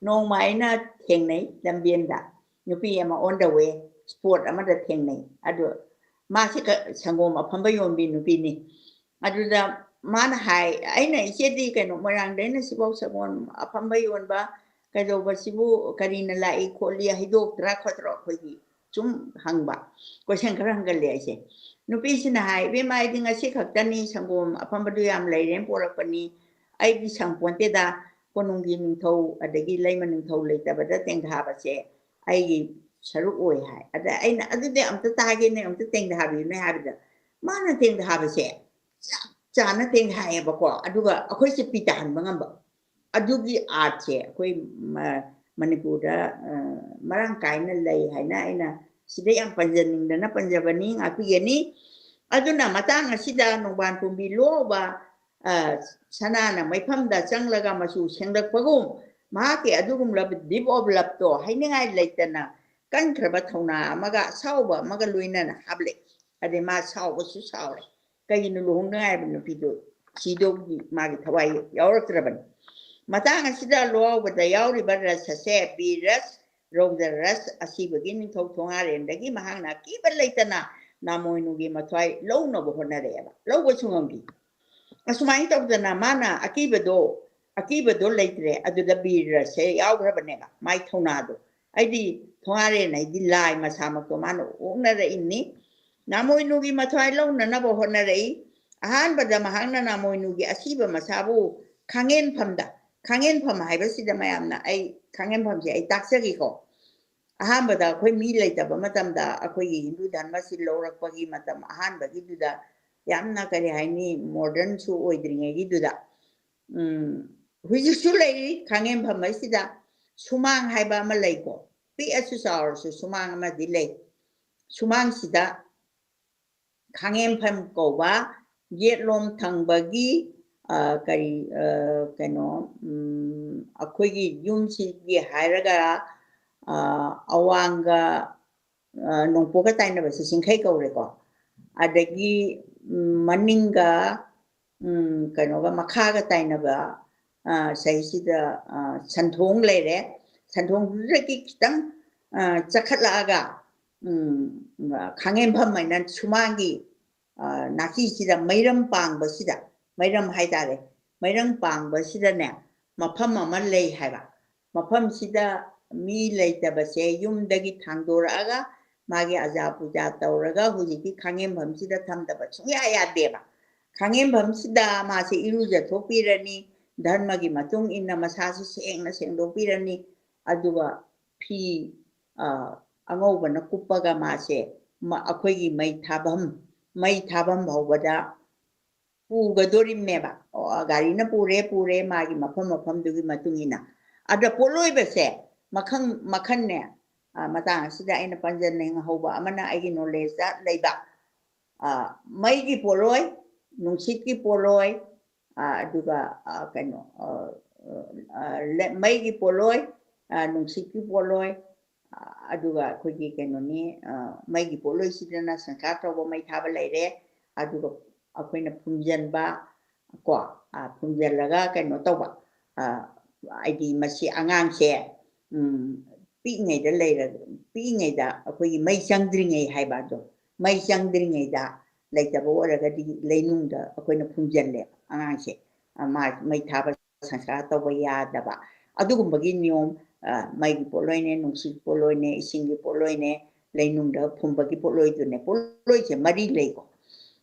ꯅꯣꯡꯃ ꯑꯩꯅ ꯊꯦꯡꯅꯩ ꯂꯝꯕꯦꯟꯗ, ꯅꯨꯄꯤ ꯑꯃ on the way spot ꯑꯃꯗ ꯊꯦꯡꯅꯩ꯫ ꯑꯗꯨ ꯃꯥꯁꯤ ꯀ-, ꯁꯪꯒꯣꯝ ꯑꯐꯝꯕ ꯌꯣꯟꯕꯤ ꯅꯨꯄꯤꯅꯤ꯫ ꯑꯗꯨꯗ ꯃꯥꯅ ꯍꯥꯏ, ꯑꯩꯅ, "ꯏꯆꯦꯗꯤ ꯀꯩꯅꯣ, ꯃꯣꯏꯔꯥꯡꯗꯩꯅ ꯁꯤꯐꯥꯎ ꯁꯪꯒꯣꯝ ꯑꯐꯝꯕ ꯌꯣꯟꯕ ꯀꯩꯗꯧꯕꯁꯤꯕꯨ ꯀꯔꯤꯅ ꯂꯥꯛꯏ ꯈꯣꯠꯂꯤ ꯍꯩꯗꯣꯛꯇ꯭ꯔꯥ ꯈꯣꯠꯇ꯭ꯔꯣ?" ꯑꯩꯈꯣꯏꯒꯤ ꯁꯨꯝ ꯍꯪꯕ, question ꯈꯔ ꯍꯪꯒꯜꯂꯦ ꯑꯩꯁꯦ꯫ ꯅꯨꯄꯤꯁꯤꯅ ꯍꯥꯏ, "ꯏꯕꯦꯝꯃ, ꯑꯩꯗꯤ ꯉꯁꯤ ꯈꯛꯇꯅꯤ, ꯁꯪꯒꯣꯝ ꯑꯐꯝꯕꯗꯨ ꯌꯥꯝ ꯂꯩꯔꯦꯅ ꯄꯣꯔꯛꯄꯅꯤ꯫ ꯑꯩꯗꯤ ꯁꯪꯄꯣꯟꯇꯦꯗ, ꯀꯣꯅꯨꯡꯒꯤ ꯅꯤꯡꯊꯧ ꯑꯗꯒꯤ ꯂꯩꯃ ꯅꯤꯡꯊꯧ ꯂꯩꯇꯕꯗ ꯇꯦꯡꯊꯥꯕꯁꯦ ꯑꯩꯒꯤ ꯁꯔꯨꯛ ꯑꯣꯏ" ꯍꯥꯏ꯫ ꯑꯗ ꯑꯩꯅ, "ꯑꯗꯨꯗꯤ ꯑꯝꯇ ꯇꯥꯒꯦꯅꯦ, ꯑꯝꯇ ꯇꯦꯡꯊꯥꯕꯤꯌꯨꯅꯦ" ꯍꯥꯏꯕꯗ, ꯃꯥꯅ ꯇꯦꯡꯊꯥꯕꯁꯦ ꯆꯞ ꯆꯥꯅ ꯇꯦꯡꯊꯥꯏꯌꯦꯕꯀꯣ꯫ ꯑꯗꯨꯒ ꯑꯩꯈꯣꯏꯁꯦ ꯄꯤ ꯇꯥꯍꯟꯕ ꯉꯝꯕ꯫ ꯑꯗꯨꯒꯤ artꯁꯦ ꯑꯩꯈꯣꯏ ꯃ-, ꯃꯅꯤꯄꯨꯔꯗ, ꯑ, ꯃꯔꯥꯡ ꯀꯥꯏꯅ ꯂꯩ ꯍꯥꯏꯅ ꯑꯩꯅ ꯁꯤꯗ ꯌꯥꯝ ꯄꯟꯖꯅꯤꯡꯗꯅ ꯄꯟꯖꯕꯅꯤ, ꯉꯥꯛꯄꯤꯒꯅꯤ꯫ ꯑꯗꯨꯅ ꯃꯇꯥꯡ ꯑꯁꯤꯗ ꯅꯣꯡꯕꯥꯟ ꯄꯨꯝꯕꯤ ꯂꯣꯕ, ꯑ, ꯁꯅꯥꯅ ꯃꯩꯐꯝꯗ ꯆꯪꯂꯒ ꯃꯆꯨ ꯁꯦꯡꯂꯛꯄꯒꯨꯝ, ꯃꯍꯥꯛꯀꯤ ꯑꯗꯨꯒꯨꯝꯂꯕ deep of loveꯇꯣ ꯍꯥꯏꯅꯤꯡꯉꯥꯏ ꯂꯩꯇꯅ ꯀꯟꯈ꯭ꯔꯕ ꯊꯧꯅꯥ ꯑꯃꯒ ꯑꯁꯥꯎꯕ ꯑꯃꯒ ꯂꯣꯏꯅꯅ ꯍꯥꯞꯂꯦ꯫ ꯑꯗꯩ ꯃꯥ ꯁꯥꯎꯕꯁꯨ ꯁꯥꯎꯔꯦ꯫ ꯀꯩꯒꯤꯅꯣ, ꯂꯨꯍꯣꯡꯅꯉꯥꯏꯕ ꯅꯨꯄꯤꯗꯣ ꯁꯤꯗꯧꯒꯤ ꯃꯥꯒꯤ ꯊꯋꯥꯏ ꯌꯥꯎꯔꯛꯇ꯭ꯔꯕꯅꯤ꯫ ꯃꯇꯥꯡ ꯑꯁꯤꯗ ꯂꯣ ꯍꯥꯎꯕꯗ ꯌꯥꯎꯔꯤꯕ ꯔꯁ ꯑꯁꯦ ꯕꯤꯔ ꯔꯁ, ꯔꯧꯗ꯭ꯔ ꯔꯁ, ꯑꯁꯤꯕꯒꯤ ꯅꯤꯡꯊꯧ ꯊꯣꯉꯥꯔꯦꯟꯗꯒꯤ ꯃꯍꯥꯛꯅ ꯑꯀꯤꯕ ꯂꯩꯇꯅ ꯅꯥꯃꯣꯏꯅꯨꯒꯤ ꯃꯊ꯭ꯋꯥꯏ ꯂꯧꯅꯕ ꯍꯣꯠꯅꯔꯛꯑꯦꯕ꯫ ꯂꯧꯕꯁꯨ ꯉꯝꯈꯤ꯫ ꯑꯁꯨꯃꯥꯏꯅ ꯇꯧꯗꯅ ꯃꯥꯅ ꯑꯀꯤꯕꯗꯣ, ꯑꯀꯤꯕꯗꯣ ꯂꯩꯇ꯭ꯔꯦ꯫ ꯑꯗꯨꯗ ꯕꯤꯔ ꯔꯁꯁꯦ ꯌꯥꯎꯈ꯭ꯔꯕꯅꯦꯕ, ꯃꯥꯏ ꯊꯧꯅꯥꯗꯣ꯫ ꯑꯩꯗꯤ ꯊꯣꯉꯥꯔꯦꯟ ꯍꯥꯏꯗꯤ ꯂꯥꯏ ꯃꯁꯥꯃꯛꯇꯣ ꯃꯥꯅ ꯑꯣꯛꯅꯔꯛꯏꯅꯤ꯫ ꯅꯥꯃꯣꯏꯅꯨꯒꯤ ꯃꯊ꯭ꯋꯥꯏ ꯂꯧꯅꯅꯕ ꯍꯣꯠꯅꯔꯛꯏ꯫ ꯑꯍꯥꯟꯕꯗ ꯃꯍꯥꯛꯅ ꯅꯥꯃꯣꯏꯅꯨꯒꯤ ꯑꯁꯤꯕ ꯃꯁꯥꯕꯨ ꯈꯥꯡꯉꯦꯟꯐꯝꯗ, ꯈꯥꯡꯉꯦꯟꯐꯝ ꯍꯥꯏꯕꯁꯤꯗ ꯃꯌꯥꯝꯅ ꯑꯩ ꯈꯥꯡꯉꯦꯟꯐꯝꯁꯦ ꯑꯩ ꯇꯥꯛꯆꯒꯦꯀꯣ꯫ ꯑꯍꯥꯟꯕꯗ ꯑꯩꯈꯣꯏ ꯃꯤ ꯂꯩꯇꯕ ꯃꯇꯝꯗ ꯑꯩꯈꯣꯏꯒꯤ ꯍꯤꯟꯗꯨ ꯙꯔꯃꯁꯤ ꯂꯧꯔꯛꯄꯒꯤ ꯃꯇꯝ ꯑꯍꯥꯟꯕꯒꯤꯗꯨꯗ ꯌꯥꯝꯅ, ꯀꯔꯤ ꯍꯥꯏꯅꯤ, modernꯁꯨ ꯑꯣꯏꯗ꯭ꯔꯤꯉꯩꯒꯤꯗꯨꯗ, ꯎꯝ, ꯍꯧꯖꯤꯛꯁꯨ ꯂꯩꯔꯤ ꯈꯥꯡꯉꯦꯟꯐꯝ ꯍꯥꯏꯁꯤꯗ ꯁꯨꯃꯥꯡ ꯍꯥꯏꯕ ꯑꯃ ꯂꯩꯀꯣ꯫ ꯄꯤꯛꯑꯁꯨ ꯆꯥꯎꯔꯁꯨ ꯁꯨꯃꯥꯡ ꯑꯃꯗꯤ ꯂꯩ꯫ ꯁꯨꯃꯥꯡꯁꯤꯗ ꯈꯥꯡꯉꯦꯟꯐꯝ ꯀꯧꯕ ꯌꯦꯠꯂꯣꯝ ꯊꯪꯕꯒꯤ, ꯑ, ꯀꯔꯤ, ꯑ, ꯀꯩꯅꯣ, ꯎꯝ, ꯑꯩꯈꯣꯏꯒꯤ ꯌꯨꯝꯁꯤꯒꯤ ꯍꯥꯏꯔꯒ, ꯑ, ꯑꯋꯥꯡꯒ, ꯑ, ꯅꯣꯡꯄꯣꯛꯀ ꯇꯥꯏꯅꯕꯁꯤ ꯆꯤꯡꯈꯩ ꯀꯧꯔꯦꯀꯣ꯫ ꯑꯗꯒꯤ, ꯎꯝ, ꯃꯅꯤꯡꯒ, ꯎꯝ, ꯀꯩꯅꯣꯒ ꯃꯈꯥꯒ ꯇꯥꯏꯅꯕ, ꯑ, ꯁꯤꯗꯩꯁꯤꯗ, ꯑ, ꯁꯟꯊꯣꯡ ꯂꯩꯔꯦ꯫ ꯁꯟꯊꯣꯡꯗꯨꯗꯒꯤ ꯈꯤꯇꯪ, ꯑ, ꯆꯈꯠꯂꯛꯑꯒ, ꯎꯝ, ꯈꯥꯡꯉꯦꯝꯐꯝ ꯍꯥꯏꯅ ꯁꯨꯃꯥꯡꯒꯤ, ꯑ, ꯅꯥꯀꯤꯁꯤꯗ ꯃꯩꯔꯝ ꯄꯥꯡꯕꯁꯤꯗ, ꯃꯩꯔꯝ ꯍꯥꯏꯇꯥꯔꯦ, ꯃꯩꯔꯝ ꯄꯥꯡꯕꯁꯤꯗꯅꯦ ꯃꯐꯝ ꯑꯃ ꯂꯩ ꯍꯥꯏꯕ꯫ ꯃꯐꯝꯁꯤꯗ ꯃꯤ ꯂꯩꯇꯕꯁꯦ ꯌꯨꯝꯗꯒꯤ ꯊꯥꯡꯗꯣꯔꯛꯑꯒ ꯃꯥꯒꯤ ꯑꯖꯥ ꯄꯨꯖꯥ ꯇꯧꯔꯒ ꯍꯧꯖꯤꯛꯀꯤ ꯈꯥꯡꯉꯦꯝꯐꯝꯁꯤꯗ ꯊꯝꯗꯕ ꯁꯨꯡꯌꯥ ꯌꯥꯗꯦꯕ꯫ ꯈꯥꯡꯉꯦꯝꯐꯝꯁꯤꯗ ꯃꯥꯁꯦ ꯏꯔꯨꯖꯊꯣꯛꯄꯤꯔꯅꯤ, ꯙꯔꯃꯒꯤ ꯃꯇꯨꯡ ꯏꯟꯅ ꯃꯁꯥꯁꯤ ꯁꯦꯡꯅ ꯁꯦꯡꯗꯣꯛꯄꯤꯔꯅꯤ, ꯑꯗꯨꯒ ꯐꯤ, ꯑ, ꯑꯉꯧꯕꯅ ꯀꯨꯞꯄꯒ ꯃꯥꯁꯦ ꯃ-, ꯑꯩꯈꯣꯏꯒꯤ ꯃꯩ ꯊꯥꯐꯝ, ꯃꯩ ꯊꯥꯐꯝ ꯐꯥꯎꯕꯗ ꯄꯨꯒꯗꯣꯔꯤꯕꯅꯦꯕ꯫ ꯑꯣ, ꯒꯥꯔꯤꯅ ꯄꯨꯔꯦ, ꯄꯨꯔꯦ, ꯃꯥꯒꯤ ꯃꯐꯝ ꯃꯐꯝꯗꯨꯒꯤ ꯃꯇꯨꯡ ꯏꯟꯅ꯫ ꯑꯗ ꯄꯣꯠꯂꯣꯏꯕꯁꯦ ꯃꯈꯜ, ꯃꯈꯜꯅꯦ, ꯑ, ꯃꯇꯥꯡ ꯑꯁꯤꯗ ꯑꯩꯅ ꯄꯟꯖꯅꯤꯡꯍꯧꯕ ꯑꯃꯅ ꯑꯩꯒꯤ ꯅꯣꯂꯦꯖꯇ ꯂꯩꯕ, ꯑ, ꯃꯩꯒꯤ ꯄꯣꯠꯂꯣꯏ, ꯅꯨꯡꯁꯤꯠꯀꯤ ꯄꯣꯠꯂꯣꯏ, ꯑ, ꯑꯗꯨꯒ, ꯑ, ꯀꯩꯅꯣ, ꯑ, ꯑ, ꯂꯦ-, ꯃꯩꯒꯤ ꯄꯣꯠꯂꯣꯏ, ꯑ, ꯅꯨꯡꯁꯤꯠꯀꯤ ꯄꯣꯠꯂꯣꯏ, ꯑ, ꯑꯗꯨꯒ ꯑꯩꯈꯣꯏꯒꯤ ꯀꯩꯅꯣꯅꯤ, ꯑ, ꯃꯩꯒꯤ ꯄꯣꯠꯂꯣꯏꯁꯤꯗꯅ ꯁꯪꯁꯥꯔ ꯇꯧꯕ ꯃꯩ ꯊꯥꯕ ꯂꯩꯔꯦ, ꯑꯗꯨꯒ ꯑꯩꯈꯣꯏꯅ ꯐꯨꯝꯖꯤꯟꯕ, ꯀꯣ, ꯑ, ꯐꯨꯝꯖꯤꯜꯂꯒ ꯀꯩꯅꯣ ꯇꯧꯕ, ꯑ, ꯍꯥꯏꯗꯤ ꯃꯁꯤ ꯑꯉꯥꯡꯁꯦ, ꯎꯝ, ꯄꯤꯛꯏꯉꯩꯗ ꯂꯩꯔ-, ꯄꯤꯛꯏꯉꯩꯗ ꯑꯩꯈꯣꯏꯒꯤ ꯃꯩ ꯆꯪꯗ꯭ꯔꯤꯉꯩ ꯍꯥꯏꯕ ꯑꯗꯣ, ꯃꯩ ꯆꯪꯗ꯭ꯔꯤꯉꯩꯗ ꯂꯩꯇꯕ ꯑꯣꯏꯔꯒꯗꯤ ꯂꯩꯅꯨꯡꯗ ꯑꯩꯈꯣꯏꯅ ꯐꯨꯝꯖꯤꯜꯂꯦꯕ ꯑꯉꯥꯡꯁꯦ, ꯑ, ꯃꯥ ꯃꯩ ꯊꯥꯕ ꯁꯪꯁꯀꯥꯔ ꯇꯧꯕ ꯌꯥꯗꯕ ꯑꯗꯨꯒꯨꯝꯕꯒꯤ ꯅꯤꯌꯣꯝ, ꯑ, ꯃꯩꯒꯤ ꯄꯣꯠꯂꯣꯏꯅꯦ, ꯅꯨꯡꯁꯤꯠꯀꯤ ꯄꯣꯠꯂꯣꯏꯅꯦ, ꯏꯁꯤꯡꯒꯤ ꯄꯣꯠꯂꯣꯏꯅꯦ, ꯂꯩꯅꯨꯡꯗ ꯐꯨꯝꯕꯒꯤ ꯄꯣꯠꯂꯣꯏꯗꯨꯅꯦ꯫ ꯄꯣꯠꯂꯣꯏꯁꯦ ꯃꯔꯤ ꯂꯩꯀꯣ꯫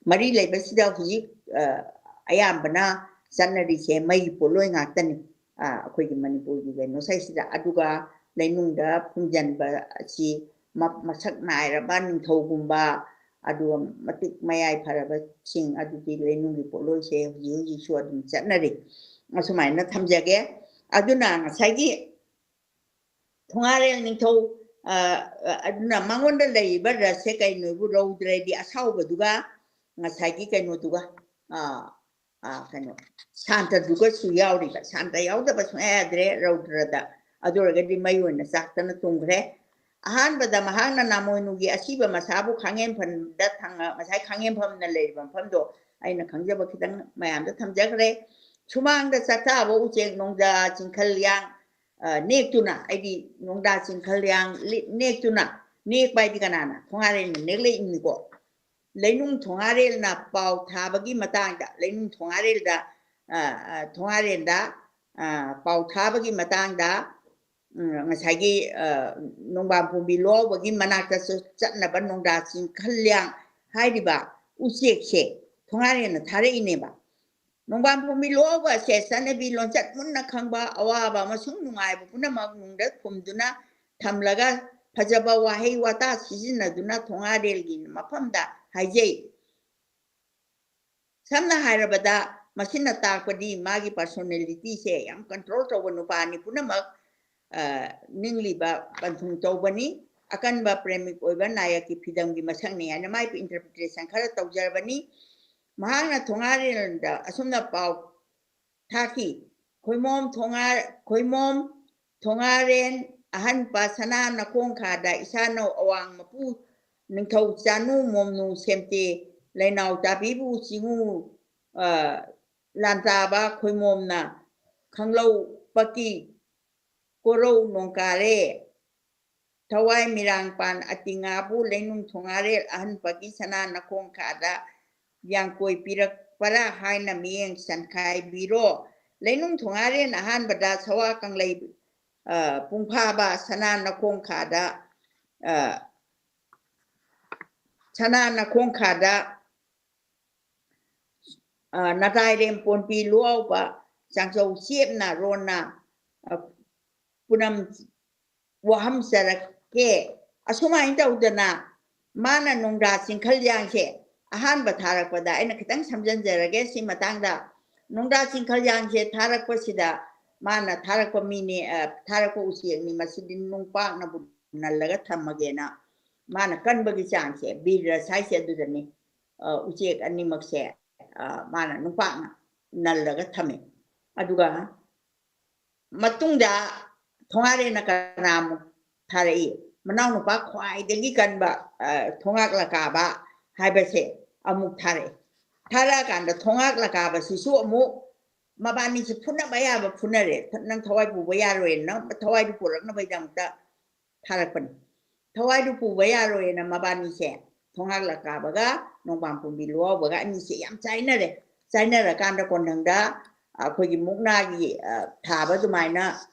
ꯃꯔꯤ ꯂꯩꯕꯁꯤꯗ ꯍꯧꯖꯤꯛ, ꯑ, ꯑꯌꯥꯝꯕꯅ ꯆꯠꯅꯔꯤꯁꯦ ꯃꯩꯒꯤ ꯄꯣꯠꯂꯣꯏ ꯉꯥꯛꯇꯅꯤ꯫ ꯑ, ꯑꯩꯈꯣꯏꯒꯤ ꯃꯅꯤꯄꯨꯔꯒꯤ ꯀꯩꯅꯣ ꯁꯥꯏꯁꯤꯗ꯫ ꯑꯗꯨꯒ ꯂꯩꯅꯨꯡꯗ ꯐꯨꯝꯖꯤꯟꯕ ꯑꯁꯤ ꯃ-, ꯃꯁꯛ ꯅꯥꯏꯔꯕ ꯅꯤꯡꯊꯧꯒꯨꯝꯕ, ꯑꯗꯨꯒ ꯃꯇꯤꯛ ꯃꯌꯥꯏ ꯐꯔꯕꯁꯤꯡ ꯑꯗꯨꯗꯤ ꯂꯩꯅꯨꯡꯒꯤ ꯄꯣꯠꯂꯣꯏꯁꯦ ꯍꯧꯖꯤꯛ ꯍꯧꯖꯤꯛꯁꯨ ꯑꯗꯨꯝ ꯆꯠꯅꯔꯤ꯫ ꯑꯁꯨꯃꯥꯏꯅ ꯊꯝꯖꯒꯦ꯫ ꯑꯗꯨꯅ ꯉꯁꯥꯏꯒꯤ ꯊꯣꯉꯥꯔꯦꯜ ꯅꯤꯡꯊꯧ, ꯑ, ꯑ, ꯑꯗꯨꯅ ꯃꯉꯣꯟꯗ ꯂꯩꯔꯤꯕ ꯔꯁꯁꯦ ꯀꯩꯅꯣꯕꯨ ꯔꯧꯗ꯭ꯔꯗꯤ ꯑꯁꯥꯎꯕꯗꯨꯒ ꯉꯁꯥꯏꯒꯤ ꯀꯩꯅꯣꯗꯨꯒ, ꯑ, ꯑ, ꯀꯩꯅꯣ, ꯁꯥꯟꯇꯗꯨꯒꯁꯨ ꯌꯥꯎꯔꯤꯕ꯫ ꯁꯥꯟꯇ ꯌꯥꯎꯗꯕ ꯁꯨꯡꯌꯥ ꯌꯥꯗ꯭ꯔꯦ ꯔꯧꯗ꯭ꯔꯗ꯫ ꯑꯗꯨ ꯑꯣꯏꯔꯒꯗꯤ ꯃꯩ ꯑꯣꯏꯅ ꯆꯥꯛꯇꯅ ꯇꯨꯝꯈ꯭ꯔꯦ꯫ ꯑꯍꯥꯟꯕꯗ ꯃꯍꯥꯛꯅ ꯅꯥꯃꯣꯏꯅꯨꯒꯤ ꯑꯁꯤꯕ ꯃꯁꯥꯕꯨ ꯈꯥꯡꯉꯦꯝꯐꯝꯗ ꯊꯪꯉ-, ꯉꯁꯥꯏ ꯈꯥꯡꯉꯦꯝꯐꯝꯅ ꯂꯩꯔꯤꯕ ꯃꯐꯝꯗꯣ, ꯑꯩꯅ ꯈꯪꯖꯕ ꯈꯤꯇꯪ ꯃꯌꯥꯝꯗ ꯊꯝꯖꯈ꯭ꯔꯦ꯫ ꯁꯨꯃꯥꯡꯗ ꯆꯥꯛꯇꯥꯕ ꯎꯆꯦꯛ ꯅꯣꯡꯗꯥ ꯆꯤꯡꯈꯜ ꯌꯥꯡ, ꯑ, ꯅꯦꯛꯇꯨꯅ, ꯍꯥꯏꯗꯤ ꯅꯣꯡꯗꯥ ꯆꯤꯡꯈꯜ ꯌꯥꯡ ꯂꯤ-, ꯅꯦꯛꯇꯨꯅ, ꯅꯦꯛꯄ ꯍꯥꯏꯗꯤ ꯀꯅꯥꯅ? ꯊꯣꯉꯥꯔꯦꯟꯅ ꯅꯦꯛꯂꯛꯏꯅꯤꯀꯣ꯫ ꯂꯩꯅꯨꯡ ꯊꯣꯉꯥꯔꯦꯜꯅ ꯄꯥꯎ ꯊꯥꯕꯒꯤ ꯃꯇꯥꯡꯗ, ꯂꯩꯅꯨꯡ ꯊꯣꯉꯥꯔꯦꯜꯗ, ꯑ, ꯑ, ꯊꯣꯉꯥꯔꯦꯟꯗ, ꯑ, ꯄꯥꯎ ꯊꯥꯕꯒꯤ ꯃꯇꯥꯡꯗ, ꯎꯝ, ꯉꯁꯥꯏꯒꯤ, ꯑ, ꯅꯣꯡꯕꯥꯟ ꯄꯣꯝꯕꯤ ꯂꯣꯛꯍꯧꯕꯒꯤ ꯃꯅꯥꯛꯇꯁꯨ ꯆꯠꯅꯕ ꯅꯣꯡꯗꯥ ꯆꯤꯡꯈꯜ ꯌꯥꯡ ꯍꯥꯏꯔꯤꯕ ꯎꯆꯦꯛꯁꯦ ꯊꯣꯉꯥꯔꯦꯟꯅ ꯊꯥꯔꯛꯏꯅꯦꯕ꯫ ꯅꯣꯡꯕꯥꯟ ꯄꯣꯝꯕꯤ ꯂꯣꯛꯍꯧꯕ ꯑꯁꯦ ꯆꯠꯅꯕꯤ ꯂꯣꯟꯆꯠ ꯃꯨꯟꯅ ꯈꯪꯕ, ꯑꯋꯥꯕ ꯑꯃꯁꯨꯡ ꯅꯨꯡꯉꯥꯏꯕ ꯄꯨꯝꯅꯃꯛ ꯅꯨꯡꯗ ꯐꯨꯝꯗꯨꯅ ꯊꯝꯂꯒ ꯐꯖꯕ ꯋꯥꯍꯩ ꯋꯥꯇꯥ ꯁꯤꯖꯤꯟꯅꯗꯨꯅ ꯊꯣꯉꯥꯔꯦꯜꯒꯤ ꯃꯐꯝꯗ ꯍꯥꯏꯖꯩ꯫ ꯁꯝꯅ ꯍꯥꯏꯔꯕꯗ, ꯃꯁꯤꯅ ꯇꯥꯛꯄꯗꯤ ꯃꯥꯒꯤ personality ꯁꯦ ꯌꯥꯝ control ꯇꯧꯕ ꯅꯨꯄꯥꯅꯤ꯫ ꯄꯨꯝꯅꯃꯛ, ꯑ, ꯅꯤꯡꯂꯤꯕ ꯄꯟꯊꯨꯡ ꯇꯧꯕꯅꯤ꯫ ꯑꯀꯟꯕ ꯄ꯭ꯔꯦꯃꯤꯛ ꯑꯣꯏꯕ ꯅꯥꯌꯛꯀꯤ ꯐꯤꯗꯝꯒꯤ ꯃꯁꯛꯅꯤ ꯍꯥꯏꯅ ꯃꯥꯏ interpretation ꯈꯔ ꯇꯧꯖꯔꯕꯅꯤ꯫ ꯃꯍꯥꯛꯅ ꯊꯣꯉꯥꯔꯦꯜꯗ ꯑꯁꯨꯝꯅ ꯄꯥꯎ ꯊꯥꯈꯤ, "ꯈꯣꯏꯃꯣꯝ ꯊꯣꯉꯥ-, ꯈꯣꯏꯃꯣꯝ ꯊꯣꯉꯥꯔꯦꯟ ꯑꯍꯟꯄ ꯁꯅꯥ ꯅꯈꯣꯡꯈꯥꯗ ꯏꯁꯥꯅꯧ ꯑꯋꯥꯡ ꯃꯄꯨ ꯅꯤꯡꯊꯧ ꯆꯥꯅꯨ ꯃꯣꯝꯅꯨ ꯁꯦꯝꯇꯦ ꯂꯩꯅꯥꯎ ꯇꯥꯕꯤꯕꯨ ꯆꯤꯡꯉꯨ, ꯑ, ꯂꯥꯟꯇꯥꯕ ꯈꯣꯏꯃꯣꯝꯅ ꯈꯪꯂꯧ ꯄꯀꯤ ꯀꯣꯔꯧ ꯅꯣꯡꯀꯥꯔꯦ ꯊꯋꯥꯏ ꯃꯤꯔꯥꯡꯄꯥꯟ ꯑꯇꯤꯉꯥꯕꯨ ꯂꯩꯅꯨꯡ ꯊꯣꯉꯥꯔꯦꯜ ꯑꯍꯟꯄꯒꯤ ꯁꯅꯥ ꯅꯈꯣꯡꯈꯥꯗ ꯌꯥꯡꯀꯣꯏ ꯄꯤꯔꯛꯄꯔꯥ ꯍꯥꯏꯅ ꯃꯤꯠꯌꯦꯡ ꯆꯟꯈꯥꯏꯕꯤꯔꯣ꯫ ꯂꯩꯅꯨꯡ ꯊꯣꯉꯥꯔꯦꯜ ꯑꯍꯥꯟꯕꯗ ꯁꯋꯥ ꯀꯪꯂꯩ, ꯑ, ꯄꯨꯡꯐꯥꯕ ꯁꯅꯥ ꯅꯈꯣꯡꯈꯥꯗ, ꯑ, ꯁꯅꯥ ꯅꯈꯣꯡꯈꯥꯗ, ꯑ, ꯅꯇꯥꯏꯔꯦꯝ ꯄꯣꯟꯄꯤ ꯂꯨꯋꯥꯎꯕ ꯆꯥꯡꯆꯧ ꯆꯦꯞꯅ ꯔꯣꯟꯅ, ꯑ, ꯄꯨꯅꯝ ꯋꯥꯍꯝꯆꯔꯛꯀꯦ꯫ ꯑꯁꯨꯃꯥꯏꯅ ꯇꯧꯗꯅ ꯃꯥꯅ ꯅꯣꯡꯗꯥ ꯆꯤꯡꯈꯜ ꯌꯥꯡꯁꯦ ꯑꯍꯥꯟꯕ ꯊꯥꯔꯛꯄꯗ ꯑꯩꯅ ꯈꯤꯇꯪ ꯁꯝꯖꯤꯟꯖꯔꯒꯦ ꯁꯤ ꯃꯇꯥꯡꯗ꯫ ꯅꯣꯡꯗꯥ ꯆꯤꯡꯈꯜ ꯌꯥꯡꯁꯦ ꯊꯥꯔꯛꯄꯁꯤꯗ ꯃꯥꯅ ꯊꯥꯔꯛꯄ ꯃꯤꯅꯦ, ꯑ, ꯊꯥꯔꯛꯄ ꯎꯆꯦꯛꯅꯤ, ꯃꯁꯤꯗꯤ ꯅꯨꯡꯄꯥꯛꯅꯕꯨ ꯅꯜꯂꯒ ꯊꯝꯃꯒꯦꯅ ꯃꯥꯅ ꯀꯟꯕꯒꯤ ꯆꯥꯡꯁꯦ, ꯕꯤꯔ ꯔꯁ ꯍꯥꯏꯁꯦ ꯑꯗꯨꯗꯅꯤ꯫ ꯑ, ꯎꯆꯦꯛ ꯑꯅꯤꯃꯛꯁꯦ, ꯑ, ꯃꯥꯅ ꯅꯨꯡꯄꯥꯛꯅ ꯅꯜꯂꯒ ꯊꯝꯃꯦ꯫ ꯑꯗꯨꯒ ꯃꯇꯨꯡꯗ ꯊꯣꯉꯥꯔꯦꯟꯅ ꯀꯅꯥꯃꯨꯛ ꯊꯥꯔꯛꯏ? ꯃꯅꯥꯎꯅꯨꯄꯥ ꯈ꯭ꯋꯥꯏꯗꯒꯤ ꯀꯟꯕ, ꯑ, ꯊꯣꯉꯥꯛ ꯂꯀꯥꯕ ꯍꯥꯏꯕꯁꯦ ꯑꯃꯨꯛ ꯊꯥꯔꯛꯏ꯫ ꯊꯥꯔꯛꯑꯀꯥꯟꯗ ꯊꯣꯡꯍꯥꯛ ꯂꯀꯥꯕꯁꯤꯁꯨ ꯑꯃꯨꯛ ꯃꯕꯥꯅꯤꯁꯤ ꯐꯨꯅꯕ ꯌꯥꯕ ꯐꯨꯅꯔꯦ꯫ ꯅꯪ ꯊꯋꯥꯏ ꯄꯨꯕ ꯌꯥꯔꯣꯏꯅ, ꯅꯪ ꯊꯋꯥꯏꯗꯨ ꯄꯨꯔꯛꯅꯕꯒꯤꯗꯃꯛꯇ ꯊꯥꯔꯛꯄꯅꯤ꯫ ꯊꯋꯥꯏꯗꯨ ꯄꯨꯕ ꯌꯥꯔꯣꯏꯅ ꯃꯕꯥꯅꯤꯁꯦ, ꯊꯣꯡꯍꯥꯛ ꯂꯀꯥꯕꯒ ꯅꯣꯡꯕꯥꯟ ꯄꯨꯝꯕꯤ ꯂꯨꯋꯥꯎꯕꯒ ꯑꯅꯤꯁꯦ ꯌꯥꯝ ꯆꯥꯏꯅꯔꯦ꯫ ꯆꯥꯏꯅꯔꯀꯥꯟꯗ ꯀꯣꯟꯊꯪꯗ ꯑꯩꯈꯣꯏꯒꯤ ꯃꯨꯛꯅꯥꯒꯤ, ꯑ, ꯊꯥꯕ ꯑꯗꯨꯃꯥꯏꯅ,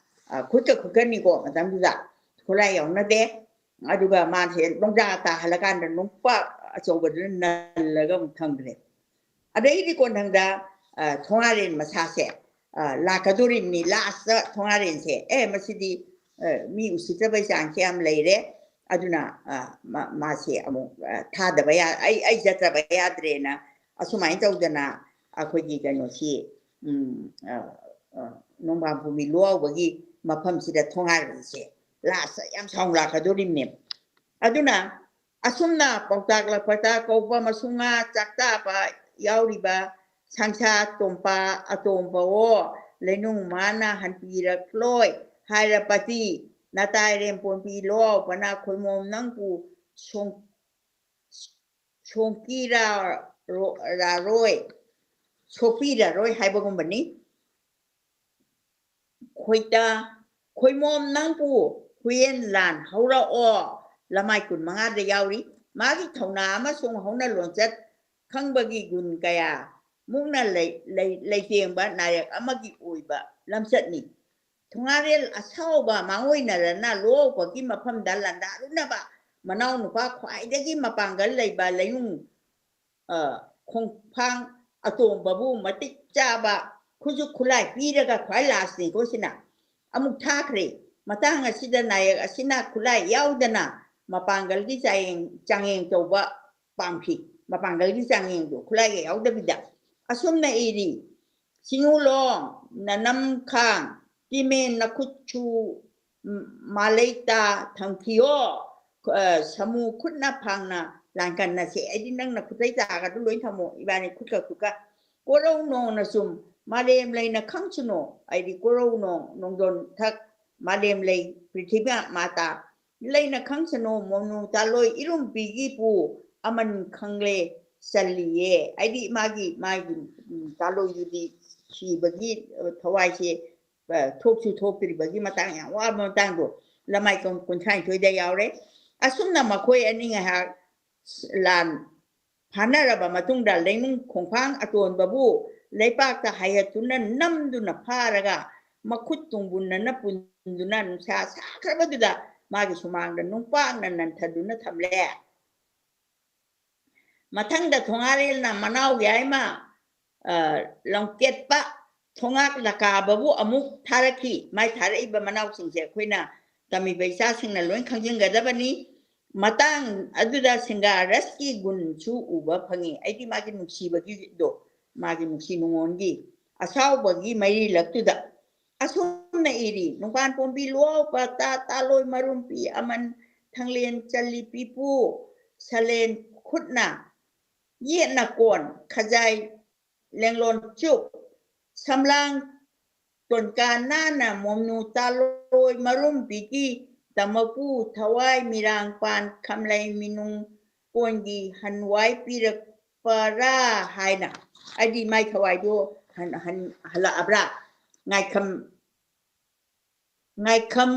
ꯑ, ꯈꯨꯠꯀ ꯈꯨꯠꯀꯅꯤꯀꯣ ꯃꯇꯝꯗꯨꯗ꯫ ꯈꯨꯠꯂꯥꯏ ꯌꯥꯎꯅꯗꯦ꯫ ꯑꯗꯨꯒ ꯃꯥꯁꯦ ꯅꯣꯡꯖꯥ ꯇꯥꯍꯜꯂꯀꯥꯟꯗ ꯅꯨꯄꯥ ꯑꯆꯧꯕꯗꯨꯅ ꯅꯜꯂꯒ ꯑꯃꯨꯛ ꯊꯝꯈ꯭ꯔꯦ꯫ ꯑꯗꯩꯗꯤ ꯀꯣꯟꯊꯪꯗ, ꯑ, ꯊꯣꯉꯥꯔꯦꯟ ꯃꯁꯥꯁꯦ, ꯑ, ꯂꯥꯛꯀꯗꯣꯔꯤꯕꯅꯤ꯫ ꯂꯥꯁꯇ ꯊꯣꯉꯥꯔꯦꯟꯁꯦ, "ꯑꯦ, ꯃꯁꯤꯗꯤ, ꯑ, ꯃꯤ ꯎꯁꯤꯠꯇꯕꯩ ꯆꯥꯡꯁꯦ ꯌꯥꯝ ꯂꯩꯔꯦ, ꯑꯗꯨꯅ, ꯑ, ꯃꯥ-, ꯃꯥꯁꯦ ꯑꯃꯨꯛ, ꯑ, ꯊꯥꯗꯕ ꯌꯥ-, ꯑꯩ, ꯑꯩ ꯆꯠꯇꯕ ꯌꯥꯗ꯭ꯔꯦꯅ" ꯑꯁꯨꯃꯥꯏꯅ ꯇꯧꯗꯅ ꯑꯩꯈꯣꯏꯒꯤ ꯀꯩꯅꯣꯁꯤ, ꯎꯝ, ꯑ, ꯑ, ꯅꯣꯡꯕꯥꯟ ꯄꯨꯝꯕꯤ ꯂꯨꯋꯥꯎꯕꯒꯤ ꯃꯐꯝꯁꯤꯗ ꯊꯣꯉꯥꯔꯦꯟꯁꯦ ꯂꯥꯁꯇ ꯌꯥꯝ ꯁꯥꯎꯅ ꯂꯥꯛꯀꯗꯣꯔꯤꯕꯅꯦꯕ꯫ ꯑꯗꯨꯅ ꯑꯁꯨꯝꯅ ꯄꯥꯎꯇꯥꯛ ꯂꯥꯛꯄꯗ ꯀꯧꯕ ꯃꯁꯨꯡ ꯉꯥ ꯆꯥꯛꯇꯥꯕ ꯌꯥꯎꯔꯤꯕ ꯁꯪꯁꯥ ꯇꯣꯝꯄꯥ ꯑꯇꯣꯝꯕꯋꯣ, ꯂꯩꯅꯨꯡ ꯃꯥꯅ ꯍꯟꯕꯤꯔꯛꯂꯣꯏ ꯍꯥꯏꯔꯕꯗꯤ, ꯅꯇꯥꯏꯔꯦꯝ ꯄꯣꯟꯕꯤ ꯂꯣ ꯄꯅꯥ ꯈꯣꯏꯃꯣꯝ ꯅꯪꯕꯨ ꯁꯣꯡ-, ꯁꯣꯡꯀꯤꯔꯥꯔꯣ-, ꯔꯥꯔꯣꯏ, ꯁꯣꯛꯄꯤꯔꯔꯣꯏ ꯍꯥꯏꯕꯒꯨꯝꯕꯅꯤ꯫ ꯈꯣꯏꯇ, ꯈꯣꯏꯃꯣꯝ ꯅꯪꯕꯨ ꯍꯨꯌꯦꯟ ꯂꯥꯟ ꯍꯧꯔꯛꯑꯣ꯫ ꯂꯃꯥꯏ ꯀꯨꯟ ꯃꯉꯥꯗ ꯌꯥꯎꯔꯤ꯫ ꯃꯥꯒꯤ ꯊꯧꯅꯥ ꯑꯃꯁꯨꯡ ꯍꯧꯅ ꯂꯣꯟꯆꯠ ꯈꯪꯕꯒꯤ ꯒꯨꯟ ꯀꯌꯥ ꯃꯨꯛꯅ ꯂꯩ-, ꯂꯩ-, ꯂꯩꯇꯦꯡꯕ ꯅꯥꯌꯛ ꯑꯃꯒꯤ ꯑꯣꯏꯕ ꯂꯝꯆꯠꯅꯤ꯫ ꯊꯣꯉꯥꯔꯦꯜ ꯑꯁꯥꯎꯕ ꯃꯥꯡꯑꯣꯏꯅꯔꯅ ꯂꯣꯛꯄꯒꯤ ꯃꯐꯝꯗ ꯂꯥꯟꯗꯥꯔꯨꯅꯕ ꯃꯅꯥꯎ ꯅꯨꯄꯥ ꯈ꯭ꯋꯥꯏꯗꯒꯤ ꯃꯄꯥꯡꯒꯜ ꯂꯩꯕ ꯂꯩꯅꯨꯡ, ꯑ, ꯈꯣꯡꯐꯥꯡ ꯑꯇꯣꯝꯕꯕꯨ ꯃꯇꯤꯛ ꯆꯥꯕ ꯈꯨꯠꯁꯨ ꯈꯨꯠꯂꯥꯏ ꯄꯤꯔꯒ ꯈ꯭ꯋꯥꯏ ꯂꯥꯁꯅꯤꯀꯣ ꯁꯤꯅ꯫ ꯑꯃꯨꯛ ꯊꯥꯈ꯭ꯔꯦ꯫ ꯃꯇꯥꯡ ꯑꯁꯤꯗ ꯅꯥꯌꯛ ꯑꯁꯤꯅ ꯈꯨꯠꯂꯥꯏ ꯌꯥꯎꯗꯅ ꯃꯄꯥꯡꯒꯜꯒꯤ ꯆꯥꯌꯦꯡ, ꯆꯥꯡꯌꯦꯡ ꯇꯧꯕ ꯄꯥꯝꯈꯤ꯫ ꯃꯄꯥꯡꯒꯜꯒꯤ ꯆꯥꯡꯌꯦꯡꯗꯣ ꯈꯨꯠꯂꯥꯏꯒ ꯌꯥꯎꯗꯕꯤꯗ꯫ ꯑꯁꯨꯝꯅ ꯏꯔꯤ, ꯁꯤꯡꯉꯨꯂꯣꯡ, ꯅꯅꯝ ꯈꯥꯡ, ꯇꯤꯃꯦꯟ ꯅꯈꯨꯠꯁꯨ, ꯎꯝ, ꯃꯥꯂꯩꯇ ꯊꯝꯈꯤꯌꯣ꯫ ꯑ, ꯁꯃꯨ ꯈꯨꯠꯅ ꯐꯥꯡꯅ ꯂꯥꯟꯀꯟꯅꯁꯦ꯫ ꯑꯩꯗꯤ ꯅꯪꯅ ꯈꯨꯠꯇꯩ ꯇꯥꯒꯗꯨ ꯂꯣꯏ ꯊꯝꯃꯣ, ꯏꯕꯥꯅꯤ ꯈꯨꯠꯀ ꯈꯨꯠꯀ꯫ ꯀꯣꯔꯧꯅꯣꯡꯅ ꯁꯨꯝ ꯃꯥꯂꯦꯝ ꯂꯩꯅ ꯈꯪꯁꯅꯨ꯫ ꯑꯩꯗꯤ ꯀꯣꯔꯧꯅꯣꯡ ꯅꯣꯡꯗꯣꯟ ꯊꯛ ꯃꯥꯂꯦꯝ ꯂꯩ ꯄ꯭ꯔꯤꯊꯤꯕꯤ ꯃꯥꯇꯥ ꯂꯩꯅ ꯈꯪꯁꯅꯨ꯫ ꯃꯣꯅꯨ ꯇꯥꯂꯣꯏ ꯏꯔꯨꯝꯕꯤꯒꯤ ꯄꯨ ꯑꯃꯟ ꯈꯪꯂꯦ꯫ ꯆꯜꯂꯤꯌꯦ꯫ ꯍꯥꯏꯗꯤ ꯃꯥꯒꯤ, ꯃꯥꯒꯤ, ꯎꯝ, ꯇꯥꯂꯣꯏꯗꯨꯗꯤ ꯁꯤꯕꯒꯤ, ꯑ, ꯊꯋꯥꯏꯁꯦ, ꯑ, ꯊꯣꯛꯁꯨ ꯊꯣꯛꯇ꯭ꯔꯤꯕꯒꯤ ꯃꯇꯥꯡ, ꯌꯥꯝ ꯋꯥꯕ ꯃꯇꯥꯡꯗꯣ, ꯂꯃꯥꯏ ꯀꯨꯟ-, ꯀꯨꯟꯊ꯭ꯔꯥꯅꯤꯊꯣꯏꯗ ꯌꯥꯎꯔꯦ꯫ ꯑꯁꯨꯝꯅ ꯃꯈꯣꯏ ꯑꯅꯤ ꯉꯥꯏꯍꯥꯛ ꯂꯥꯟ ꯐꯥꯅꯔꯕ ꯃꯇꯨꯡꯗ, ꯂꯩꯅꯨꯡ ꯈꯣꯡꯐꯥꯡ ꯑꯇꯣꯟꯕꯕꯨ ꯂꯩꯄꯥꯛꯇ ꯍꯥꯏꯒꯠꯇꯨꯅ ꯅꯝꯗꯨꯅ ꯐꯥꯔꯒ, ꯃꯈꯨꯠ ꯇꯨꯡꯕꯨꯟꯅꯅ ꯄꯨꯟꯗꯨꯅ ꯅꯨꯡꯁꯥ ꯁꯥꯈ꯭ꯔꯕꯗꯨꯗ ꯃꯥꯒꯤ ꯁꯨꯃꯥꯡꯗ ꯅꯨꯡꯄꯥꯛꯅ ꯅꯟꯊꯗꯨꯅ ꯊꯝꯂꯦ꯫ ꯃꯊꯪꯗ ꯊꯣꯉꯥꯔꯦꯜꯅ ꯃꯅꯥꯎ ꯌꯥꯏꯃ, ꯑ, ꯂꯝꯀꯦꯠꯄ ꯊꯣꯉꯥꯛ ꯂꯀꯥꯕꯕꯨ ꯑꯃꯨꯛ ꯊꯥꯔꯛꯈꯤ꯫ ꯃꯥꯏ ꯊꯥꯔꯛꯏꯕ ꯃꯅꯥꯎꯁꯤꯡꯁꯦ ꯑꯩꯈꯣꯏꯅ ꯇꯝꯃꯤꯕ ꯏꯆꯥꯁꯤꯡꯅ ꯂꯣꯏ ꯈꯪꯖꯤꯟꯒꯗꯕꯅꯤ꯫ ꯃꯇꯥꯡ ꯑꯗꯨꯗ ꯁꯤꯡꯒꯥꯔꯁꯀꯤ ꯒꯨꯟꯁꯨ ꯎꯕ ꯐꯪꯉꯤ꯫ ꯑꯩꯗꯤ ꯃꯥꯒꯤ ꯅꯨꯡꯁꯤꯕꯒꯤꯗꯣ, ꯃꯥꯒꯤ ꯅꯨꯡꯁꯤ ꯅꯨꯡꯉꯣꯟꯒꯤ ꯑꯁꯥꯎꯕꯒꯤ ꯃꯩꯔꯤꯂꯛꯇꯨꯗ ꯑꯁꯨꯝꯅ ꯏꯔꯤ: ꯅꯨꯡꯄꯥꯟ ꯄꯣꯝꯕꯤ ꯂꯨꯋꯥꯎ ꯄꯥꯇꯥ ꯇꯥꯂꯣꯏ ꯃꯔꯨꯝ ꯄꯤ ꯑꯃꯟ ꯊꯪꯂꯦꯟ ꯆꯜꯂꯤ ꯄꯤꯄꯨ ꯁꯂꯦꯟ ꯈꯨꯠꯅ ꯌꯦꯠꯅ ꯀꯣꯟ ꯈꯖꯥꯏ ꯂꯦꯡꯂꯣꯟ ꯆꯨꯞ ꯁꯝꯂꯥꯡ ꯇꯣꯟꯀꯥ ꯅꯥꯅ ꯃꯣꯝꯅꯨ ꯇꯥꯂꯣꯏ ꯃꯔꯨꯝ ꯄꯤꯀꯤ ꯇꯃꯛꯄꯨ ꯊꯋꯥꯏ ꯃꯤꯔꯥꯡ ꯄꯥꯟ ꯈꯝꯂꯩ ꯃꯤꯅꯨꯡ ꯀꯣꯟꯒꯤ ꯍꯟꯋꯥꯏ ꯄꯤꯔꯛꯄꯔꯥ ꯍꯥꯏꯅ꯫ ꯑꯩꯗꯤ ꯃꯥꯏ ꯊꯋꯥꯏꯗꯣ ꯍꯟ-, ꯍꯟ-, ꯍꯜꯂꯛꯑꯕ꯭ꯔꯥ? ꯉꯥꯏꯈꯝ, ꯉꯥꯏꯈꯝ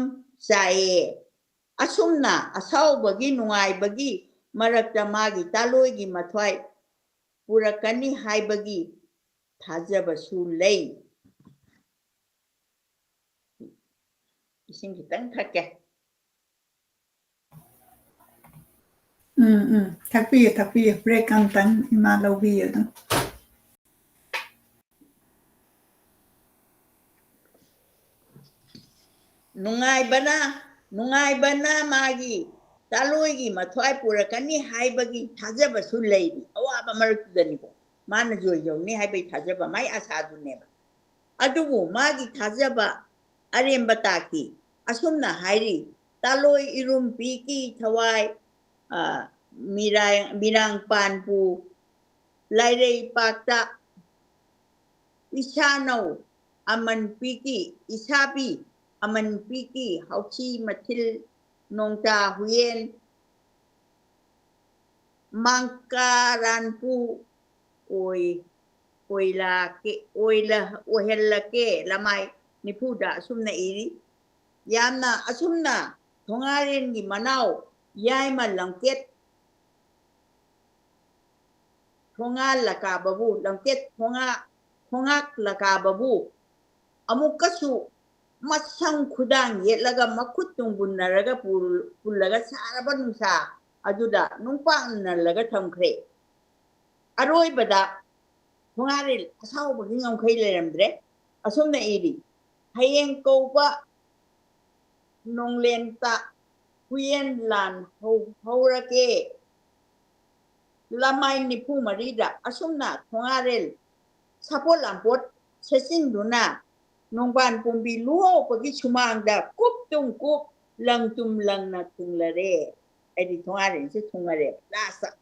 ꯆꯥꯏꯌꯦ꯫ ꯑꯁꯨꯝꯅ ꯑꯁꯥꯎꯕꯒꯤ ꯅꯨꯡꯉꯥꯏꯕꯒꯤ ꯃꯔꯛꯇ ꯃꯥꯒꯤ ꯇꯥꯂꯣꯏꯒꯤ ꯃꯊ꯭ꯋꯥꯏ ꯄꯨꯔꯛꯀꯅꯤ ꯍꯥꯏꯕꯒꯤ ꯊꯥꯖꯕꯁꯨ ꯂꯩ꯫ ꯏꯁꯤꯡ ꯈꯤꯇꯪ ꯊꯛꯀꯦ꯫ ꯎꯝ, ꯎꯝ꯫ ꯊꯛꯄꯤꯌꯨ, ꯊꯛꯄꯤꯌꯨ꯫ Break ꯑꯝꯇꯪ ꯏꯃꯥ ꯂꯧꯕꯤꯌꯨ ꯑꯗꯨꯝ꯫ ꯅꯨꯡꯉꯥꯏꯕꯅ, ꯅꯨꯡꯉꯥꯏꯕꯅ ꯃꯥꯒꯤ ꯇꯥꯂꯣꯏꯒꯤ ꯃꯊ꯭ꯋꯥꯏ ꯄꯨꯔꯛꯀꯅꯤ ꯍꯥꯏꯕꯒꯤ ꯊꯥꯖꯕꯁꯨ ꯂꯩꯔꯤ꯫ ꯑꯋꯥꯕ ꯃꯔꯛꯇꯨꯗꯅꯤꯀꯣ꯫ ꯃꯥꯅ ꯖꯣꯏ ꯌꯧꯅꯤ ꯍꯥꯏꯕꯒꯤ ꯊꯥꯖꯕ, ꯃꯥꯒꯤ ꯑꯁꯥꯗꯨꯅꯦꯕ꯫ ꯑꯗꯨꯕꯨ ꯃꯥꯒꯤ ꯊꯥꯖꯕ ꯑꯔꯦꯝꯕ ꯇꯥꯈꯤ꯫ ꯑꯁꯨꯝꯅ ꯍꯥꯏꯔꯤ: "ꯇꯥꯂꯣꯏ ꯏꯔꯨꯝ ꯄꯤꯀꯤ ꯊꯋꯥꯏ, ꯑ, ꯃꯤꯔꯥꯏ-, ꯃꯤꯔꯥꯡ ꯄꯥꯟꯕꯨ ꯂꯥꯏꯔꯩꯄꯥꯛꯇ ꯏꯁꯥꯅꯧ ꯑꯃꯟ ꯄꯤꯀꯤ, ꯏꯁꯥꯕꯤ ꯑꯃꯟ ꯄꯤꯀꯤ, ꯍꯥꯎꯁꯤ ꯃꯊꯤꯜ ꯅꯣꯡꯇꯥ ꯍꯨꯌꯦꯟ ꯃꯥꯡꯀꯥꯔꯥꯟꯄꯨ ꯑꯣꯏ ꯑꯣꯏꯂꯥꯛꯀꯦ ꯑꯣꯏꯂ ꯑꯣꯏꯍꯜꯂꯛꯀꯦ꯫ ꯂꯃꯥꯏ ꯅꯤꯐꯨꯗ ꯑꯁꯨꯝꯅ ꯏꯔꯤ꯫ ꯌꯥꯝꯅ ꯑꯁꯨꯝꯅ ꯊꯣꯉꯥꯔꯦꯟꯒꯤ ꯃꯅꯥꯎ ꯌꯥꯏꯃ ꯂꯝꯀꯦꯠ ꯊꯣꯉꯥꯜꯂꯀꯥꯕꯕꯨ ꯂꯝꯀꯦꯠ ꯊꯣꯉꯥ ꯊꯣꯉꯥꯛꯂꯀꯥꯕꯕꯨ ꯑꯃꯨꯛꯀꯁꯨ ꯃꯁꯝ ꯈꯨꯗꯥꯡ ꯌꯦꯠꯂꯒ ꯃꯈꯨꯠ ꯇꯨꯡꯕꯨꯟꯅꯔꯒ ꯄꯨꯜꯂꯒ ꯁꯥꯔꯕ ꯅꯨꯡꯁꯥ ꯑꯗꯨꯗ ꯅꯨꯡꯄꯥꯛꯅꯜꯂꯒ ꯊꯝꯈ꯭ꯔꯦ꯫ ꯑꯔꯣꯏꯕꯗ ꯊꯣꯉꯥꯔꯦꯜ ꯑꯁꯥꯎꯕꯒꯤ ꯉꯝꯈꯩ ꯂꯩꯔꯝꯗ꯭ꯔꯦ꯫ ꯑꯁꯨꯝꯅ ꯏꯔꯤ, ꯍꯌꯦꯡ ꯀꯧꯕ ꯅꯣꯡꯂꯦꯟꯇ ꯍꯨꯌꯦꯟ ꯂꯥꯟ ꯍꯧ- ꯍꯧꯔꯒꯦ꯫ ꯂꯃꯥꯏ ꯅꯤꯐꯨ ꯃꯔꯤꯗ ꯑꯁꯨꯝꯅ ꯊꯣꯉꯥꯔꯦꯜ ꯁꯥꯄꯣꯠ ꯂꯥꯝꯄꯣꯠ ꯁꯦꯠꯆꯤꯟꯗꯨꯅ ꯅꯣꯡꯕꯥꯟ ꯄꯣꯝꯕꯤ ꯂꯨꯍꯧꯕꯒꯤ ꯁꯨꯃꯥꯡꯗ ꯀꯨꯞ ꯇꯨꯝ ꯀꯨꯞ ꯂꯪ ꯇꯨꯝ ꯂꯪꯅ ꯊꯨꯡꯂꯔꯦ꯫ ꯍꯥꯏꯗꯤ ꯊꯣꯉꯥꯔꯦꯜꯁꯦ ꯊꯨꯡꯉꯔꯦꯕ ꯂꯥꯁꯇ꯫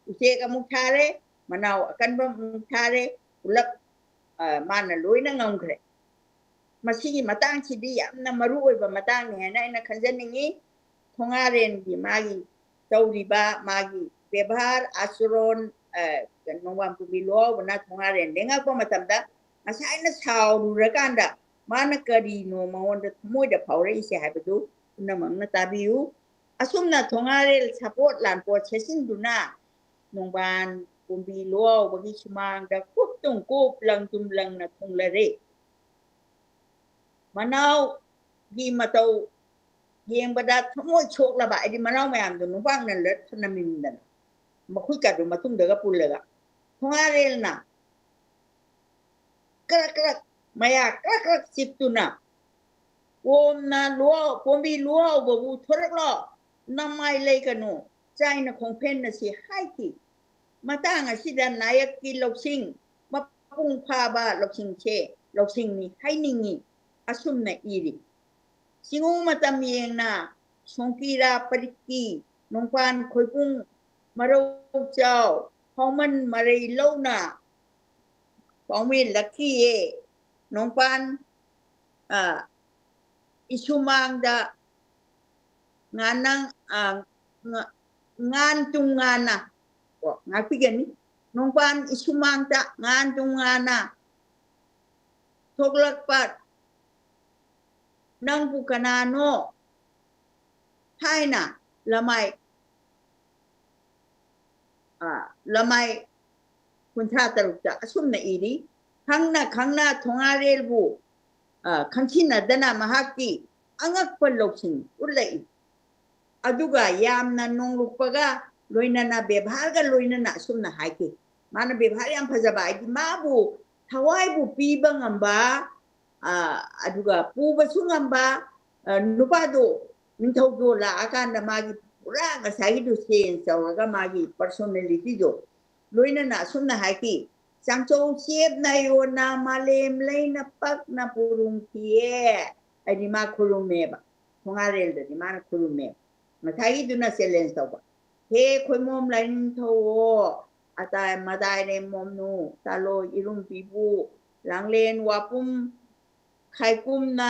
ꯎꯆꯦꯛ ꯑꯃꯨꯛ ꯊꯥꯔꯦ, ꯃꯅꯥꯎ ꯑꯀꯟꯕ ꯑꯃꯨꯛ ꯊꯥꯔꯦ, ꯄꯨꯂꯞ ꯃꯥꯅ ꯂꯣꯏꯅ ꯉꯝꯈ꯭ꯔꯦ꯫ ꯃꯁꯤꯒꯤ ꯃꯇꯥꯡꯁꯤꯗꯤ ꯌꯥꯝꯅ ꯃꯔꯨ ꯑꯣꯏꯕ ꯃꯇꯥꯡꯅꯤ ꯍꯥꯏꯅ ꯑꯩꯅ ꯈꯟꯖꯅꯤꯡꯉꯤ꯫ ꯊꯣꯉꯥꯔꯦꯟꯒꯤ ꯃꯥꯒꯤ ꯇꯧꯔꯤꯕ ꯃꯥꯒꯤ ꯕꯦꯕꯥꯔ ꯑꯥꯆꯔꯣꯟ, ꯅꯣꯡꯕꯥꯟ ꯄꯣꯝꯕꯤ ꯂꯨꯍꯧꯕꯅ ꯊꯣꯉꯥꯔꯦꯟ ꯂꯦꯡꯉꯛꯄ ꯃꯇꯝꯗ ꯉꯁꯥꯏꯅ ꯁꯥꯎꯔꯨꯔꯀꯥꯟꯗ ꯃꯥꯅ ꯀꯔꯤꯅꯣ ꯃꯉꯣꯟꯗ ꯊꯃꯣꯏꯗ ꯐꯥꯎꯔꯛꯏꯁꯦ ꯍꯥꯏꯕꯗꯨ ꯄꯨꯝꯅꯃꯛꯅ ꯇꯥꯕꯤꯌꯨ꯫ ꯑꯁꯨꯝꯅ ꯊꯣꯉꯥꯔꯦꯜ ꯁꯥꯄꯣꯠ ꯂꯥꯟꯄꯣꯠ ꯁꯦꯠꯆꯤꯟꯗꯨꯅ ꯅꯣꯡꯕꯥꯟ ꯄꯣꯝꯕꯤ ꯂꯨꯍꯧꯕꯒꯤ ꯁꯨꯃꯥꯡꯗ ꯀꯨꯞ ꯇꯨꯝ ꯀꯨꯞ ꯂꯪ ꯇꯨꯝ ꯂꯪꯅ ꯊꯨꯡꯂꯔꯦ꯫ ꯃꯅꯥꯎꯒꯤ ꯃꯇꯧ ꯌꯦꯡꯕꯗ ꯊꯃꯣꯏ ꯁꯣꯛꯂꯕ ꯍꯥꯏꯗꯤ ꯃꯅꯥꯎ ꯃꯌꯥꯝꯗꯣ ꯅꯨꯄꯥꯛꯅ ꯂꯠ ꯊꯅꯝꯃꯤꯟꯗꯅ ꯃꯈꯨꯠꯀꯗꯨ ꯃꯇꯨꯡꯗꯒ ꯄꯨꯜꯂꯒ ꯊꯣꯉꯥꯔꯦꯜꯅ ꯀ꯭ꯔꯛ ꯀ꯭ꯔꯛ ꯃꯌꯥ ꯀ꯭ꯔꯛ ꯀ꯭ꯔꯛ ꯆꯤꯛꯇꯨꯅ ꯄꯣꯝꯅ ꯂꯨꯍꯧ ꯄꯣꯝꯕꯤ ꯂꯨꯍꯧꯕꯕꯨ ꯊꯣꯔꯛꯂꯣ, ꯅꯃꯥꯏ ꯂꯩꯒꯅꯨ, ꯆꯥꯏꯅ ꯈꯣꯡꯐꯦꯟ ꯑꯁꯤ ꯍꯥꯏꯈꯤ꯫ ꯃꯇꯥꯡ ꯑꯁꯤꯗ ꯅꯥꯌꯛꯀꯤ ꯂꯧꯁꯤꯡ ꯃꯄꯨꯡ ꯐꯥꯕ ꯂꯧꯁꯤꯡꯁꯦ ꯂꯧꯁꯤꯡꯅꯤ ꯍꯥꯏꯅꯤꯡꯏ꯫ ꯑꯁꯨꯝꯅ ꯏꯔꯤ꯫ ꯆꯤꯡꯎ ꯃꯇꯝ ꯌꯦꯡꯅ ꯁꯣꯡꯀꯤꯔꯥ ꯄꯔꯤꯛꯀꯤ ꯅꯣꯡꯄꯥꯟ ꯈꯣꯏꯕꯨꯡ ꯃꯔꯧ ꯆꯥꯎ ꯐꯥꯎꯃꯟ ꯃꯔꯩ ꯂꯧꯅ ꯄꯥꯎꯃꯦꯜꯂꯛꯈꯤꯌꯦ꯫ ꯅꯣꯡꯄꯥꯟ ꯏꯁꯨꯃꯥꯡꯗ ꯉꯥꯅꯪ ꯉꯥꯟ ꯇꯨꯡ ꯉꯥꯅ ꯉꯥꯛꯄꯤꯒꯅꯤ꯫ ꯅꯣꯡꯄꯥꯟ ꯏꯁꯨꯃꯥꯡꯇ ꯉꯥꯟ ꯇꯣꯉꯥꯟꯅ ꯊꯣꯛꯂꯛꯄ ꯅꯪꯕꯨ ꯀꯅꯥꯅꯣ ꯍꯥꯏꯅ ꯂꯃꯥꯏ, ꯑ, ꯂꯃꯥꯏ ꯀꯨꯟꯊ꯭ꯔꯥ ꯇꯔꯨꯛꯇ ꯑꯁꯨꯝꯅ ꯏꯔꯤ, "ꯈꯪꯅ ꯈꯪꯅ ꯊꯣꯉꯥꯔꯦꯜꯕꯨ, ꯑ, ꯈꯪꯁꯤꯟꯅꯗꯅ ꯃꯍꯥꯛꯀꯤ ꯑꯉꯛꯄ ꯂꯧꯁꯤꯡ ꯎꯠꯂꯛꯏ꯫ ꯑꯗꯨꯒ ꯌꯥꯝꯅ ꯅꯣꯡꯂꯨꯛꯄꯒ ꯂꯣꯏꯅꯅ ꯕꯦꯕꯥꯔꯒ ꯂꯣꯏꯅꯅ ꯑꯁꯨꯝꯅ ꯍꯥꯏꯈꯤ"꯫ ꯃꯥꯅ ꯕꯦꯕꯥꯔ ꯌꯥꯝ ꯐꯖꯕ, ꯍꯥꯏꯗꯤ ꯃꯥꯕꯨ ꯊꯋꯥꯏꯕꯨ ꯄꯤꯕ ꯉꯝꯕ, ꯑ, ꯑꯗꯨꯒ ꯄꯨꯕꯁꯨ ꯉꯝꯕ, ꯑ, ꯅꯨꯄꯥꯗꯣ, ꯅꯤꯡꯊꯧꯗꯣ ꯂꯥꯛꯑꯀꯥꯟꯗ ꯃꯥꯒꯤ ꯄꯨꯔꯥ ꯉꯁꯥꯏꯒꯤꯗꯨ change ꯇꯧꯔꯒ ꯃꯥꯒꯤ personalityꯗꯣ ꯂꯣꯏꯅꯅ ꯑꯁꯨꯝꯅ ꯍꯥꯏꯈꯤ, "ꯆꯥꯡꯆꯧ ꯆꯦꯞꯅ ꯌꯣꯟꯅ ꯃꯥꯂꯦꯝ ꯂꯩꯅ ꯄꯛꯅ ꯄꯨꯔꯨꯝꯈꯤꯌꯦ"꯫ ꯍꯥꯏꯗꯤ ꯃꯥ ꯈꯨꯔꯨꯝꯃꯦꯕ, ꯊꯣꯉꯥꯔꯦꯜꯗꯗꯤ ꯃꯥꯅ ꯈꯨꯔꯨꯝꯃꯦꯕ꯫ ꯉꯁꯥꯏꯒꯤꯗꯨꯅ challenge ꯇꯧꯕ, "ꯍꯦ ꯈꯣꯏꯃꯣꯝ ꯂꯥꯏꯅꯤꯡꯊꯧꯑꯣ, ꯑꯇꯥꯏ ꯃꯗꯥꯏꯔꯦꯝ ꯃꯣꯝꯅꯨ, ꯇꯥꯂꯣꯏ ꯏꯔꯨꯝꯕꯤꯕꯨ, ꯂꯥꯡꯂꯦꯟ ꯋꯥꯄꯨꯝ ꯈꯥꯏꯀꯨꯝꯅ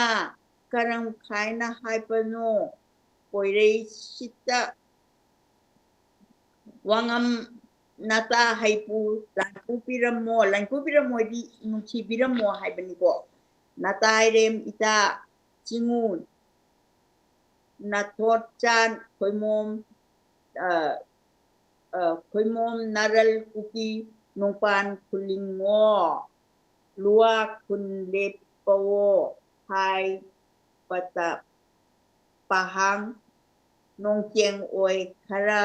ꯀꯔꯝ ꯈꯥꯏꯅ ꯍꯥꯏꯕꯅꯣ? ꯀꯣꯏꯔꯩꯁꯤꯠꯇ ꯋꯥꯉꯝ ꯅꯇꯥ ꯍꯩꯄꯨ ꯂꯥꯟꯄꯨ ꯄꯤꯔꯝꯃꯣ"꯫ ꯂꯥꯟꯄꯨ ꯄꯤꯔꯝꯃꯣꯗꯤ ꯅꯨꯡꯁꯤꯕꯤꯔꯝꯃꯣ ꯍꯥꯏꯕꯅꯤꯀꯣ꯫ "ꯅꯇꯥꯏꯔꯦꯝ ꯏꯇꯥ ꯆꯤꯡꯉꯨ ꯅꯊꯣꯠꯆꯥꯟ ꯈꯣꯏꯃꯣꯝ, ꯑ, ꯑ, ꯈꯣꯏꯃꯣꯝ ꯅꯥꯔꯜ ꯀꯨꯀꯤ ꯅꯣꯡꯄꯥꯟ ꯈꯨꯂꯤꯡꯉꯣ, ꯂꯨꯋꯥ ꯈꯨꯟ ꯂꯦꯞꯄꯋꯣ ꯍꯥꯏꯕꯇ ꯄꯥꯍꯥꯡ ꯅꯣꯡꯆꯦꯡ ꯑꯣꯏ ꯈꯔ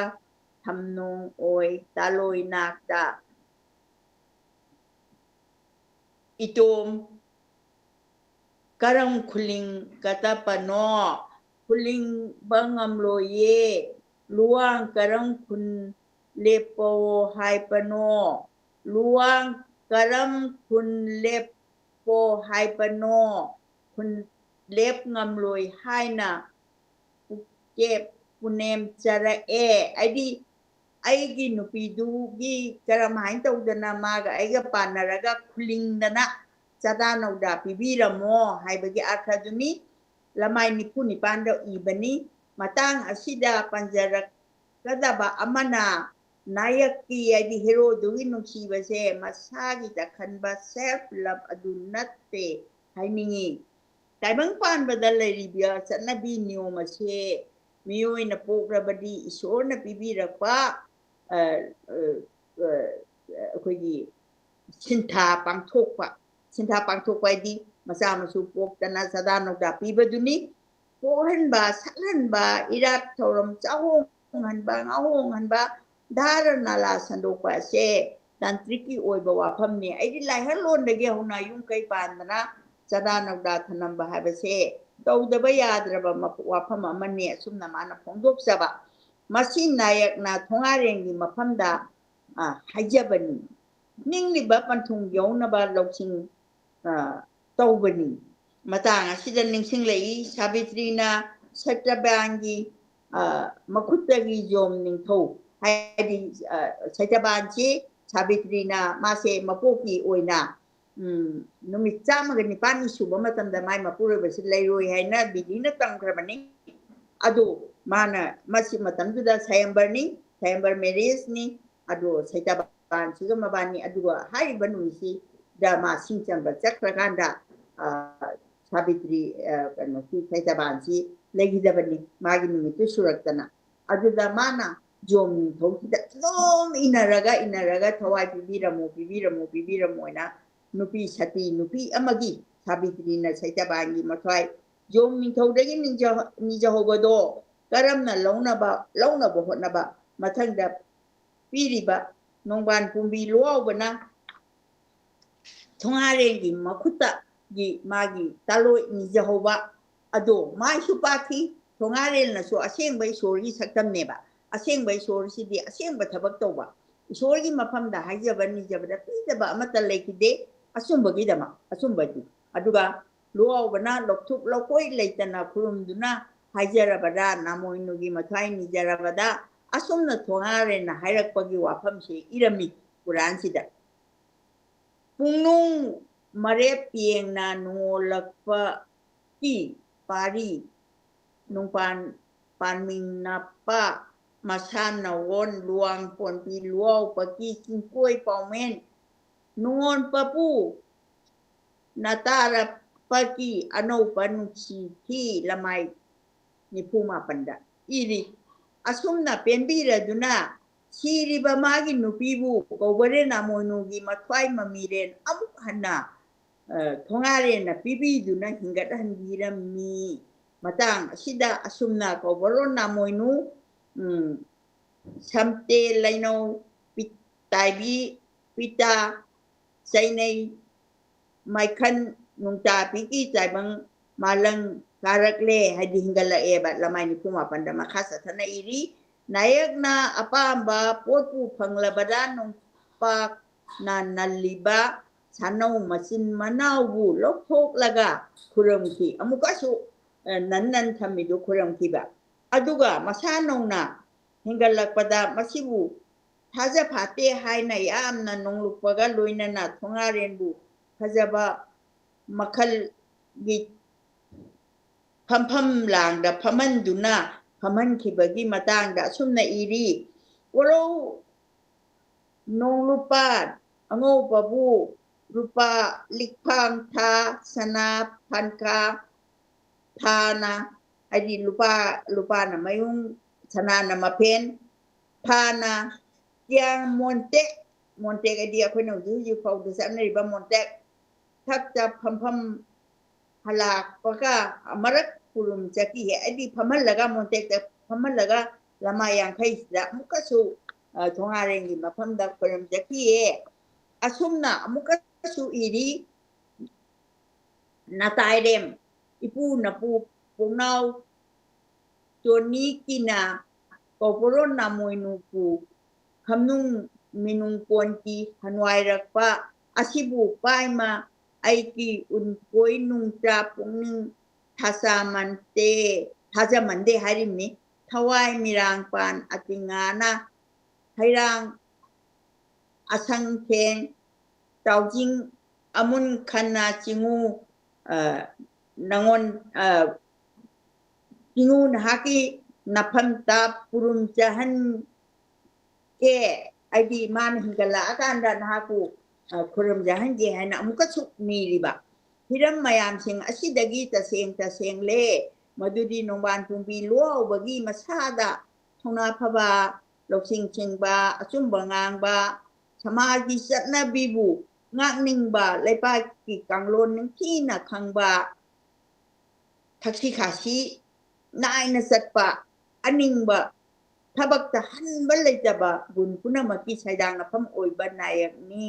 ꯊꯝꯅꯣꯡ ꯑꯣꯏ ꯇꯥꯂꯣꯏ ꯅꯥꯛꯇ ꯏꯇꯣꯝ ꯀꯔꯝ ꯈꯨꯂꯤꯡ ꯀꯇꯄꯅꯣ? ꯈꯨꯂꯤꯡꯕ ꯉꯝꯂꯣꯏꯌꯦ꯫ ꯂꯨꯋꯥꯡ ꯀꯔꯝ ꯈꯨꯟ ꯂꯦꯞꯄꯣ ꯍꯥꯏꯕꯅꯣ? ꯂꯨꯋꯥꯡ ꯀꯔꯝ ꯈꯨꯟ ꯂꯦꯞꯄꯣ ꯍꯥꯏꯕꯅꯣ? ꯈꯨꯟ ꯂꯦꯞ ꯉꯝꯂꯣꯏ ꯍꯥꯏꯅ ꯄꯨꯛꯆꯦꯞ ꯄꯨꯅꯦꯝ ꯆꯔꯛꯑꯦ꯫ ꯍꯥꯏꯗꯤ ꯑꯩꯒꯤ ꯅꯨꯄꯤꯗꯨꯒꯤ ꯀꯔꯝꯍꯥꯏꯅ ꯇꯧꯗꯅ ꯃꯥꯒ ꯑꯩꯒ ꯄꯥꯟꯅꯔꯒ ꯈꯨꯂꯤꯡꯗꯅ ꯆꯥꯗꯥ ꯅꯧꯗꯥ ꯄꯤꯕꯤꯔꯝꯃꯣ ꯍꯥꯏꯕꯒꯤ ꯑꯔꯊꯗꯨꯅꯤ꯫ ꯂꯃꯥꯏ ꯅꯤꯐꯨ ꯅꯤꯄꯥꯟꯗ ꯏꯕꯅꯤ꯫ ꯃꯇꯥꯡ ꯑꯁꯤꯗ ꯄꯟꯖꯔꯛꯀꯗꯕ ꯑꯃꯅ, ꯅꯥꯌꯛꯀꯤ ꯍꯥꯏꯗꯤ ꯍꯦꯔꯣꯗꯨꯒꯤ ꯅꯨꯡꯁꯤꯕꯁꯦ ꯃꯁꯥꯒꯤꯗ ꯈꯟꯕ self love ꯑꯗꯨ ꯅꯠꯇꯦ ꯍꯥꯏꯅꯤꯡꯉꯤ꯫ ꯇꯥꯏꯕꯪ ꯄꯥꯟꯕꯗ ꯂꯩꯔꯤꯕ ꯆꯠꯅꯕꯤ ꯅꯤꯌꯣꯝ ꯑꯁꯦ ꯃꯤꯑꯣꯏꯅ ꯄꯣꯛꯂꯕꯗꯤ ꯏꯁꯣꯔꯅ ꯄꯤꯕꯤꯔꯛꯄ ꯑ, ꯑ, ꯑ, ꯑꯩꯈꯣꯏꯒꯤ ꯁꯤꯟꯊꯥ ꯄꯥꯡꯊꯣꯛꯄ, ꯁꯤꯟꯊꯥ ꯄꯥꯡꯊꯣꯛꯄ ꯍꯥꯏꯗꯤ ꯃꯆꯥ ꯃꯁꯨ ꯄꯣꯛꯇꯅ ꯆꯥꯗꯥ ꯅꯧꯗꯥ ꯄꯤꯕꯗꯨꯅꯤ꯫ ꯄꯣꯛꯍꯟꯕ, ꯁꯛꯍꯟꯕ, ꯏꯔꯥꯠ ꯊꯧꯔꯝ ꯆꯥꯍꯣꯡꯍꯟꯕ, ꯉꯥꯍꯣꯡꯍꯟꯕ, ꯙꯥꯔ ꯅꯥꯂꯥ ꯁꯟꯗꯣꯛꯄ ꯑꯁꯦ ꯇꯥꯟꯇ꯭ꯔꯤꯛꯀꯤ ꯑꯣꯏꯕ ꯋꯥꯐꯝꯅꯤ꯫ ꯑꯩꯗꯤ ꯂꯥꯏꯍꯔꯂꯣꯟꯗꯒꯤ ꯍꯧꯅ ꯌꯨꯝ ꯀꯩ ꯄꯥꯟꯗꯅ ꯆꯥꯗꯥ ꯅꯧꯗꯥ ꯊꯅꯝꯕ ꯍꯥꯏꯕꯁꯦ ꯇꯧꯗꯕ ꯌꯥꯗ꯭ꯔꯕ ꯃꯐ-, ꯋꯥꯐꯝ ꯑꯃꯅꯤ꯫ ꯑꯁꯨꯝꯅ ꯃꯥꯅ ꯐꯣꯡꯗꯣꯛꯆꯕ꯫ ꯃꯁꯤ ꯅꯥꯌꯛꯅ ꯊꯣꯉꯥꯔꯦꯡꯒꯤ ꯃꯐꯝꯗ, ꯑ, ꯍꯥꯏꯖꯕꯅꯤ꯫ ꯅꯤꯡꯂꯤꯕ ꯄꯟꯊꯨꯡ ꯌꯧꯅꯕ ꯂꯧꯁꯤꯡ, ꯑ, ꯇꯧꯕꯅꯤ꯫ ꯃꯇꯥꯡ ꯑꯁꯤꯗ ꯅꯤꯡꯁꯤꯡꯂꯛꯏ, ꯁꯥꯕꯤꯇ꯭ꯔꯤꯅ ꯁꯇ꯭ꯌꯕꯥꯟꯒꯤ, ꯑ, ꯃꯈꯨꯠꯇꯒꯤ ꯖꯣꯝ ꯅꯤꯡꯊꯧ, ꯍꯥꯏꯗꯤ, ꯑ, ꯁꯇ꯭ꯌꯕꯥꯟꯁꯤ ꯁꯥꯕꯤꯇ꯭ꯔꯤꯅ ꯃꯥꯁꯦ ꯃꯄꯣꯛꯀꯤ ꯑꯣꯏꯅ, ꯎꯝ, ꯅꯨꯃꯤꯠ ꯆꯥꯝꯃꯒ ꯅꯤꯄꯥꯜꯅꯤ ꯁꯨꯕ ꯃꯇꯝꯗ ꯃꯥꯏ ꯃꯄꯨꯔꯣꯏꯕꯁꯤ ꯂꯩꯔꯣꯏ ꯍꯥꯏꯅ ꯕꯤꯙꯤꯅ ꯇꯝꯈ꯭ꯔꯕꯅꯤ꯫ ꯑꯗꯨ ꯃꯥꯅ ꯃꯁꯤ ꯃꯇꯝꯗꯨꯗ ꯁꯌꯝꯕꯔꯅꯤ, ꯁꯌꯝꯕꯔ marriageꯅꯤ꯫ ꯑꯗꯨ ꯁꯩꯇꯥꯕꯥꯟꯁꯤꯒ ꯃꯕꯥꯅꯤ, ꯑꯗꯨꯒ ꯍꯥꯏꯔꯤꯕ ꯅꯨꯃꯤꯠꯁꯤꯗ ꯃꯥ ꯁꯤꯡ ꯆꯟꯕ ꯆꯠꯈ꯭ꯔꯀꯥꯟꯗ, ꯑ, ꯁꯥꯕꯤꯇ꯭ꯔꯤ, ꯑ, ꯀꯩꯅꯣꯁꯤ ꯁꯩꯇꯥꯕꯥꯟꯁꯤ ꯂꯩꯈꯤꯗꯕꯅꯤ, ꯃꯥꯒꯤ ꯅꯨꯃꯤꯠꯇꯨ ꯁꯨꯔꯛꯇꯅ꯫ ꯑꯗꯨꯗ ꯃꯥꯅ ꯖꯣꯝ ꯅꯤꯡꯊꯧꯁꯤꯗ ꯑꯗꯨꯝ ꯏꯟꯅꯔꯒ, ꯏꯟꯅꯔꯒ ꯊꯋꯥꯏ ꯄꯤꯕꯤꯔꯝꯃꯨ, ꯄꯤꯕꯤꯔꯝꯃꯨ, ꯄꯤꯕꯤꯔꯝꯃꯨ ꯍꯥꯏꯅ ꯅꯨꯄꯤ ꯁꯇꯤ ꯅꯨꯄꯤ ꯑꯃꯒꯤ ꯁꯥꯕꯤꯇ꯭ꯔꯤꯅ ꯁꯩꯇꯥꯕꯥꯟꯒꯤ ꯃꯊ꯭ꯋꯥꯏ ꯖꯣꯝ ꯅꯤꯡꯊꯧꯗꯒꯤ ꯅꯤꯖ-, ꯅꯤꯖꯍꯧꯕꯗꯣ ꯀꯔꯝꯅ ꯂꯧꯅꯕ, ꯂꯧꯅꯕ ꯍꯣꯠꯅꯕ ꯃꯊꯪꯗ ꯄꯤꯔꯤꯕ ꯅꯣꯡꯕꯥꯟ ꯄꯨꯝꯕꯤ ꯂꯨꯋꯥꯎꯕꯅ ꯊꯣꯉꯥꯔꯦꯜꯒꯤ ꯃꯈꯨꯠꯇꯒꯤ ꯃꯥꯒꯤ ꯇꯥꯂꯣꯏ ꯅꯤꯖꯍꯧꯕ ꯑꯗꯣ ꯃꯥꯏꯁꯨ ꯄꯥꯛꯈꯤ꯫ ꯊꯣꯉꯥꯔꯦꯜꯅꯁꯨ ꯑꯁꯦꯡꯕ ꯏꯁꯣꯔꯒꯤ ꯁꯛꯇꯝꯅꯦꯕ꯫ ꯑꯁꯦꯡꯕ ꯏꯁꯣꯔꯁꯤꯗꯤ ꯑꯁꯦꯡꯕ ꯊꯕꯛ ꯇꯧꯕ꯫ ꯏꯁꯣꯔꯒꯤ ꯃꯐꯝꯗ ꯍꯥꯏꯖꯕ ꯅꯤꯖꯕꯗ ꯄꯤꯗꯕ ꯑꯃꯠꯇ ꯂꯩꯈꯤꯗꯦ ꯑꯆꯨꯝꯕꯒꯤꯗꯃꯛ, ꯑꯆꯨꯝꯕꯗꯤ꯫ ꯑꯗꯨꯒ ꯂꯨꯋꯥꯎꯕꯅ ꯂꯧꯊꯣꯛ ꯂꯧꯀꯣꯏ ꯂꯩꯇꯅ ꯈꯨꯔꯨꯝꯗꯨꯅ ꯍꯥꯏꯖꯔꯕꯗ, ꯅꯥꯃꯣꯏꯅꯨꯒꯤ ꯃꯊ꯭ꯋꯥꯏ ꯅꯤꯖꯔꯕꯗ, ꯑꯁꯨꯝꯅ ꯊꯣꯉꯥꯔꯦꯟꯅ ꯍꯥꯏꯔꯛꯄꯒꯤ ꯋꯥꯐꯝꯁꯦ ꯏꯔꯝꯃꯤ ꯀꯨꯔꯥꯟꯁꯤꯗ꯫ ꯄꯨꯡꯅꯨꯡ ꯃꯔꯦꯞ ꯌꯦꯡꯅ ꯅꯣꯡꯂꯛꯄꯒꯤ ꯄꯥꯔꯤ ꯅꯣꯡꯄꯥꯟ ꯄꯥꯟꯃꯤꯟꯅꯄ ꯃꯁꯥ ꯅꯥꯋꯣꯟ ꯂꯨꯋꯥꯡ ꯄꯣꯟꯕꯤ ꯂꯨꯋꯥꯎ ꯄꯥꯀꯤ ꯆꯤꯡꯀꯣꯏ ꯄꯥꯎꯃꯦꯟ ꯅꯨꯡꯉꯣꯟ ꯄꯥꯄꯨ ꯅꯇꯥꯔ ꯄꯥꯀꯤ ꯑꯅꯧꯕ ꯅꯨꯡꯁꯤ ꯊꯤ ꯂꯃꯥꯏ ꯅꯤꯐꯨ ꯃꯥꯄꯟꯗ ꯏꯔꯤ꯫ ꯑꯁꯨꯝꯅ ꯄꯦꯟꯕꯤꯔꯗꯨꯅ ꯁꯤꯔꯤꯕ ꯃꯥꯒꯤ ꯅꯨꯄꯤꯕꯨ ꯀꯧꯕꯔꯦ ꯅꯥꯃꯣꯏꯅꯨꯒꯤ ꯃꯊ꯭ꯋꯥꯏ ꯃꯃꯤꯔꯦꯟ ꯑꯃꯨꯛ ꯍꯟꯅ, ꯑ, ꯊꯣꯉꯥꯔꯦꯟꯅ ꯄꯤꯕꯤꯗꯨꯅ ꯍꯤꯡꯒꯠꯍꯟꯕꯤꯔꯝꯃꯤ꯫ ꯃꯇꯥꯡ ꯑꯁꯤꯗ ꯑꯁꯨꯝꯅ ꯀꯧꯕꯔꯣꯟ ꯅꯥꯃꯣꯏꯅꯨ, ꯎꯝ, ꯁꯝꯇꯦ ꯂꯩꯅꯧ ꯄꯤ-, ꯇꯥꯏꯕꯤ ꯄꯤꯇꯥ ꯆꯩꯅꯩ ꯃꯥꯏꯈꯟ ꯅꯨꯡꯇꯥ ꯄꯤꯀꯤ ꯆꯥꯏꯕꯪ ꯃꯥꯂꯪ ꯀꯥꯔꯛꯂꯦ ꯍꯥꯏꯗꯤ ꯍꯤꯡꯒꯠꯂꯛꯑꯦꯕ꯫ ꯂꯃꯥꯏ ꯅꯤꯐꯨ ꯃꯥꯄꯟꯗ ꯃꯈꯥ ꯆꯠꯊꯅ ꯏꯔꯤ, ꯅꯥꯌꯦꯛꯅ ꯑꯄꯥꯝꯕ ꯄꯣꯠꯄꯨ ꯐꯪꯂꯕꯗ ꯅꯣꯡꯄꯥꯛꯅ ꯅꯜꯂꯤꯕ ꯁꯥꯅꯧ ꯃꯆꯤꯟ ꯃꯅꯥꯎꯕꯨ ꯂꯧꯊꯣꯛꯂꯒ ꯈꯨꯔꯝꯈꯤ꯫ ꯑꯃꯨꯛꯀꯁꯨ, ꯑ, ꯅꯟ ꯅꯟ ꯊꯝꯃꯤꯗꯨ ꯈꯨꯔꯝꯈꯤꯕ꯫ ꯑꯗꯨꯒ ꯃꯁꯥ ꯅꯧꯅ ꯍꯦꯟꯒꯠꯂꯛꯄꯗ ꯃꯁꯤꯕꯨ ꯊꯥꯖ ꯐꯥꯠꯇꯦ ꯍꯥꯏꯅ ꯌꯥꯝꯅ ꯅꯣꯡꯂꯨꯛꯄꯒ ꯂꯣꯏꯅꯅ ꯊꯣꯉꯥꯔꯦꯟꯕꯨ ꯐꯖꯕ ꯃꯈꯜꯒꯤ ꯐꯝꯐꯝ ꯂꯥꯡꯗ ꯐꯝꯍꯟꯗꯨꯅ ꯐꯝꯍꯟꯈꯤꯕꯒꯤ ꯃꯇꯥꯡꯗ ꯑꯁꯨꯝꯅ ꯏꯔꯤ, ꯀꯣꯔꯧ ꯅꯣꯡꯂꯨꯄꯥ ꯑꯉꯧꯕꯕꯨ ꯂꯨꯄꯥ ꯂꯤꯛꯐꯥꯡ ꯊꯥ ꯁꯅꯥ ꯐꯥꯟꯈꯥ ꯊꯥꯅ, ꯍꯥꯏꯗꯤ ꯂꯨꯄꯥ, ꯂꯨꯄꯥꯅ ꯃꯌꯨꯡ, ꯁꯅꯥꯅ ꯃꯐꯦꯟ, ꯊꯥꯅ ꯀꯤꯌꯥꯡ ꯃꯣꯟꯇꯦꯛ, ꯃꯣꯟꯇꯦꯛ ꯍꯥꯏꯗꯤ ꯑꯩꯈꯣꯏꯅ ꯍꯧꯖꯤꯛ ꯍꯧꯖꯤꯛ ꯐꯥꯎꯗ ꯆꯠꯅꯔꯤꯕ ꯃꯣꯟꯇꯦꯛ, ꯊꯛꯇ ꯐꯝꯐꯝ ꯍꯜꯂꯛꯄꯒ ꯑꯃꯔꯛ ꯈꯨꯔꯨꯝ ꯆꯠꯈꯤꯌꯦ꯫ ꯍꯥꯏꯗꯤ ꯐꯝꯍꯜꯂꯒ, ꯃꯣꯟꯇꯦꯛꯇ ꯐꯝꯍꯜꯂꯒ ꯂꯃꯥꯏ ꯌꯥꯡꯈꯩꯁꯤꯗ ꯑꯃꯨꯛꯀꯁꯨ, ꯑ, ꯊꯣꯉꯥꯔꯦꯟꯒꯤ ꯃꯐꯝꯗ ꯈꯨꯔꯨꯝ ꯆꯠꯈꯤꯌꯦ꯫ ꯑꯁꯨꯝꯅ ꯑꯃꯨꯛꯀꯁꯨ ꯏꯔꯤ, ꯅꯇꯥꯏꯔꯦꯝ ꯏꯄꯨ ꯅꯄꯨ ꯄꯣꯛꯅꯥꯎ ꯇꯣꯅꯤꯀꯤꯅ ꯀꯧꯕꯔꯣꯟ ꯅꯥꯃꯣꯏꯅꯨꯄꯨ ꯈꯝꯅꯨꯡ ꯃꯤꯅꯨꯡ ꯀꯣꯟꯀꯤ ꯍꯟꯋꯥꯏꯔꯛꯄ ꯑꯁꯤꯕꯨ ꯄꯥꯏꯃ ꯑꯩꯒꯤ ꯎꯟꯀꯣꯏ ꯅꯨꯡꯆꯥ ꯄꯨꯛꯅꯤꯡ ꯊꯥꯖꯃꯟꯗꯦ, ꯊꯥꯖꯃꯟꯗꯦ ꯍꯥꯏꯔꯤꯕꯅꯤ꯫ ꯊꯋꯥꯏ ꯃꯤꯔꯥꯡ ꯄꯥꯟ ꯑꯇꯤꯉꯥꯅ ꯍꯩꯔꯥꯡ ꯑꯁꯪ ꯊꯦꯡ ꯇꯥꯎꯖꯤꯡ ꯑꯃꯨꯟ ꯈꯟꯅ ꯆꯤꯡꯉꯨ, ꯑ, ꯅꯉꯣꯟ, ꯑ, ꯆꯤꯡꯉꯨ ꯅꯍꯥꯛꯀꯤ ꯅꯐꯝꯇ ꯄꯨꯔꯨꯝ ꯆꯥꯍꯟꯒꯦ, ꯍꯥꯏꯗꯤ ꯃꯥꯅ ꯍꯤꯡꯒꯠꯂꯛꯑꯀꯥꯟꯗ ꯅꯍꯥꯛꯄꯨ, ꯑ, ꯈꯨꯔꯨꯝꯖꯍꯟꯒꯦ ꯍꯥꯏꯅ ꯑꯃꯨꯛꯀꯁꯨ ꯅꯤꯔꯤꯕ꯫ ꯍꯤꯔꯝ ꯃꯌꯥꯝꯁꯤꯡ ꯑꯁꯤꯗꯒꯤ ꯇꯁꯦꯡ ꯇꯁꯦꯡꯂꯦ ꯃꯗꯨꯗꯤ ꯅꯣꯡꯕꯥꯟ ꯄꯨꯝꯕꯤ ꯂꯨꯋꯥꯎꯕꯒꯤ ꯃꯁꯥꯗ ꯊꯧꯅꯥ ꯐꯕ, ꯂꯧꯁꯤꯡ ꯁꯤꯡꯕ, ꯑꯆꯨꯝꯕ ꯉꯥꯡꯕ, ꯁꯃꯥꯖꯒꯤ ꯆꯠꯅꯕꯤꯕꯨ ꯉꯥꯛꯅꯤꯡꯕ, ꯂꯩꯄꯥꯛꯀꯤ ꯀꯥꯡꯂꯣꯟ ꯅꯤꯡꯊꯤꯅ ꯈꯪꯕ, ꯊꯛꯁꯤ ꯈꯥꯁꯤ ꯅꯥꯏꯅ ꯆꯠꯄ, ꯑꯅꯤꯡꯕ ꯊꯕꯛꯇ ꯍꯟꯕ ꯂꯩꯇꯕ ꯒꯨꯟ ꯄꯨꯝꯅꯃꯛꯀꯤ ꯁꯩꯗꯥꯡꯅꯐꯝ ꯑꯣꯏꯕ ꯅꯥꯌꯛꯅꯤ꯫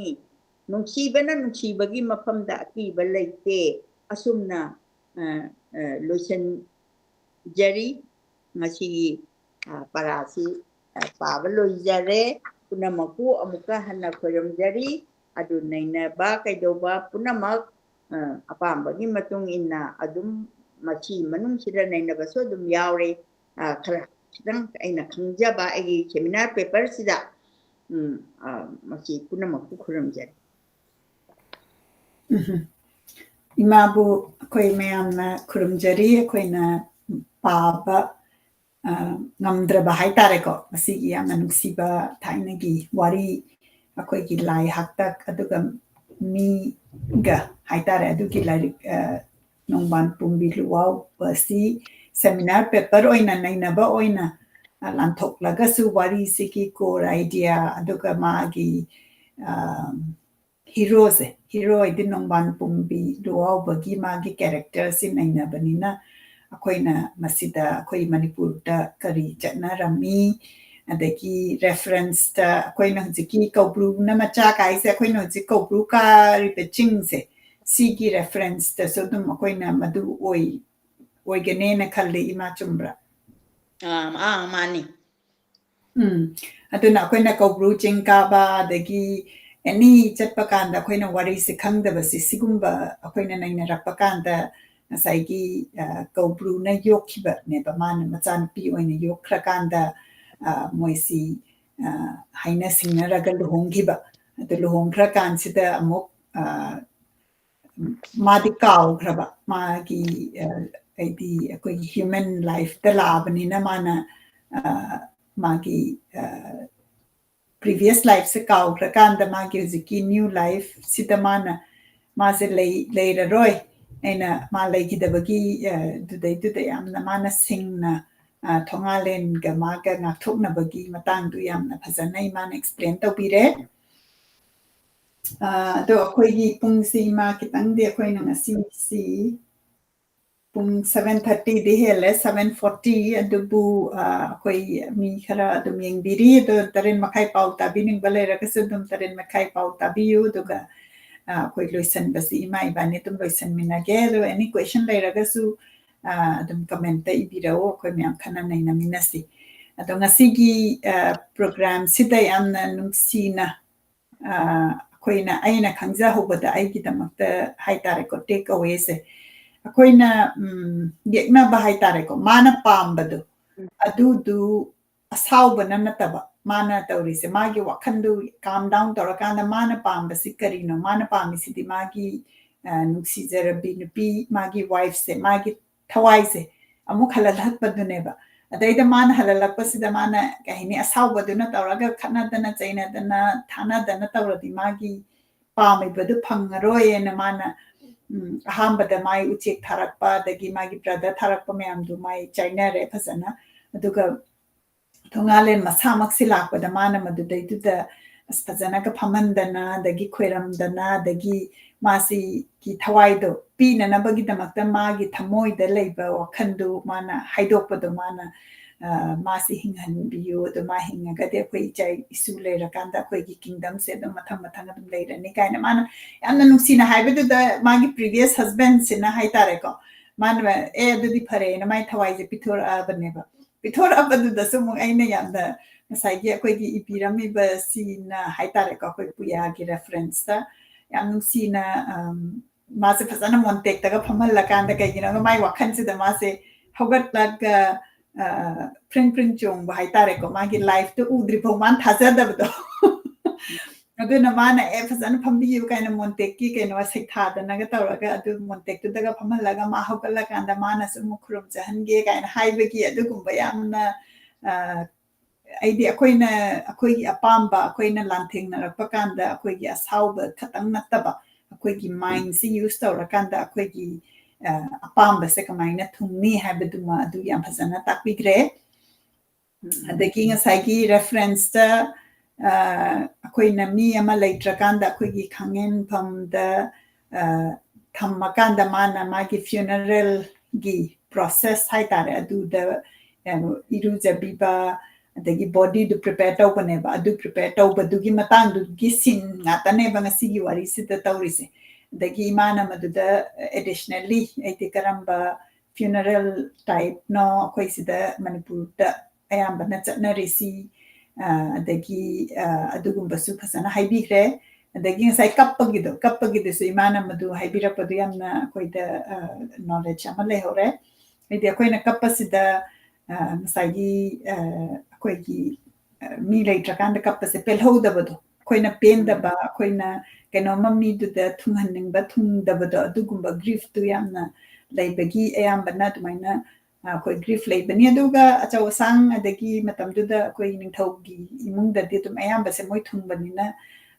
ꯅꯨꯡꯁꯤꯕꯅ ꯅꯨꯡꯁꯤꯕꯒꯤ ꯃꯐꯝꯗ ꯑꯀꯤꯕ ꯂꯩꯇꯦ꯫ ꯑꯁꯨꯝꯅ, ꯑ, ꯑ, ꯂꯣꯏꯁꯤꯟꯖꯔꯤ꯫ ꯉꯁꯤꯒꯤ, ꯑ, ꯄꯔꯥꯁꯤ, ꯑ, ꯄꯥꯕ ꯂꯣꯏꯖꯔꯦ꯫ ꯄꯨꯝꯅꯃꯛꯄꯨ ꯑꯃꯨꯛꯀ ꯍꯟꯅ ꯈꯣꯏꯔꯝꯖꯔꯤ꯫ ꯑꯗꯨ ꯅꯩꯅꯕ ꯀꯩꯗꯧꯕ ꯄꯨꯝꯅꯃꯛ, ꯑ, ꯑꯄꯥꯝꯕꯒꯤ ꯃꯇꯨꯡ ꯏꯟꯅ ꯑꯗꯨꯝ ꯃꯁꯤ ꯃꯅꯨꯡꯁꯤꯗ ꯅꯩꯅꯕꯁꯨ ꯑꯗꯨꯝ ꯌꯥꯎꯔꯦ꯫ ꯑ, ꯈꯔ ꯈꯤꯇꯪ ꯑꯩꯅ ꯈꯪꯖꯕ ꯑꯩꯒꯤ seminar paperꯁꯤꯗ, ꯎꯝ, ꯑ, ꯃꯁꯤ ꯄꯨꯝꯅꯃꯛꯄꯨ ꯈꯨꯔꯨꯝꯖꯔꯤ꯫ ꯎꯝ꯫ ꯏꯃꯥꯕꯨ ꯑꯩꯈꯣꯏ ꯃꯌꯥꯝꯅ ꯈꯨꯔꯨꯝꯖꯔꯤ꯫ ꯑꯩꯈꯣꯏꯅ ꯄꯥꯕ, ꯑ, ꯉꯝꯗ꯭ꯔꯕ ꯍꯥꯏꯇꯥꯔꯦꯀꯣ꯫ ꯃꯁꯤꯒꯤ ꯌꯥꯝꯅ ꯅꯨꯡꯁꯤꯕ ꯊꯥꯏꯅꯒꯤ ꯋꯥꯔꯤ ꯑꯩꯈꯣꯏꯒꯤ ꯂꯥꯏ ꯍꯥꯛꯇꯛ, ꯑꯗꯨꯒ ꯃꯤꯒ ꯍꯥꯏꯇꯥꯔꯦ, ꯑꯗꯨꯒꯤ ꯂꯥꯏꯔꯤꯛ, ꯑ, ꯅꯣꯡꯕꯥꯟ ꯄꯨꯝꯕꯤ ꯂꯨꯋꯥꯎꯕꯁꯤ seminar paper ꯑꯣꯏꯅ, ꯅꯩꯅꯕ ꯑꯣꯏꯅ, ꯑ, ꯂꯥꯟꯊꯣꯛꯂꯒꯁꯨ ꯋꯥꯔꯤꯁꯤꯒꯤ core idea, ꯑꯗꯨꯒ ꯃꯥꯒꯤ, ꯑ, heroꯁꯦ, hero ꯍꯥꯏꯗꯤ ꯅꯣꯡꯕꯥꯟ ꯄꯨꯝꯕꯤ ꯂꯨꯋꯥꯎꯕꯒꯤ ꯃꯥꯒꯤ characterꯁꯤ ꯅꯩꯅꯕꯅꯤꯅ, ꯑꯩꯈꯣꯏꯅ ꯃꯁꯤꯗ ꯑꯩꯈꯣꯏ ꯃꯅꯤꯄꯨꯔꯗ ꯀꯔꯤ ꯆꯠꯅꯔꯝꯃꯤ, ꯑꯗꯒꯤ referenceꯇ ꯑꯩꯈꯣꯏꯅ ꯍꯧꯖꯤꯛꯀꯤ ꯀꯧꯕ꯭ꯔꯨꯅ ꯃꯆꯥ ꯀꯥꯏꯁꯦ, ꯑꯩꯈꯣꯏꯅ ꯍꯧꯖꯤꯛ ꯀꯧꯕ꯭ꯔꯨ ꯀꯥꯔꯤꯕ ꯆꯤꯡꯁꯦ, ꯁꯤꯒꯤ referenceꯇꯁꯨ ꯑꯗꯨꯝ ꯑꯩꯈꯣꯏꯅ ꯃꯗꯨ ꯑꯣꯏ, ꯑꯣꯏꯒꯅꯦꯅ ꯈꯜꯂꯤ꯫ ꯏꯃꯥ, ꯆꯨꯝꯕ꯭ꯔꯥ? ꯑꯥ, ꯑꯥ, ꯃꯥꯅꯤ꯫ ꯎꯝ, ꯑꯗꯨꯅ ꯑꯩꯈꯣꯏꯅ ꯀꯧꯕ꯭ꯔꯨ ꯆꯤꯡ ꯀꯥꯕ, ꯑꯗꯒꯤ any ꯆꯠꯄ ꯀꯥꯟꯗ ꯑꯩꯈꯣꯏꯅ ꯋꯥꯔꯤꯁꯦ ꯈꯪꯗꯕꯁꯦ, ꯁꯤꯒꯨꯝꯕ ꯑꯩꯈꯣꯏꯅ ꯅꯩꯅꯔꯛꯄ ꯀꯥꯟꯗ, ꯉꯁꯥꯏꯒꯤ, ꯑ, ꯀꯧꯕ꯭ꯔꯨꯅ ꯌꯣꯛꯈꯤꯕꯅꯦꯕ꯫ ꯃꯥꯅ ꯃꯆꯥꯅꯨꯄꯤ ꯑꯣꯏꯅ ꯌꯣꯛꯈ꯭ꯔꯀꯥꯟꯗ, ꯑ, ꯃꯣꯏꯁꯤ, ꯑ, ꯍꯥꯏꯅ ꯁꯤꯡꯅꯔꯒ ꯂꯨꯍꯣꯡꯈꯤꯕ꯫ ꯑꯗꯨ ꯂꯨꯍꯣꯡꯈ꯭ꯔꯀꯥꯟꯁꯤꯗ ꯑꯃꯨꯛ, ꯑ, ꯃꯥꯗꯤ ꯀꯥꯎꯈ꯭ꯔꯕ ꯃꯥꯒꯤ, ꯑ, ꯍꯥꯏꯗꯤ ꯑꯩꯈꯣꯏꯒꯤ human lifeꯇ ꯂꯥꯛꯑꯕꯅꯤꯅ ꯃꯥꯅ, ꯑ, ꯃꯥꯒꯤ, ꯑ, previous lifeꯁꯦ ꯀꯥꯎꯈ꯭ꯔꯀꯥꯟꯗ ꯃꯥꯒꯤ ꯍꯧꯖꯤꯛꯀꯤ new lifeꯁꯤꯗ ꯃꯥꯅ, ꯃꯥꯁꯦ ꯂꯩ-, ꯂꯩꯔꯔꯣꯏ꯫ ꯑꯩꯅ ꯃꯥ ꯂꯩꯈꯤꯗꯕꯒꯤ, ꯑ, ꯑꯗꯨꯗꯩꯗꯨꯗ ꯌꯥꯝꯅ ꯃꯥꯅ ꯁꯤꯡꯅ, ꯑ, ꯊꯣꯉꯥꯂꯦꯟꯒ ꯃꯥꯒ ꯉꯥꯛꯊꯣꯛꯅꯕꯒꯤ ꯃꯇꯥꯡꯗꯨ ꯌꯥꯝꯅ ꯐꯖꯅ ꯏꯃꯥꯅ explain ꯇꯧꯕꯤꯔꯦ꯫ ꯑ, ꯑꯗꯣ ꯑꯩꯈꯣꯏꯒꯤ ꯄꯨꯡꯁꯤ ꯏꯃꯥ ꯈꯤꯇꯪꯗꯤ ꯑꯩꯈꯣꯏꯅ ꯉꯁꯤꯁꯤ ꯄꯨꯡ seven thirtyꯗꯤ ꯍꯦꯜꯂꯦ, seven forty, ꯑꯗꯨꯕꯨ, ꯑ, ꯑꯩꯈꯣꯏ ꯃꯤ ꯈꯔ ꯑꯗꯨꯝ ꯌꯦꯡꯕꯤꯔꯤ꯫ ꯑꯗꯣ ꯇꯔꯦꯠ ꯃꯈꯥꯏ ꯄꯥꯎ ꯇꯥꯕꯤꯅꯤꯡꯕ ꯂꯩꯔꯒꯁꯨ ꯑꯗꯨꯝ ꯇꯔꯦꯠ ꯃꯈꯥꯏ ꯄꯥꯎ ꯇꯥꯕꯤꯌꯨ꯫ ꯑꯗꯨꯒ, ꯑ, ꯑꯩꯈꯣꯏ ꯂꯣꯏꯁꯟꯕꯁꯤ ꯏꯃꯥ ꯏꯕꯥꯅꯤ ꯑꯗꯨꯝ ꯂꯣꯏꯁꯟꯃꯤꯟꯅꯒꯦ꯫ ꯑꯗꯣ any question ꯂꯩꯔꯒꯁꯨ, ꯑ, ꯑꯗꯨꯝ commentꯇ ꯏꯕꯤꯔꯛꯎ, ꯑꯩꯈꯣꯏ ꯃꯌꯥꯝ ꯈꯟꯅ ꯅꯩꯅꯃꯤꯟꯅꯁꯤ꯫ ꯑꯗꯣ ꯉꯁꯤꯒꯤ, ꯑ, programꯁꯤꯗ ꯌꯥꯝꯅ ꯅꯨꯡꯁꯤꯅ, ꯑ, ꯑꯩꯈꯣꯏꯅ, ꯑꯩꯅ ꯈꯪꯖꯍꯧꯕꯗ ꯑꯩꯒꯤꯗꯃꯛꯇ ꯍꯥꯏꯇꯥꯔꯦꯀꯣ, take awayꯁꯦ, ꯑꯩꯈꯣꯏꯅ, ꯎꯝ, ꯌꯦꯛꯅꯕ ꯍꯥꯏꯇꯥꯔꯦꯀꯣ, ꯃꯥꯅ ꯄꯥꯝꯕꯗꯣ, ꯎꯝ꯫ ꯑꯗꯨꯗꯨ ꯑꯁꯥꯎꯕꯅ ꯅꯠꯇꯕ, ꯃꯥꯅ ꯇꯧꯔꯤꯁꯦ, ꯃꯥꯒꯤ ꯋꯥꯈꯜꯗꯨ calm down ꯇꯧꯔꯀꯥꯟꯗ ꯃꯥꯅ ꯄꯥꯝꯕꯁꯤ ꯀꯔꯤꯅꯣ? ꯃꯥꯅ ꯄꯥꯝꯃꯤꯁꯤꯗꯤ ꯃꯥꯒꯤ, ꯑ, ꯅꯨꯡꯁꯤꯖꯔꯕꯤ ꯅꯨꯄꯤ, ꯃꯥꯒꯤ wifeꯁꯦ, ꯃꯥꯒꯤ ꯊꯋꯥꯏꯁꯦ ꯑꯃꯨꯛ ꯍꯜꯍꯜꯂꯛꯄꯗꯨꯅꯦꯕ꯫ ꯑꯗꯩꯗ ꯃꯥꯅ ꯍꯜꯍꯜꯂꯛꯄꯁꯤꯗ ꯃꯥꯅ, ꯀꯩ ꯍꯥꯏꯅꯤ, ꯑꯁꯥꯎꯕꯗꯨꯅ ꯇꯧꯔꯒ ꯈꯠꯅꯗꯅ, ꯆꯩꯅꯗꯅ, ꯊꯥꯅꯗꯅ ꯇꯧꯔꯗꯤ ꯃꯥꯒꯤ ꯄꯥꯝꯃꯤꯕꯗꯨ ꯐꯪꯉꯔꯣꯏꯅ ꯃꯥꯅ, ꯎꯝ, ꯑꯍꯥꯟꯕꯗ ꯃꯥꯒꯤ ꯎꯆꯦꯛ ꯊꯥꯔꯛꯄ, ꯑꯗꯒꯤ ꯃꯥꯒꯤ brother ꯊꯥꯔꯛꯄ ꯃꯌꯥꯝꯗꯨ ꯃꯥꯏ ꯆꯥꯏꯅꯔꯦ ꯐꯖꯅ꯫ ꯑꯗꯨꯒ ꯊꯣꯉꯥꯂꯦꯟ ꯃꯁꯥꯃꯛꯁꯤ ꯂꯥꯛꯄꯗ ꯃꯥꯅ ꯃꯗꯨꯗꯩꯗꯨꯗ ꯑꯁ ꯐꯖꯅꯒ ꯐꯝꯍꯟꯗꯅ, ꯑꯗꯒꯤ ꯈꯣꯏꯔꯝꯗꯅ, ꯑꯗꯒꯤ ꯃꯥꯁꯤꯒꯤ ꯊꯋꯥꯏꯗꯣ ꯄꯤꯅꯅꯕꯒꯤꯗꯃꯛꯇ ꯃꯥꯒꯤ ꯊꯃꯣꯏꯗ ꯂꯩꯕ ꯋꯥꯈꯜꯗꯨ ꯃꯥꯅ ꯍꯥꯏꯗꯣꯛꯄꯗꯣ, ꯃꯥꯅ, ꯑ, ꯃꯥꯁꯤ ꯍꯤꯡꯍꯟꯕꯤꯌꯨ, ꯑꯗꯨ ꯃꯥ ꯍꯤꯡꯉꯒꯗꯤ ꯑꯩꯈꯣꯏ ꯏꯆꯥ ꯏꯁꯨ ꯂꯩꯔꯀꯥꯟꯗ ꯑꯩꯈꯣꯏꯒꯤ kingdomꯁꯦ ꯑꯗꯨꯝ ꯃꯊꯪ ꯃꯊꯪ ꯑꯗꯨꯝ ꯂꯩꯔꯅꯤ ꯀꯥꯏꯅ ꯃꯥꯅ ꯌꯥꯝꯅ ꯅꯨꯡꯁꯤꯅ ꯍꯥꯏꯕꯗꯨꯗ ꯃꯥꯒꯤ previous husbandꯁꯤꯅ ꯍꯥꯏꯇꯥꯔꯦꯀꯣ, ꯃꯥꯅ "ꯑꯦ, ꯑꯗꯨꯗꯤ ꯐꯔꯦꯅ" ꯃꯥꯏ ꯊꯋꯥꯏꯁꯦ ꯄꯤꯊꯣꯔꯛꯑꯕꯅꯦꯕ꯫ ꯄꯤꯊꯣꯔꯛꯑꯕꯗꯨꯗꯁꯨ ꯑꯃꯨꯛ ꯑꯩꯅ ꯌꯥꯝꯅ ꯉꯁꯥꯏꯒꯤ ꯑꯩꯈꯣꯏꯒꯤ ꯏꯕꯤꯔꯝꯃꯤꯕꯁꯤꯅ ꯍꯥꯏꯇꯥꯔꯦꯀꯣ, ꯑꯩꯈꯣꯏ ꯄꯨꯌꯥꯒꯤ referenceꯇ ꯌꯥꯝ ꯅꯨꯡꯁꯤꯅ, ꯑꯝ, ꯃꯥꯁꯦ ꯐꯖꯅ ꯃꯣꯟꯇꯦꯛꯇꯒ ꯐꯝꯍꯜꯂꯀꯥꯟꯗ, ꯀꯩꯒꯤꯅꯣꯗ ꯃꯥꯏ ꯋꯥꯈꯜꯁꯤꯗ ꯃꯥꯁꯦ ꯍꯧꯒꯠꯂꯒ, ꯑ, ꯐ꯭ꯔꯤꯡ ꯐ꯭ꯔꯤꯡ ꯆꯣꯡꯕ ꯍꯥꯏꯇꯥꯔꯦꯀꯣ, ꯃꯥꯒꯤ lifeꯇꯣ ꯎꯗ꯭ꯔꯤꯐꯥꯎ ꯃꯥꯅ ꯊꯥꯖꯗꯕꯗꯣ꯫ ꯑꯗꯨꯅ ꯃꯥꯅ, "ꯑꯦ, ꯐꯖꯅ ꯐꯝꯕꯤꯌꯨ" ꯀꯥꯏꯅ ꯃꯣꯟꯇꯦꯛꯀꯤ ꯀꯩꯅꯣ ꯁꯩꯊꯥꯗꯅꯒ ꯇꯧꯔꯒ, ꯑꯗꯨ ꯃꯣꯟꯇꯦꯛꯇꯨꯗꯒ ꯐꯝꯍꯜꯂꯒ ꯃꯥ ꯍꯧꯒꯠꯂꯀꯥꯟꯗ ꯃꯥꯅꯁꯨ ꯑꯃꯨꯛ ꯈꯨꯔꯨꯝꯖꯍꯟꯒꯦ ꯀꯥꯏꯅ ꯍꯥꯏꯕꯒꯤ ꯑꯗꯨꯒꯨꯝꯕ ꯌꯥꯝꯅ, ꯑ, ꯑꯩꯗꯤ ꯑꯩꯈꯣꯏꯅ, ꯑꯩꯈꯣꯏꯒꯤ ꯑꯄꯥꯝꯕ, ꯑꯩꯈꯣꯏꯅ ꯂꯥꯟꯊꯦꯡꯅꯔꯛꯄ ꯀꯥꯟꯗ ꯑꯩꯈꯣꯏꯒꯤ ꯑꯁꯥꯎꯕ ꯈꯛꯇꯪ ꯅꯠꯇꯕ, ꯑꯩꯈꯣꯏꯒꯤ mindꯁꯤ use ꯇꯧꯔꯀꯥꯟꯗ ꯑꯩꯈꯣꯏꯒꯤ, ꯑ, ꯑꯄꯥꯝꯕꯁꯦ ꯀꯃꯥꯏꯅ ꯊꯨꯡꯅꯤ ꯍꯥꯏꯕꯗꯨꯃ ꯑꯗꯨ ꯌꯥꯝ ꯐꯖꯅ ꯇꯥꯛꯄꯤꯈ꯭ꯔꯦ꯫ ꯑꯗꯒꯤ ꯉꯁꯥꯏꯒꯤ referenceꯇ, ꯑ, ꯑꯩꯈꯣꯏꯅ ꯃꯤ ꯑꯃ ꯂꯩꯇ꯭ꯔꯀꯥꯟꯗ ꯑꯩꯈꯣꯏꯒꯤ ꯈꯥꯡꯉꯦꯟꯐꯝꯗ, ꯑ, ꯊꯝꯃꯀꯥꯟꯗ ꯃꯥꯅ ꯃꯥꯒꯤ funeralꯒꯤ process ꯍꯥꯏꯇꯥꯔꯦ, ꯑꯗꯨꯗ, ꯑ, ꯏꯔꯨꯖꯕꯤꯕ, ꯑꯗꯒꯤ bodyꯗꯨ prepare ꯇꯧꯕꯅꯦꯕ꯫ ꯑꯗꯨ prepare ꯇꯧꯕꯗꯨꯒꯤ ꯃꯇꯥꯡꯗꯨꯒꯤ scene ꯉꯥꯛꯇꯅꯦꯕ ꯉꯁꯤꯒꯤ ꯋꯥꯔꯤꯁꯤꯗ ꯇꯧꯔꯤꯁꯦ꯫ ꯑꯗꯒꯤ ꯏꯃꯥꯅ ꯃꯗꯨꯗ additionally, ꯑꯩꯗꯤ ꯀꯔꯝꯕ funeral typeꯅꯣ ꯑꯩꯈꯣꯏ ꯁꯤꯗ ꯃꯅꯤꯄꯨꯔꯗ ꯑꯌꯥꯝꯕꯅ ꯆꯠꯅꯔꯤꯁꯤ, ꯑ, ꯑꯗꯒꯤ, ꯑ, ꯑꯗꯨꯒꯨꯝꯕꯁꯨ ꯐꯖꯅ ꯍꯥꯏꯕꯤꯈ꯭ꯔꯦ꯫ ꯑꯗꯒꯤ ꯉꯁꯥꯏ ꯀꯞꯄꯒꯤꯗꯣ, ꯀꯞꯄꯒꯤꯗꯨꯁꯨ ꯏꯃꯥꯅ ꯃꯗꯨ ꯍꯥꯏꯕꯤꯔꯛꯄꯗꯨ ꯌꯥꯝꯅ ꯑꯩꯈꯣꯏꯗ, ꯑ, knowledge ꯑꯃ ꯂꯩꯍꯧꯔꯦ꯫ ꯍꯥꯏꯗꯤ ꯑꯩꯈꯣꯏꯅ ꯀꯞꯄꯁꯤꯗ, ꯑ, ꯉꯁꯥꯏꯒꯤ, ꯑ, ꯑꯩꯈꯣꯏꯒꯤ, ꯑ, ꯃꯤ ꯂꯩꯇ꯭ꯔꯀꯥꯟꯗ ꯀꯞꯄꯁꯦ ꯄꯦꯜꯍꯧꯗꯕꯗꯣ, ꯑꯩꯈꯣꯏꯅ ꯄꯦꯟꯗꯕ, ꯑꯩꯈꯣꯏꯅ ꯀꯩꯅꯣꯝꯃ ꯃꯤꯗꯨꯗ ꯊꯨꯡꯍꯟꯅꯤꯡꯕ ꯊꯨꯡꯗꯕꯗꯣ, ꯑꯗꯨꯒꯨꯝꯕ griefꯇꯨ ꯌꯥꯝꯅ ꯂꯩꯕꯒꯤ ꯑꯌꯥꯝꯕꯅ ꯑꯗꯨꯃꯥꯏꯅ, ꯑ, ꯑꯩꯈꯣꯏ grief ꯂꯩꯕꯅꯤ꯫ ꯑꯗꯨꯒ ꯑꯆꯧ ꯑꯁꯥꯡ, ꯑꯗꯒꯤ ꯃꯇꯝꯗꯨꯗ ꯑꯩꯈꯣꯏ ꯅꯤꯡꯊꯧꯒꯤ ꯏꯃꯨꯡꯗꯗꯤ ꯑꯗꯨꯝ ꯑꯌꯥꯝꯕꯁꯦ ꯃꯣꯏ ꯊꯨꯡꯕꯅꯤꯅ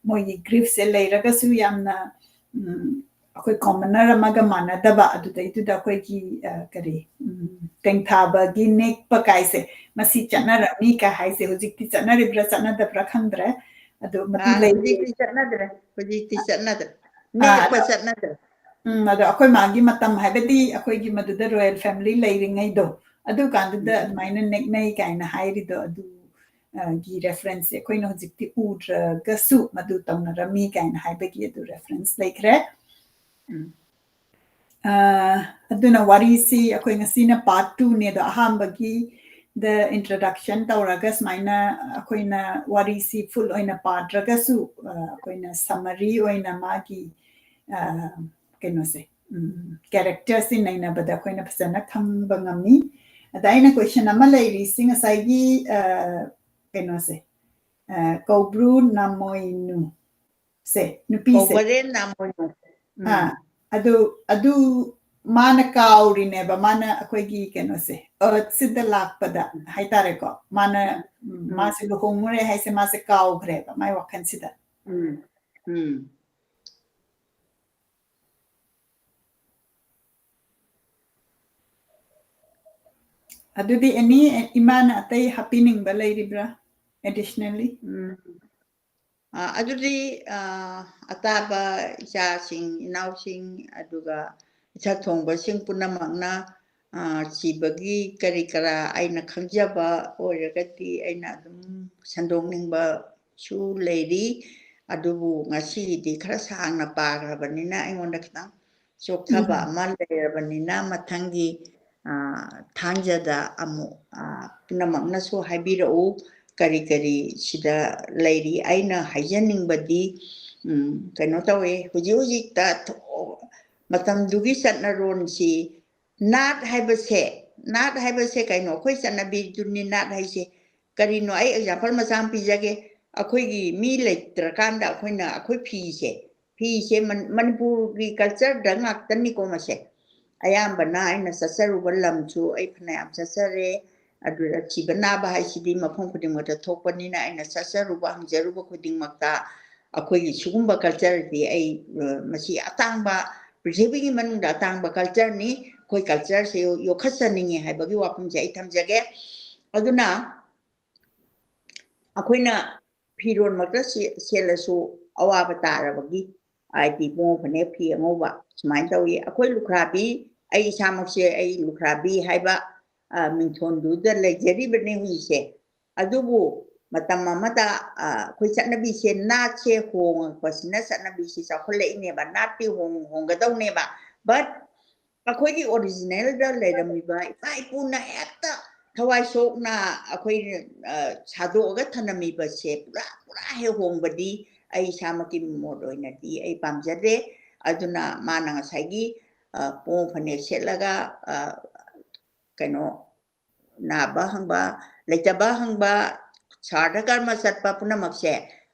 ꯃꯣꯏꯒꯤ griefꯁꯦ ꯂꯩꯔꯒꯁꯨ ꯌꯥꯝꯅ, ꯎꯝ, ꯑꯩꯈꯣꯏ commoner ꯑꯃꯒ ꯃꯥꯟꯅꯗꯕ, ꯑꯗꯨꯗꯩꯗꯨꯗ ꯑꯩꯈꯣꯏꯒꯤ, ꯑ, ꯀꯔꯤ, ꯎꯝ, ꯇꯦꯡꯊꯥꯕꯒꯤ ꯅꯦꯛꯄ ꯀꯥꯏꯁꯦ, ꯃꯁꯤ ꯆꯠꯅꯔꯝꯃꯤ ꯀꯥꯏ ꯍꯥꯏꯁꯦ ꯍꯧꯖꯤꯛꯇꯤ ꯆꯠꯅꯔꯤꯕ꯭ꯔꯥ ꯆꯠꯅꯗꯕ꯭ꯔꯥ ꯈꯪꯗ꯭ꯔꯦ꯫ ꯑꯗꯨ ꯃꯗꯨ ꯑꯥ, ꯂꯩ-, ꯍꯧꯖꯤꯛꯇꯤ ꯆꯠꯅꯗ꯭ꯔꯦ, ꯍꯧꯖꯤꯛꯇꯤ ꯆꯠꯅꯗ꯭ꯔꯦ, ꯑꯥ, ꯅꯦꯛꯄ ꯑꯗꯣ, ꯆꯠꯅꯗ꯭ꯔꯦ꯫ ꯎꯝ, ꯑꯗꯣ ꯑꯩꯈꯣꯏ ꯃꯥꯒꯤ ꯃꯇꯝ, ꯍꯥꯏꯕꯗꯤ ꯑꯩꯈꯣꯏꯒꯤ ꯃꯗꯨꯗ royal family ꯂꯩꯔꯤꯉꯩꯗꯣ, ꯑꯗꯨ ꯀꯥꯟꯗꯨꯗ ꯎꯝ꯫ ꯑꯗꯨꯃꯥꯏꯅ ꯅꯦꯛꯅꯩ ꯀꯥꯏꯅ ꯍꯥꯏꯔꯤꯗꯣ, ꯑꯗꯨ, ꯑ, ꯒꯤ referenceꯁꯦ ꯑꯩꯈꯣꯏꯅ ꯍꯧꯖꯤꯛꯇꯤ ꯎꯗ꯭ꯔꯒꯁꯨ ꯃꯗꯨ ꯇꯧꯅꯔꯝꯃꯤ ꯀꯥꯏꯅ ꯍꯥꯏꯕꯒꯤ ꯑꯗꯨ reference ꯂꯩꯈ꯭ꯔꯦ꯫ ꯎꯝ꯫ ꯑ, ꯑꯗꯨꯅ ꯋꯥꯔꯤꯁꯤ ꯑꯩꯈꯣꯏ ꯉꯁꯤꯅ part twoꯅꯦ, ꯑꯗꯣ ꯑꯍꯥꯟꯕꯒꯤ the introduction ꯇꯧꯔꯒ ꯁꯨꯃꯥꯏꯅ ꯑꯩꯈꯣꯏꯅ ꯋꯥꯔꯤꯁꯤ full ꯑꯣꯏꯅ ꯄꯥꯗ꯭ꯔꯒꯁꯨ, ꯑ, ꯑꯩꯈꯣꯏꯅ summary ꯑꯣꯏꯅ ꯃꯥꯒꯤ, ꯑ, ꯀꯩꯅꯣꯁꯦ, ꯎꯝ, characterꯁꯤ ꯅꯩꯅꯕꯗ ꯑꯩꯈꯣꯏꯅ ꯐꯖꯅ ꯈꯪꯕ ꯉꯝꯃꯤ꯫ ꯑꯗ ꯑꯩꯅ question ꯑꯃ ꯂꯩꯔꯤꯁꯤ ꯉꯁꯥꯏꯒꯤ, ꯑ, ꯀꯩꯅꯣꯁꯦ, ꯑ, ꯀꯧꯕ꯭ꯔꯨ ꯅꯥꯃꯣꯏꯅꯨ ꯁꯦ, ꯅꯨꯄꯤꯁꯦ꯫ ꯀꯧꯕꯔꯦꯟ ꯅꯥꯃꯣꯏꯅꯨ꯫ ꯎꯝ꯫ ꯑꯥ, ꯑꯗꯨ ꯑꯗꯨ ꯃꯥꯅ ꯀꯥꯎꯔꯤꯅꯦꯕ, ꯃꯥꯅ ꯑꯩꯈꯣꯏꯒꯤ ꯀꯩꯅꯣꯁꯦ, ꯑꯔꯊꯁꯤꯗ ꯂꯥꯛꯄꯗ ꯍꯥꯏꯇꯥꯔꯦꯀꯣ, ꯃꯥꯅ ꯎꯝ, ꯎꯝ꯫ ꯃꯥꯁꯦ ꯂꯨꯍꯣꯡꯉꯨꯔꯦ ꯍꯥꯏꯁꯦ ꯃꯥꯁꯦ ꯀꯥꯎꯈ꯭ꯔꯦꯕ ꯃꯥꯏ ꯋꯥꯈꯜꯁꯤꯗ꯫ ꯎꯝ꯫ ꯎꯝ꯫ ꯑꯗꯨꯗꯤ ꯑꯦꯅꯤ ꯏꯃꯥꯅ ꯑꯇꯩ ꯍꯥꯞꯄꯤꯅꯤꯡꯕ ꯂꯩꯔꯤꯕ꯭ꯔꯥ additionally? ꯎꯝ꯫ ꯑ, ꯑꯗꯨꯗꯤ ꯑ, ꯑꯇꯥꯕ ꯏꯆꯥꯁꯤꯡ ꯏꯅꯥꯎꯁꯤꯡ ꯑꯗꯨꯒ ꯏꯁꯛ ꯊꯣꯡꯕꯁꯤꯡ ꯄꯨꯝꯅꯃꯛꯅ ꯑ, ꯁꯤꯕꯒꯤ ꯀꯔꯤ ꯀꯔꯥ ꯑꯩꯅ ꯈꯪꯖꯕ ꯑꯣꯏꯔꯒꯗꯤ ꯑꯩꯅ ꯑꯗꯨꯝ ꯁꯟꯗꯣꯛꯅꯤꯡꯕꯁꯨ ꯂꯩꯔꯤ꯫ ꯑꯗꯨꯕꯨ ꯉꯁꯤꯒꯤꯗꯤ ꯈꯔ ꯁꯥꯡꯅ ꯄꯥꯈ꯭ꯔꯕꯅꯤꯅ ꯑꯩꯉꯣꯟꯗ ꯈꯤꯇꯪ ꯆꯣꯛꯊꯕ ꯎꯝ꯫ ꯑꯃ ꯂꯩꯔꯕꯅꯤꯅ ꯃꯊꯪꯒꯤ ꯑ, ꯊꯥꯡꯖꯗ ꯑꯃꯨꯛ ꯑ, ꯄꯨꯝꯅꯃꯛꯅꯁꯨ ꯍꯥꯏꯕꯤꯔꯛꯎ꯫ ꯀꯔꯤ ꯀꯔꯤ ꯁꯤꯗ ꯂꯩꯔꯤ? ꯑꯩꯅ ꯍꯥꯏꯖꯅꯤꯡꯕꯗꯤ ꯎꯝ, ꯀꯩꯅꯣ ꯇꯧꯋꯦ, ꯍꯧꯖꯤꯛ ꯍꯧꯖꯤꯛꯇ ꯊꯣ-, ꯃꯇꯝꯗꯨꯒꯤ ꯆꯠꯅꯔꯣꯟꯁꯤ ꯅꯥꯠ ꯍꯥꯏꯕꯁꯦ, ꯅꯥꯠ ꯍꯥꯏꯕꯁꯦ ꯀꯩꯅꯣ? ꯑꯩꯈꯣꯏ ꯆꯠꯅꯕꯤꯗꯨꯅꯤ ꯅꯥꯠ ꯍꯥꯏꯁꯦ꯫ ꯀꯔꯤꯅꯣ? ꯑꯩ example ꯃꯆꯥ ꯑꯃ ꯄꯤꯖꯒꯦ꯫ ꯑꯩꯈꯣꯏꯒꯤ ꯃꯤ ꯂꯩꯇ꯭ꯔꯀꯥꯟꯗ ꯑꯩꯈꯣꯏꯅ ꯑꯩꯈꯣꯏ ꯐꯤꯁꯦ, ꯐꯤꯁꯦ ꯃꯟ-, ꯃꯅꯤꯄꯨꯔꯒꯤ cultureꯗ ꯉꯥꯛꯇꯅꯤꯀꯣ ꯃꯁꯦ꯫ ꯑꯌꯥꯝꯕꯅ ꯑꯩꯅ ꯆꯠꯆꯔꯨꯕ ꯂꯝꯁꯨ ꯑꯩ ꯐꯅꯌꯥꯝ ꯆꯠꯆꯔꯦ꯫ ꯑꯗꯨꯗ ꯁꯤꯕ ꯅꯥꯕ ꯍꯥꯏꯁꯤꯗꯤ ꯃꯐꯝ ꯈꯨꯗꯤꯡꯃꯛꯇ ꯊꯣꯛꯄꯅꯤꯅ ꯑꯩꯅ ꯆꯠꯆꯔꯨꯕ ꯍꯪꯖꯔꯨꯕ ꯈꯨꯗꯤꯡꯃꯛꯇ ꯑꯩꯈꯣꯏꯒꯤ ꯁꯤꯒꯨꯝꯕ cultureꯗꯤ ꯑꯩ, ꯑ, ꯃꯁꯤ ꯑꯇꯥꯡꯕ, ꯄ꯭ꯔꯤꯊꯤꯕꯤꯒꯤ ꯃꯅꯨꯡꯗ ꯑꯇꯥꯡꯕ cultureꯅꯤ꯫ ꯑꯩꯈꯣꯏ cultureꯁꯦ ꯌꯣ-, ꯌꯣꯛꯈꯠꯆꯅꯤꯡꯉꯤ ꯍꯥꯏꯕꯒꯤ ꯋꯥꯐꯝꯁꯦ ꯑꯩ ꯊꯝꯖꯒꯦ꯫ ꯑꯗꯨꯅ ꯑꯩꯈꯣꯏꯅ ꯐꯤꯔꯣꯜꯃꯛꯇ ꯁꯦ-, ꯁꯦꯠꯂꯁꯨ ꯑꯋꯥꯕ ꯇꯥꯔꯕꯒꯤ, ꯍꯥꯏꯗꯤ ꯄꯨꯡ ꯐꯅꯦꯛ ꯐꯤ ꯑꯉꯧꯕ ꯁꯨꯃꯥꯏꯅ ꯇꯧꯏ꯫ ꯑꯩꯈꯣꯏ ꯂꯨꯈ꯭ꯔꯥꯕꯤ, ꯑꯩ ꯏꯁꯥꯃꯛꯁꯦ ꯑꯩ ꯂꯨꯈ꯭ꯔꯥꯕꯤ ꯍꯥꯏꯕ, ꯑ, ꯃꯤꯡꯊꯣꯟꯗꯨꯗ ꯂꯩꯖꯔꯤꯕꯅꯤ ꯍꯧꯖꯤꯛꯁꯦ꯫ ꯑꯗꯨꯕꯨ ꯃꯇꯝ ꯑꯃꯗ, ꯑ, ꯑꯩꯈꯣꯏ ꯆꯠꯅꯕꯤꯁꯦ, ꯅꯥꯠꯁꯦ ꯍꯣꯡꯉꯛꯄꯁꯤꯅ ꯆꯠꯅꯕꯤꯁꯤ ꯆꯥꯎꯈꯠꯂꯛꯏꯅꯦꯕ, ꯅꯥꯠꯇꯤ ꯍꯣꯡ-, ꯍꯣꯡꯒꯗꯧꯅꯦꯕ꯫ But ꯑꯩꯈꯣꯏꯒꯤ originalꯗ ꯂꯩꯔꯝꯃꯤꯕ ꯏꯄꯥ ꯏꯄꯨꯅ ꯍꯦꯛꯇ ꯊꯋꯥꯏ ꯁꯣꯛꯅ ꯑꯩꯈꯣꯏ, ꯑ, ꯁꯥꯗꯣꯛꯑꯒ ꯊꯅꯝꯃꯤꯕꯁꯦ ꯄꯨꯔꯥ, ꯄꯨꯔꯥ ꯍꯦꯛ ꯍꯣꯡꯕꯗꯤ ꯑꯩ ꯏꯁꯥꯃꯛꯀꯤ ꯃꯣꯠ ꯑꯣꯏꯅꯗꯤ ꯑꯩ ꯄꯥꯝꯖꯗꯦ꯫ ꯑꯗꯨꯅ ꯃꯥꯅ ꯉꯁꯥꯏꯒꯤ, ꯑ, ꯄꯣꯡ ꯐꯅꯦꯛ ꯁꯦꯠꯂꯒ, ꯑ, ꯀꯩꯅꯣ, ꯅꯥꯕ ꯍꯪꯕ, ꯂꯩꯇꯕ ꯍꯪꯕ, ꯁ꯭ꯔꯥꯗ ꯀꯔꯃ ꯆꯠꯄ ꯄꯨꯝꯅꯃꯛꯁꯦ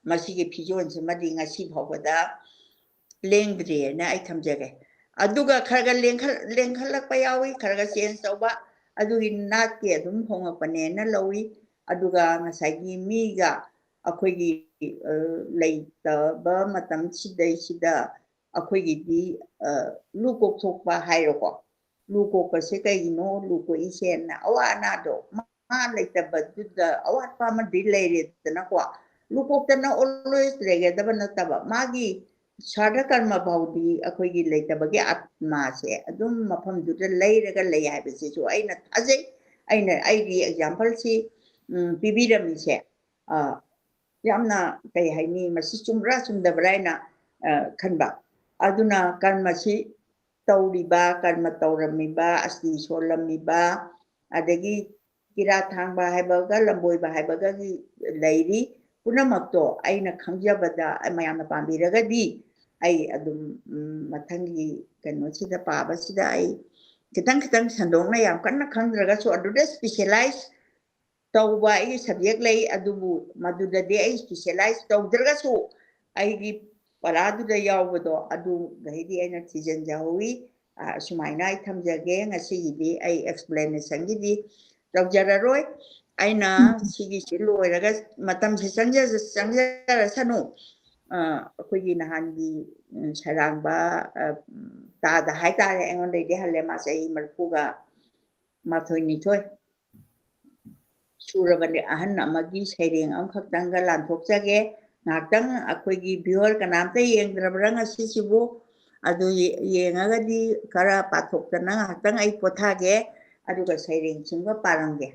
ꯃꯁꯤꯒꯤ ꯐꯤꯖꯣꯜꯁꯤꯃꯗꯤ ꯉꯁꯤ ꯐꯥꯎꯕꯗ ꯂꯦꯡꯗ꯭ꯔꯤꯑꯅ ꯑꯩ ꯊꯝꯖꯒꯦ꯫ ꯑꯗꯨꯒ ꯈꯔ ꯈꯔ ꯂꯦꯡꯈꯠ-, ꯂꯦꯡꯈꯠꯂꯛꯄ ꯌꯥꯎꯏ, ꯈꯔ ꯈꯔ ꯆꯦꯟꯖ ꯇꯧꯕ, ꯑꯗꯨꯒꯤ ꯅꯥꯠꯀꯤ ꯑꯗꯨꯝ ꯍꯣꯡꯉꯛꯄꯅꯦꯅ ꯂꯧꯏ꯫ ꯑꯗꯨꯒ ꯉꯁꯥꯏꯒꯤ ꯃꯤꯒ ꯑꯩꯈꯣꯏꯒꯤ, ꯑ, ꯂꯩꯇꯕ ꯃꯇꯝꯁꯤꯗꯩꯁꯤꯗ ꯑꯩꯈꯣꯏꯒꯤꯗꯤ, ꯑ, ꯂꯨ ꯀꯣꯛꯊꯣꯛꯄ ꯍꯥꯏꯔꯣꯀꯣ, ꯂꯨ ꯀꯣꯛꯄꯁꯦ ꯀꯩꯒꯤꯅꯣ? ꯂꯨ ꯀꯣꯛꯏꯁꯦꯅ ꯑꯋꯥ ꯑꯅꯥꯗꯣ ꯃꯥ ꯂꯩꯇꯕꯗꯨꯗ ꯑꯋꯥꯠꯄ ꯑꯃꯗꯤ ꯂꯩꯔꯦꯗꯅꯀꯣ꯫ ꯂꯨ ꯀꯣꯛꯇꯅ always ꯂꯩꯒꯗꯕ ꯅꯠꯇꯕ, ꯃꯥꯒꯤ ꯁ꯭ꯔꯥꯗ ꯀꯔꯃ ꯐꯥꯎꯗꯤ ꯑꯩꯈꯣꯏꯒꯤ ꯂꯩꯇꯕꯒꯤ ꯑꯥꯠꯃꯥꯁꯦ ꯑꯗꯨꯝ ꯃꯐꯝꯗꯨꯗ ꯂꯩꯔꯒ ꯂꯩ ꯍꯥꯏꯕꯁꯤꯁꯨ ꯑꯩꯅ ꯊꯥꯖꯩ꯫ ꯑꯩꯅ ꯑꯩꯒꯤ example ꯁꯤ, ꯎꯝ, ꯄꯤꯕꯤꯔꯝꯃꯤꯁꯦ, ꯑ, ꯌꯥꯝꯅ, ꯀꯩ ꯍꯥꯏꯅꯤ, ꯃꯁꯤ ꯆꯨꯝꯕ꯭ꯔꯥ ꯆꯨꯝꯗꯕ꯭ꯔꯥ ꯍꯥꯏꯅ, ꯑ, ꯈꯟꯕ꯫ ꯑꯗꯨꯅ ꯀꯔꯃꯁꯤ ꯇꯧꯔꯤꯕ, ꯀꯔꯃ ꯇꯧꯔꯝꯃꯤꯕ, ꯑꯁꯇꯤ ꯁꯣꯜꯂꯝꯃꯤꯕ, ꯑꯗꯒꯤ ꯀꯤꯔꯥꯠ ꯊꯥꯡꯕ ꯍꯥꯏꯕꯒ ꯂꯝꯕꯣꯏꯕ ꯍꯥꯏꯕꯒꯒꯤ ꯂꯩꯔꯤ꯫ ꯄꯨꯝꯅꯃꯛꯇꯣ ꯑꯩꯅ ꯈꯪꯖꯕꯗ ꯃꯌꯥꯝꯅ ꯄꯥꯝꯕꯤꯔꯒꯗꯤ ꯑꯩ ꯑꯗꯨꯝ, ꯎꯝ, ꯃꯊꯪꯒꯤ ꯀꯩꯅꯣꯁꯤꯗ ꯄꯥꯕꯁꯤꯗ ꯑꯩ ꯈꯤꯇꯪ ꯈꯤꯇꯪ ꯁꯟꯗꯣꯛꯅ, ꯌꯥꯝ ꯀꯟꯅ ꯈꯪꯗ꯭ꯔꯒꯁꯨ ꯑꯗꯨꯗ specialize ꯇꯧꯕ ꯑꯩꯒꯤ subject ꯂꯩ, ꯑꯗꯨꯕꯨ ꯃꯗꯨꯗꯗꯤ ꯑꯩ specialize ꯇꯧꯗ꯭ꯔꯒꯁꯨ ꯑꯩꯒꯤ ꯄꯔꯥꯗꯨꯗ ꯌꯥꯎꯕꯗꯣ ꯑꯗꯨꯈꯩꯗꯤ ꯑꯩꯅ ꯊꯤꯖꯤꯟꯖꯍꯧꯋꯤ꯫ ꯑ, ꯑꯁꯨꯃꯥꯏꯅ ꯑꯩ ꯊꯝꯖꯒꯦ꯫ ꯉꯁꯤꯒꯤꯗꯤ ꯑꯩ explanation ꯒꯤꯗꯤ ꯇꯧꯖꯔꯔꯣꯏ꯫ ꯑꯩꯅ ꯎꯝ꯫ ꯁꯤꯒꯤꯁꯤ ꯂꯣꯏꯔꯒ ꯃꯇꯝꯁꯦ ꯆꯪꯖ-, ꯆꯪꯖꯔꯁꯅꯨ꯫ ꯑ, ꯑꯩꯈꯣꯏꯒꯤ ꯅꯍꯥꯟꯒꯤ, ꯎꯝ, ꯁꯩꯔꯥꯡꯕ, ꯑ, ꯎꯝ, ꯇꯥꯗ ꯍꯥꯏꯇꯥꯔꯦ, ꯑꯩꯉꯣꯟꯗꯩꯗꯤ ꯍꯜꯂꯦ, ꯃꯥ ꯆꯍꯤ ꯃꯔꯤꯐꯨꯒ ꯃꯥꯊꯣꯏ ꯅꯤꯊꯣꯏ ꯁꯨꯔꯕꯅꯤ꯫ ꯑꯍꯟ ꯑꯃꯒꯤ ꯁꯩꯔꯦꯡ ꯑꯃꯈꯛꯇꯪꯒ ꯂꯥꯟꯊꯣꯛꯆꯒꯦ꯫ ꯉꯥꯏꯍꯥꯛꯇꯪ ꯑꯩꯈꯣꯏꯒꯤ viewer ꯀꯅꯥꯝꯇ ꯌꯦꯡꯗ꯭ꯔꯕ꯭ꯔꯥ ꯉꯁꯤꯁꯤꯕꯨ? ꯑꯗꯨ ꯌꯦ-, ꯌꯦꯡꯉꯒꯗꯤ ꯈꯔ ꯄꯥꯊꯣꯛꯇꯅ ꯉꯥꯏꯍꯥꯛꯇꯪ ꯑꯩ ꯄꯣꯊꯥꯒꯦ, ꯑꯗꯨꯒ ꯁꯩꯔꯦꯡꯁꯤꯡꯒ ꯄꯥꯔꯝꯒꯦ꯫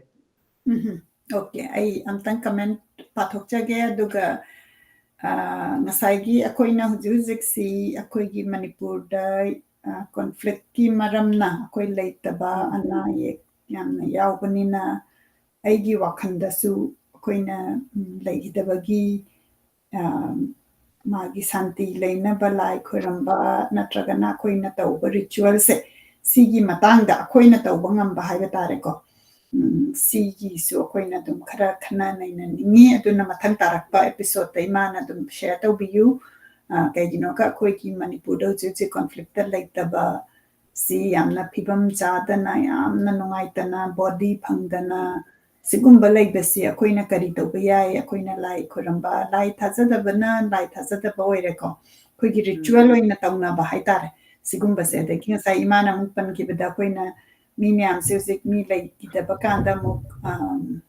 ꯎꯝ, okay, ꯑꯩ ꯑꯝꯇꯪ comment ꯄꯥꯊꯣꯛꯆꯒꯦ, ꯑꯗꯨꯒ, ꯑ, ꯉꯁꯥꯏꯒꯤ ꯑꯩꯈꯣꯏꯅ ꯍꯧꯖꯤꯛ ꯍꯧꯖꯤꯛꯁꯤ ꯑꯩꯈꯣꯏꯒꯤ ꯃꯅꯤꯄꯨꯔꯗ, ꯑ, conflict ꯀꯤ ꯃꯔꯝꯅ ꯑꯩꯈꯣꯏ ꯂꯩꯇꯕ, ꯎꯝ꯫ ꯑꯅꯥ ꯑꯌꯦꯛ ꯌꯥꯝꯅ ꯌꯥꯎꯕꯅꯤꯅ, ꯑꯩꯒꯤ ꯋꯥꯈꯜꯗꯁꯨ ꯑꯩꯈꯣꯏꯅ, ꯎꯝ, ꯂꯩꯈꯤꯗꯕꯒꯤ, ꯑ, ꯃꯥꯒꯤ ꯁꯥꯟꯇꯤ ꯂꯩꯅꯕ ꯂꯥꯏ ꯈꯣꯏꯔꯝꯕ ꯅꯠꯇ꯭ꯔꯒꯅ ꯑꯩꯈꯣꯏꯅ ꯇꯧꯕ ritual ꯁꯦ, ꯁꯤꯒꯤ ꯃꯇꯥꯡꯗ ꯑꯩꯈꯣꯏꯅ ꯇꯧꯕ ꯉꯝꯕ ꯍꯥꯏꯕ ꯇꯥꯔꯦꯀꯣ, ꯎꯝ, ꯁꯤꯒꯤꯁꯨ ꯑꯩꯈꯣꯏꯅ ꯑꯗꯨꯝ ꯈꯔ ꯈꯟꯅ ꯅꯩꯅꯅꯤꯡꯉꯤ꯫ ꯑꯗꯨꯅ ꯃꯊꯪ ꯇꯥꯔꯛꯄ episode ꯇ ꯏꯃꯥꯅ ꯑꯗꯨꯝ share ꯇꯧꯕꯤꯌꯨ꯫ ꯑ, ꯀꯩꯒꯤꯅꯣꯒ ꯑꯩꯈꯣꯏꯒꯤ ꯃꯅꯤꯄꯨꯔꯗ ꯍꯧꯖꯤꯛ ꯍꯧꯖꯤꯛ conflict ꯇ ꯂꯩꯇꯕ ꯁꯤ ꯌꯥꯝꯅ ꯐꯤꯕꯝ ꯆꯥꯗꯅ, ꯌꯥꯝꯅ ꯅꯨꯡꯉꯥꯏꯇꯅ, body ꯐꯪꯗꯅ, ꯁꯤꯒꯨꯝꯕ ꯂꯩꯕꯁꯤ ꯑꯩꯈꯣꯏꯅ ꯀꯔꯤ ꯇꯧꯕ ꯌꯥꯏ? ꯑꯩꯈꯣꯏꯅ ꯂꯥꯏ ꯈꯣꯏꯔꯝꯕ, ꯂꯥꯏ ꯊꯥꯖꯗꯕꯅ ꯂꯥꯏ ꯊꯥꯖꯗꯕ ꯑꯣꯏꯔꯦꯀꯣ꯫ ꯑꯩꯈꯣꯏꯒꯤ ꯎꯝ꯫ Ritual ꯑꯣꯏꯅ ꯇꯧꯅꯕ ꯍꯥꯏꯇꯥꯔꯦ꯫ ꯁꯤꯒꯨꯝꯕꯁꯦ, ꯑꯗꯒꯤ ꯉꯁꯥꯏ ꯏꯃꯥꯅ ꯑꯃꯨꯛ ꯄꯟꯈꯤꯕꯗ, ꯑꯩꯈꯣꯏꯅ ꯃꯤ ꯃꯌꯥꯝꯁꯦ ꯍꯧꯖꯤꯛ ꯃꯤ ꯂꯩꯈꯤꯗꯕ ꯀꯥꯟꯗ ꯑꯃꯨꯛ, ꯑꯝ,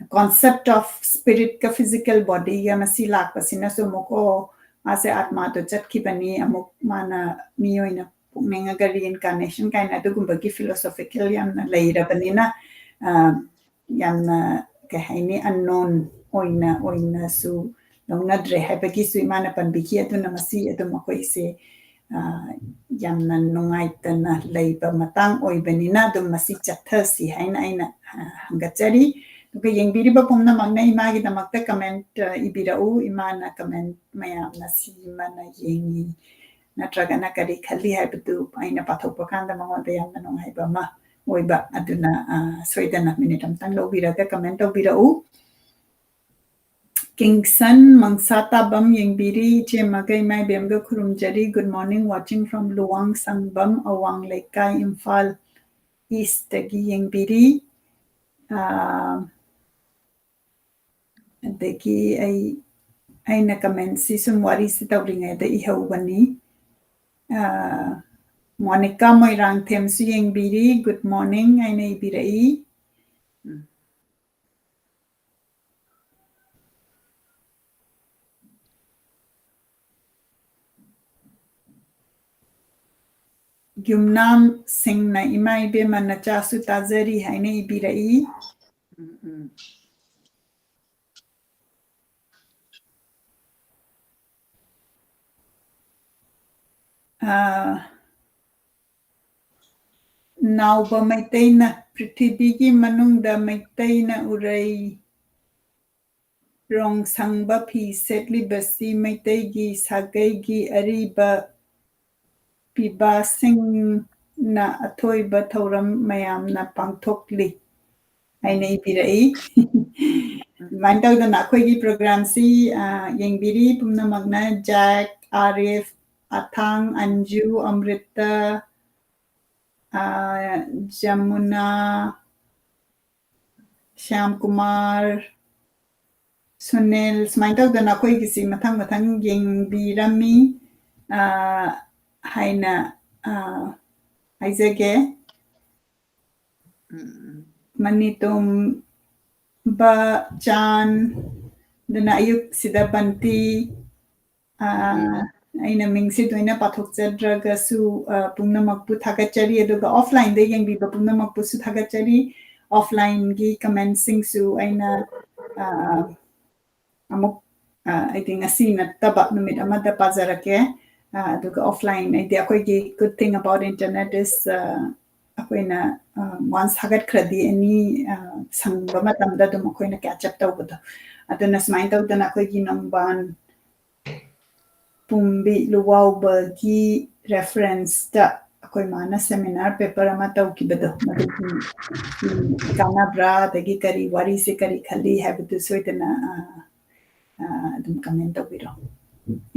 concept of spirit ꯀ physical body ꯒ ꯃꯁꯤ ꯂꯥꯛꯄꯁꯤꯅꯁꯨ ꯑꯃꯨꯛ, ꯑꯣ, ꯃꯥꯁꯦ ꯑꯥꯠꯃꯥꯗꯣ ꯆꯠꯈꯤꯕꯅꯤ, ꯑꯃꯨꯛ ꯃꯥꯅ ꯃꯤ ꯑꯣꯏꯅ ꯄꯣꯛꯅꯤꯡꯉꯒ reincarnation ꯀꯥꯏꯅ ꯑꯗꯨꯒꯨꯝꯕꯒꯤ philosophical ꯌꯥꯝꯅ ꯂꯩꯔꯕꯅꯤꯅ, ꯑ, ꯌꯥꯝꯅ, ꯀꯩ ꯍꯥꯏꯅꯤ, unknown ꯑꯣꯏꯅ, ꯑꯣꯏꯅꯁꯨ ꯂꯧꯅꯗ꯭ꯔꯦ ꯍꯥꯏꯕꯒꯤꯁꯨ ꯏꯃꯥꯅ ꯄꯟꯕꯤꯈꯤ꯫ ꯑꯗꯨꯅ ꯃꯁꯤ ꯑꯗꯨꯝ ꯑꯩꯈꯣꯏꯁꯦ, ꯑ, ꯌꯥꯝꯅ ꯅꯨꯡꯉꯥꯏꯇꯅ ꯂꯩꯕ ꯃꯇꯥꯡ ꯑꯣꯏꯕꯅꯤꯅ ꯑꯗꯨꯝ ꯃꯁꯤ ꯆꯠꯊꯁꯤ ꯍꯥꯏꯅ ꯑꯩꯅ, ꯑ, ꯍꯪꯒꯠꯆꯔꯤ꯫ ꯑꯗꯨꯒ ꯌꯦꯡꯕꯤꯔꯤꯕ ꯄꯨꯝꯅꯃꯛꯅ ꯏꯃꯥꯒꯤꯗꯃꯛꯇ comment, ꯑ, ꯏꯕꯤꯔꯛꯎ꯫ ꯏꯃꯥꯅ comment ꯃꯌꯥꯝꯅ ꯁꯤ ꯏꯃꯥꯅ ꯌꯦꯡꯉꯤ ꯅꯠꯇ꯭ꯔꯒꯅ ꯀꯔꯤ ꯈꯜꯂꯤ ꯍꯥꯏꯕꯗꯨ ꯑꯩꯅ ꯄꯥꯊꯣꯛꯄ ꯀꯥꯟꯗ ꯃꯉꯣꯟꯗ ꯌꯥꯝꯅ ꯅꯨꯡꯉꯥꯏꯕ ꯑꯃ ꯑꯣꯏꯕ꯫ ꯑꯗꯨꯅ, ꯑ, ꯁꯣꯏꯗꯅ minute ꯑꯃꯇꯪ ꯂꯧꯕꯤꯔꯒ comment ꯇꯧꯕꯤꯔꯛꯎ꯫ ꯀꯤꯡꯁꯟ ꯃꯪꯁꯥ ꯇꯥꯕꯝ ꯌꯦꯡꯕꯤꯔꯤ, ꯏꯆꯦꯃꯒ ꯏꯃꯥ ꯏꯕꯦꯝꯒ ꯈꯨꯔꯨꯝꯖꯔꯤ꯫ Good morning, watching from Luwang ꯁꯪꯕꯝ, ꯑꯋꯥꯡ ꯂꯩꯀꯥꯏ, ꯏꯝꯐꯥꯜ East ꯇꯒꯤ ꯌꯦꯡꯕꯤꯔꯤ꯫ ꯑꯥ, ꯑꯗꯒꯤ ꯑꯩ, ꯑꯩꯅ comment ꯁꯤ ꯁꯨꯝ ꯋꯥꯔꯤꯁꯤ ꯇꯧꯔꯤꯉꯩꯗ ꯏꯍꯧꯕꯅꯤ꯫ ꯑꯥ, ꯃꯣꯅꯤꯀꯥ ꯃꯣꯏꯔꯥꯡꯊꯦꯝꯁꯨ ꯌꯦꯡꯕꯤꯔꯤ, good morning ꯍꯥꯏꯅ ꯏꯕꯤꯔꯛꯏ꯫ ꯎꯝ꯫ ꯌꯨꯝꯅꯥꯝ ꯁꯤꯡꯅ ꯏꯃꯥ ꯏꯕꯦꯝꯃ ꯅꯆꯥꯁꯨ ꯇꯥꯖꯔꯤ ꯍꯥꯏꯅ ꯏꯕꯤꯔꯛꯏ꯫ ꯎꯝ, ꯎꯝ꯫ ꯑꯥ, ꯅꯥꯎꯕ ꯃꯩꯇꯩꯅ ꯄ꯭ꯔꯤꯊꯤꯕꯤꯒꯤ ꯃꯅꯨꯡꯗ ꯃꯩꯇꯩꯅ ꯎꯔꯩ ꯔꯣꯡ ꯁꯪꯕ ꯐꯤ ꯁꯦꯠꯂꯤꯕꯁꯤ ꯃꯩꯇꯩꯒꯤ ꯁꯥꯒꯩꯒꯤ ꯑꯔꯤꯕ ꯄꯤꯕꯥꯁꯤꯡ ꯅ ꯑꯊꯣꯏꯕ ꯊꯧꯔꯝ ꯃꯌꯥꯝꯅ ꯄꯥꯡꯊꯣꯛꯂꯤ ꯍꯥꯏꯅ ꯏꯕꯤꯔꯛꯏ꯫ ꯑꯗꯨꯃꯥꯏꯅ ꯇꯧꯗꯅ ꯑꯩꯈꯣꯏꯒꯤ programꯁꯤ, ꯑ, ꯌꯦꯡꯕꯤꯔꯤ ꯄꯨꯝꯅꯃꯛꯅ, ꯖꯦꯛ, ꯑꯥꯔꯤꯐ, ꯑꯊꯥꯡ, ꯑꯟꯖꯨ, ꯑꯃ꯭ꯔꯤꯇꯥ, ꯑ, ꯖꯃꯨꯅꯥ, ꯁ꯭ꯌꯥꯝ ꯀꯨꯃꯥꯔ, ꯁꯨꯅꯤꯜ, ꯁꯨꯃꯥꯏꯅ ꯇꯧꯗꯅ ꯑꯩꯈꯣꯏꯒꯤꯁꯤ ꯃꯊꯪ ꯃꯊꯪ ꯌꯦꯡꯕꯤꯔꯝꯃꯤ, ꯑ, ꯍꯥꯏꯅ, ꯑ, ꯍꯥꯏꯖꯒꯦ꯫ ꯎꯝ꯫ ꯃꯅꯤꯇꯣꯝꯕ ꯆꯥꯟ, ꯑꯗꯨꯅ ꯑꯌꯨꯛꯁꯤꯗ ꯕꯟꯇꯤ, ꯑ, ꯎꯝ꯫ ꯑꯩꯅ ꯃꯤꯡꯁꯤ ꯂꯣꯏꯅ ꯄꯥꯊꯣꯛꯆꯗ꯭ꯔꯒꯁꯨ, ꯑ, ꯄꯨꯝꯅꯃꯛꯄꯨ ꯊꯥꯒꯠꯆꯔꯤ, ꯑꯗꯨꯒ offlineꯗ ꯌꯦꯡꯕꯤꯕ ꯄꯨꯝꯅꯃꯛꯄꯨꯁꯨ ꯊꯥꯒꯠꯆꯔꯤ꯫ Offlineꯒꯤ commentꯁꯤꯡꯁꯨ ꯑꯩꯅ, ꯑ, ꯑꯃꯨꯛ, ꯑ, ꯑꯩꯗꯤ ꯉꯁꯤ ꯅꯠꯇꯕ ꯅꯨꯃꯤꯠ ꯑꯃꯗ ꯄꯥꯖꯔꯛꯀꯦ꯫ ꯑ, ꯑꯗꯨꯒ offline, ꯑꯩꯗꯤ ꯑꯩꯈꯣꯏꯒꯤ good thing about internet is, ꯑ, ꯑꯩꯈꯣꯏꯅ, ꯑ, once ꯊꯥꯒꯠꯈ꯭ꯔꯗꯤ any, ꯑ, ꯁꯪꯕ ꯃꯇꯝꯗ ꯑꯗꯨꯝ ꯑꯩꯈꯣꯏꯅ catch up ꯇꯧꯕꯗꯣ꯫ ꯑꯗꯨꯅ ꯁꯨꯃꯥꯏꯅ ꯇꯧꯗꯅ ꯑꯩꯈꯣꯏꯒꯤ ꯅꯣꯡꯕꯥꯟ ꯄꯨꯝꯕꯤ ꯂꯨꯋꯥꯎꯕꯒꯤ referenceꯇ ꯑꯩꯈꯣꯏ ꯃꯥꯅ seminar paper ꯑꯃ ꯇꯧꯈꯤꯕꯗꯣ, ꯃꯗꯨꯒꯤ, ꯎꯝ, ꯀꯥꯟꯅꯕ꯭ꯔꯥ, ꯑꯗꯒꯤ ꯀꯔꯤ ꯋꯥꯔꯤꯁꯦ ꯀꯔꯤ ꯈꯜꯂꯤ ꯍꯥꯏꯕꯗꯨ ꯁꯣꯏꯗꯅ, ꯑ, ꯑ, ꯑꯗꯨꯝ comment ꯇꯧꯕꯤꯔꯣ꯫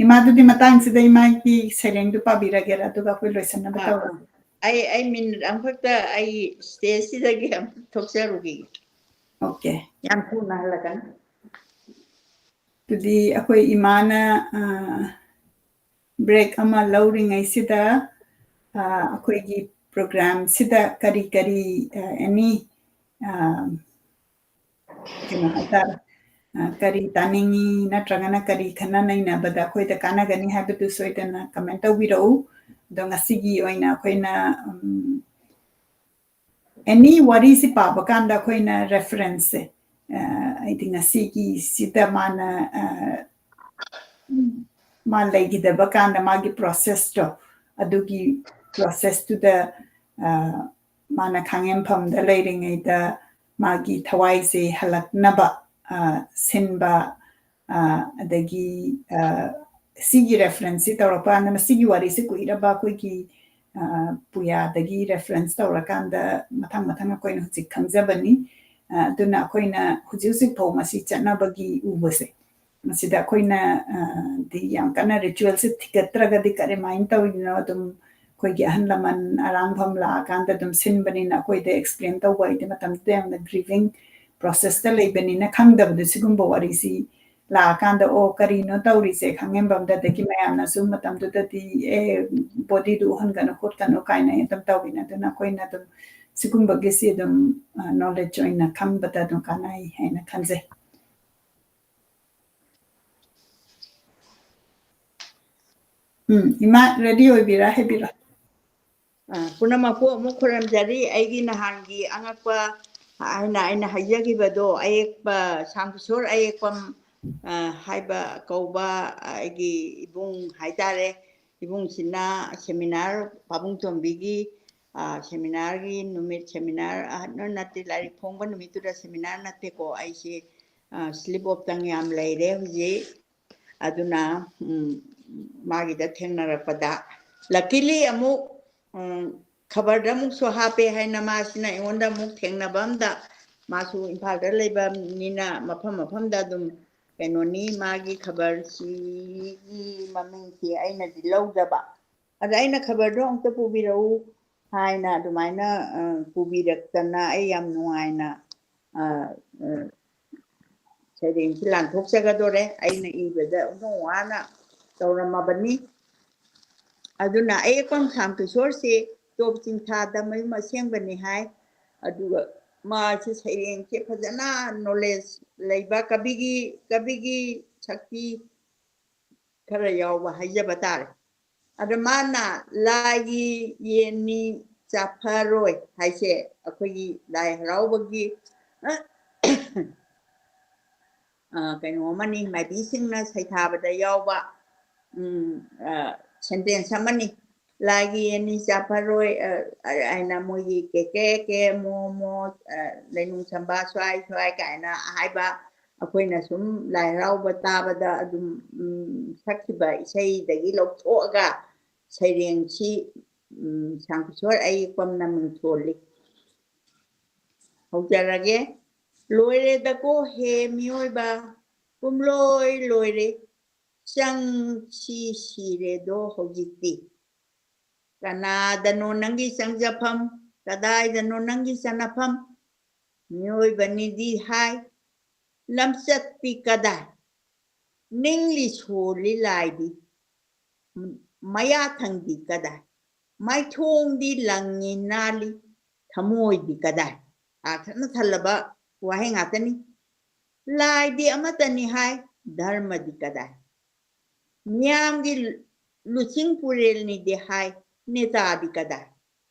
ꯏꯃꯥꯗꯨꯗꯤ ꯃꯇꯥꯡꯁꯤꯗ ꯏꯃꯥꯒꯤ ꯁꯩꯔꯦꯡꯗꯨ ꯄꯥꯕꯤꯔꯒꯦꯔꯥ, ꯑꯗꯨꯒ ꯑꯩꯈꯣꯏ ꯂꯣꯏꯁꯤꯟꯅꯕ ꯑꯥ, ꯇꯧꯔꯁꯤ꯫ ꯑꯩ, ꯑꯩ minute ꯑꯃꯈꯛꯇ ꯑꯩ stageꯁꯤꯗꯒꯤ ꯑꯃꯨꯛ ꯊꯣꯛꯆꯔꯨꯈꯤꯒꯦ꯫ Okay꯫ ꯌꯥꯝ ꯊꯨꯅ ꯍꯜꯂꯛꯀꯅꯤ꯫ ꯑꯗꯨꯗꯤ ꯑꯩꯈꯣꯏ ꯏꯃꯥꯅ, ꯑ, break ꯑꯃ ꯂꯧꯔꯤꯉꯩꯁꯤꯗ, ꯑ, ꯑꯩꯈꯣꯏꯒꯤ programꯁꯤꯗ ꯀꯔꯤ ꯀꯔꯤ, ꯑ, any, ꯑ, ꯀꯩꯅꯣ ꯍꯥꯏꯇꯥꯔꯦ, ꯑ, ꯀꯔꯤ ꯇꯥꯅꯤꯡꯉꯤ ꯅꯠꯇ꯭ꯔꯒꯅ ꯀꯔꯤ ꯈꯟꯅ ꯅꯩꯅꯕꯗ ꯑꯩꯈꯣꯏꯗ ꯀꯥꯟꯅꯒꯅꯤ ꯍꯥꯏꯕꯗꯨ ꯁꯣꯏꯗꯅ comment ꯇꯧꯕꯤꯔꯛꯎ꯫ ꯑꯗꯣ ꯉꯁꯤꯒꯤ ꯑꯣꯏꯅ ꯑꯩꯈꯣꯏꯅ, ꯎꯝ, any ꯋꯥꯔꯤꯁꯤ ꯄꯥꯕ ꯀꯥꯟꯗ ꯑꯩꯈꯣꯏꯅ referenceꯁꯦ, ꯑ, ꯍꯥꯏꯗꯤ ꯉꯁꯤꯒꯤꯁꯤꯗ ꯃꯥꯅ, ꯑ, ꯃꯥ ꯂꯩꯈꯤꯗꯕ ꯀꯥꯟꯗ ꯃꯥꯒꯤ processꯇꯣ, ꯑꯗꯨꯒꯤ processꯇꯨꯗ, ꯑ, ꯃꯥꯅ ꯈꯥꯡꯉꯦꯝꯐꯝꯗ ꯂꯩꯔꯤꯉꯩꯗ ꯃꯥꯒꯤ ꯊꯋꯥꯏꯁꯦ ꯍꯜꯂꯛꯅꯕ, ꯑ, ꯁꯤꯟꯕ, ꯑ, ꯑꯗꯒꯤ, ꯑ, ꯁꯤꯒꯤ referenceꯁꯤ ꯇꯧꯔꯛꯄ ꯀꯥꯟꯗ ꯃꯁꯤꯒꯤ ꯋꯥꯔꯤꯁꯤ ꯀꯨꯏꯔꯕ ꯑꯩꯈꯣꯏꯒꯤ, ꯑ, ꯄꯨꯌꯥꯗꯒꯤ reference ꯇꯧꯔꯀꯥꯟꯗ ꯃꯊꯪ ꯃꯊꯪ ꯑꯩꯈꯣꯏꯅ ꯍꯧꯖꯤꯛ ꯈꯪꯖꯕꯅꯤ꯫ ꯑ, ꯑꯗꯨꯅ ꯑꯩꯈꯣꯏꯅ ꯍꯧꯖꯤꯛ ꯍꯧꯖꯤꯛ ꯐꯥꯎ ꯃꯁꯤ ꯆꯠꯅꯕꯒꯤ ꯎꯕꯁꯦ, ꯃꯁꯤꯗ ꯑꯩꯈꯣꯏꯅ, ꯑ, ꯗꯤ ꯌꯥꯝ ꯀꯟꯅ ritualꯁꯦ ꯊꯤꯒꯠꯇ꯭ꯔꯒꯗꯤ ꯀꯔꯝꯍꯥꯏꯅ ꯇꯧꯔꯤꯅꯣ? ꯑꯗꯨꯝ ꯑꯩꯈꯣꯏꯒꯤ ꯑꯍꯜ ꯂꯃꯟ ꯑꯔꯥꯡꯐꯝ ꯂꯥꯛꯑꯀꯥꯟꯗ ꯑꯗꯨꯝ ꯁꯤꯟꯕꯅꯤꯅ ꯑꯩꯈꯣꯏꯗ explain ꯇꯧꯕ ꯍꯥꯏꯗꯤ ꯃꯇꯝꯗꯨꯗ ꯌꯥꯝꯅ grieving processꯇ ꯂꯩꯕꯅꯤꯅ ꯈꯪꯗꯕꯗꯣ ꯁꯤꯒꯨꯝꯕ ꯋꯥꯔꯤꯁꯤ ꯂꯥꯛꯑꯀꯥꯟꯗ, "ꯑꯣ, ꯀꯔꯤꯅꯣ ꯇꯧꯔꯤꯁꯦ?" ꯈꯪꯍꯟꯕ ꯑꯃꯗ, ꯑꯗꯒꯤ ꯃꯌꯥꯝꯅꯁꯨ ꯃꯇꯝꯗꯨꯗꯗꯤ, "ꯑꯦ, bodyꯗꯨ ꯎꯍꯟꯒꯅꯨ ꯈꯣꯠꯀꯅꯨ" ꯀꯥꯏꯅ ꯑꯗꯨꯝ ꯇꯧꯋꯤꯅ꯫ ꯑꯗꯨꯅ ꯑꯩꯈꯣꯏꯅ ꯑꯗꯨꯝ ꯁꯤꯒꯨꯝꯕꯒꯤꯁꯤ ꯑꯗꯨꯝ, ꯑ, knowledge ꯑꯣꯏꯅ ꯈꯪꯕꯗ ꯑꯗꯨꯝ ꯀꯥꯟꯅꯩ ꯍꯥꯏꯅ ꯈꯟꯖꯩ꯫ ꯎꯝ, ꯏꯃꯥ ready ꯑꯣꯏꯕꯤꯔꯥ? ꯍꯥꯏꯕꯤꯔꯣ꯫ ꯑ, ꯄꯨꯝꯅꯃꯛꯄꯨ ꯑꯃꯨꯛ ꯈꯨꯔꯨꯝꯖꯔꯤ꯫ ꯑꯩꯒꯤ ꯅꯍꯥꯟꯒꯤ ꯑꯉꯛꯄ ꯍꯥꯏꯅ ꯑꯩꯅ ꯍꯥꯏꯖꯈꯤꯕꯗꯣ, ꯑꯌꯦꯛꯄ, ꯁ꯭ꯌꯥꯝ ꯀꯤꯁꯣꯔ ꯑꯌꯦꯛꯄꯝ, ꯑ, ꯍꯥꯏꯕ ꯀꯧꯕ ꯑꯩꯒꯤ ꯏꯕꯨꯡ ꯍꯥꯏꯇꯥꯔꯦ꯫ ꯏꯕꯨꯡꯁꯤꯅ seminar, ꯄꯥꯕꯨꯡ ꯇꯣꯝꯕꯤꯒꯤ, ꯑ, seminarꯒꯤ ꯅꯨꯃꯤꯠ, seminar, ꯑ, ꯅꯠꯇꯦ, ꯂꯥꯏꯔꯤꯛ ꯐꯣꯡꯕ ꯅꯨꯃꯤꯠꯇꯨꯗ seminar ꯅꯠꯇꯦꯀꯣ, ꯑꯩꯁꯦ, ꯑ, slip ofꯇꯪ ꯌꯥꯝ ꯂꯩꯔꯦ ꯍꯧꯖꯤꯛ꯫ ꯑꯗꯨꯅ, ꯎꯝ, ꯃꯥꯒꯤꯗ ꯊꯦꯡꯅꯔꯛꯄꯗ, luckily ꯑꯃꯨꯛ, ꯎꯝ, ꯈꯕꯔꯗ ꯑꯃꯨꯛꯁꯨ ꯍꯥꯞꯄꯦ ꯍꯥꯏꯅ ꯃꯥꯁꯤꯅ ꯑꯩꯉꯣꯟꯗ ꯑꯃꯨꯛ ꯊꯦꯡꯅꯕ ꯑꯝꯗ, ꯃꯥꯁꯨ ꯏꯝꯐꯥꯜꯗ ꯂꯩꯕ ꯃꯤꯅ ꯃꯐꯝ ꯃꯐꯝꯗ ꯑꯗꯨꯝ ꯀꯩꯅꯣꯅꯤ, ꯃꯥꯒꯤ ꯈꯕꯔꯁꯤꯒꯤ ꯃꯃꯤꯡꯁꯤ ꯑꯩꯅꯗꯤ ꯂꯧꯗꯕ꯫ ꯑꯗ ꯑꯩꯅ ꯈꯕꯔꯗꯣ ꯑꯝꯇ ꯄꯨꯕꯤꯔꯛꯎ ꯍꯥꯏꯅ ꯑꯗꯨꯃꯥꯏꯅ, ꯑ, ꯄꯨꯕꯤꯔꯛꯇꯅ ꯑꯩ ꯌꯥꯝ ꯅꯨꯡꯉꯥꯏꯅ, ꯑ, ꯑ, ꯁꯩꯔꯦꯡꯁꯤ ꯂꯥꯟꯊꯣꯛꯆꯒꯗꯣꯔꯦ꯫ ꯑꯩꯅ ꯏꯕꯗ ꯑꯣꯟꯊꯣꯛ ꯋꯥꯅ ꯇꯧꯔꯝꯃꯕꯅꯤ꯫ ꯑꯗꯨꯅ ꯑꯌꯦꯛꯄꯝ ꯁ꯭ꯌꯥꯝ ꯀꯤꯁꯣꯔꯁꯤ ꯇꯣꯞ ꯆꯤꯡꯊꯥꯗ ꯃꯌꯨꯝ ꯑꯁꯦꯡꯕꯅꯤ ꯍꯥꯏ꯫ ꯑꯗꯨꯒ ꯃꯥꯁꯤ ꯁꯩꯔꯦꯡꯁꯦ ꯐꯖꯅ knowledge ꯂꯩꯕ, ꯀꯕꯤꯒꯤ, ꯀꯕꯤꯒꯤ ꯁꯛꯇꯤ ꯈꯔ ꯌꯥꯎꯕ ꯍꯥꯏꯖꯕ ꯇꯥꯔꯦ꯫ ꯑꯗ ꯃꯥꯅ "ꯂꯥꯏꯒꯤ ꯌꯦꯟꯅꯤ ꯆꯥꯐꯔꯣꯏ" ꯍꯥꯏꯁꯦ ꯑꯩꯈꯣꯏꯒꯤ ꯂꯥꯏ ꯍꯔꯥꯎꯕꯒꯤ, ꯑ, ꯀꯩꯅꯣ ꯑꯃꯅꯤ, ꯃꯥꯏꯕꯤꯁꯤꯡꯅ ꯁꯩꯊꯥꯕꯗ ꯌꯥꯎꯕ, ꯎꯝ, ꯑ, sentence ꯑꯃꯅꯤ꯫ "ꯂꯥꯏꯒꯤ ꯌꯦꯟꯅꯤ ꯆꯥꯐꯔꯣꯏ", ꯑ, ꯑ, ꯍꯥꯏꯅ ꯃꯣꯏꯒꯤ ꯀꯦ ꯀꯦ ꯀꯦ ꯃꯣ ꯃꯣ, ꯑ, ꯂꯩꯅꯨꯡ ꯁꯝꯕꯥ ꯁ꯭ꯋꯥꯏ ꯁ꯭ꯋꯥꯏ ꯀꯥꯏꯅ ꯍꯥꯏꯕ, ꯑꯩꯈꯣꯏꯅ ꯁꯨꯝ ꯂꯥꯏ ꯍꯔꯥꯎꯕ ꯇꯥꯕꯗ ꯑꯗꯨꯝ, ꯎꯝ, ꯁꯛꯈꯤꯕ ꯏꯁꯩꯗꯒꯤ ꯂꯧꯊꯣꯛꯑꯒ ꯁꯩꯔꯦꯡꯁꯤ ꯎꯝ, ꯁꯥꯡꯀꯤꯁꯣꯔ ꯑꯌꯦꯛꯄꯝꯅ ꯃꯤꯡꯊꯣꯜꯂꯤ꯫ ꯍꯧꯖꯔꯒꯦ꯫ ꯂꯣꯏꯔꯦꯗꯀꯣ ꯍꯦ ꯃꯤꯑꯣꯏꯕ, ꯄꯨꯝꯂꯣꯏ ꯂꯣꯏꯔꯦ, ꯆꯪꯁꯤ ꯁꯤꯔꯦꯗꯣ ꯍꯧꯖꯤꯛꯇꯤ꯫ ꯀꯅꯥꯗꯅꯣ ꯅꯪꯒꯤ ꯆꯪꯖꯐꯝ, ꯀꯗꯥꯏꯗꯅꯣ ꯅꯪꯒꯤ ꯆꯅꯐꯝ? ꯃꯤꯑꯣꯏꯕꯅꯤꯗꯤ ꯍꯥꯏ, ꯂꯝꯆꯠꯇꯤ ꯀꯗꯥꯏ? ꯅꯤꯡꯂꯤ ꯁꯣꯜꯂꯤ ꯂꯥꯏꯗꯤ, ꯃꯌꯥ ꯊꯪꯗꯤ ꯀꯗꯥꯏ? ꯃꯥꯏꯊꯣꯡꯗꯤ ꯂꯪꯉꯤ ꯅꯥꯜꯂꯤ, ꯊꯃꯣꯏꯗꯤ ꯀꯗꯥꯏ? ꯑꯥꯔꯊꯅ ꯊꯜꯂꯕ ꯋꯥꯍꯩ ꯉꯥꯛꯇꯅꯤ꯫ ꯂꯥꯏꯗꯤ ꯑꯃꯠꯇꯅꯤ ꯍꯥꯏ, ꯙꯔꯃꯗꯤ ꯀꯗꯥꯏ? ꯃꯤꯌꯥꯝꯒꯤ ꯂꯨꯆꯤꯡ ꯄꯨꯔꯦꯜꯅꯤꯗꯤ ꯍꯥꯏ, ꯅꯦꯇꯥꯗꯤ ꯀꯗꯥꯏ?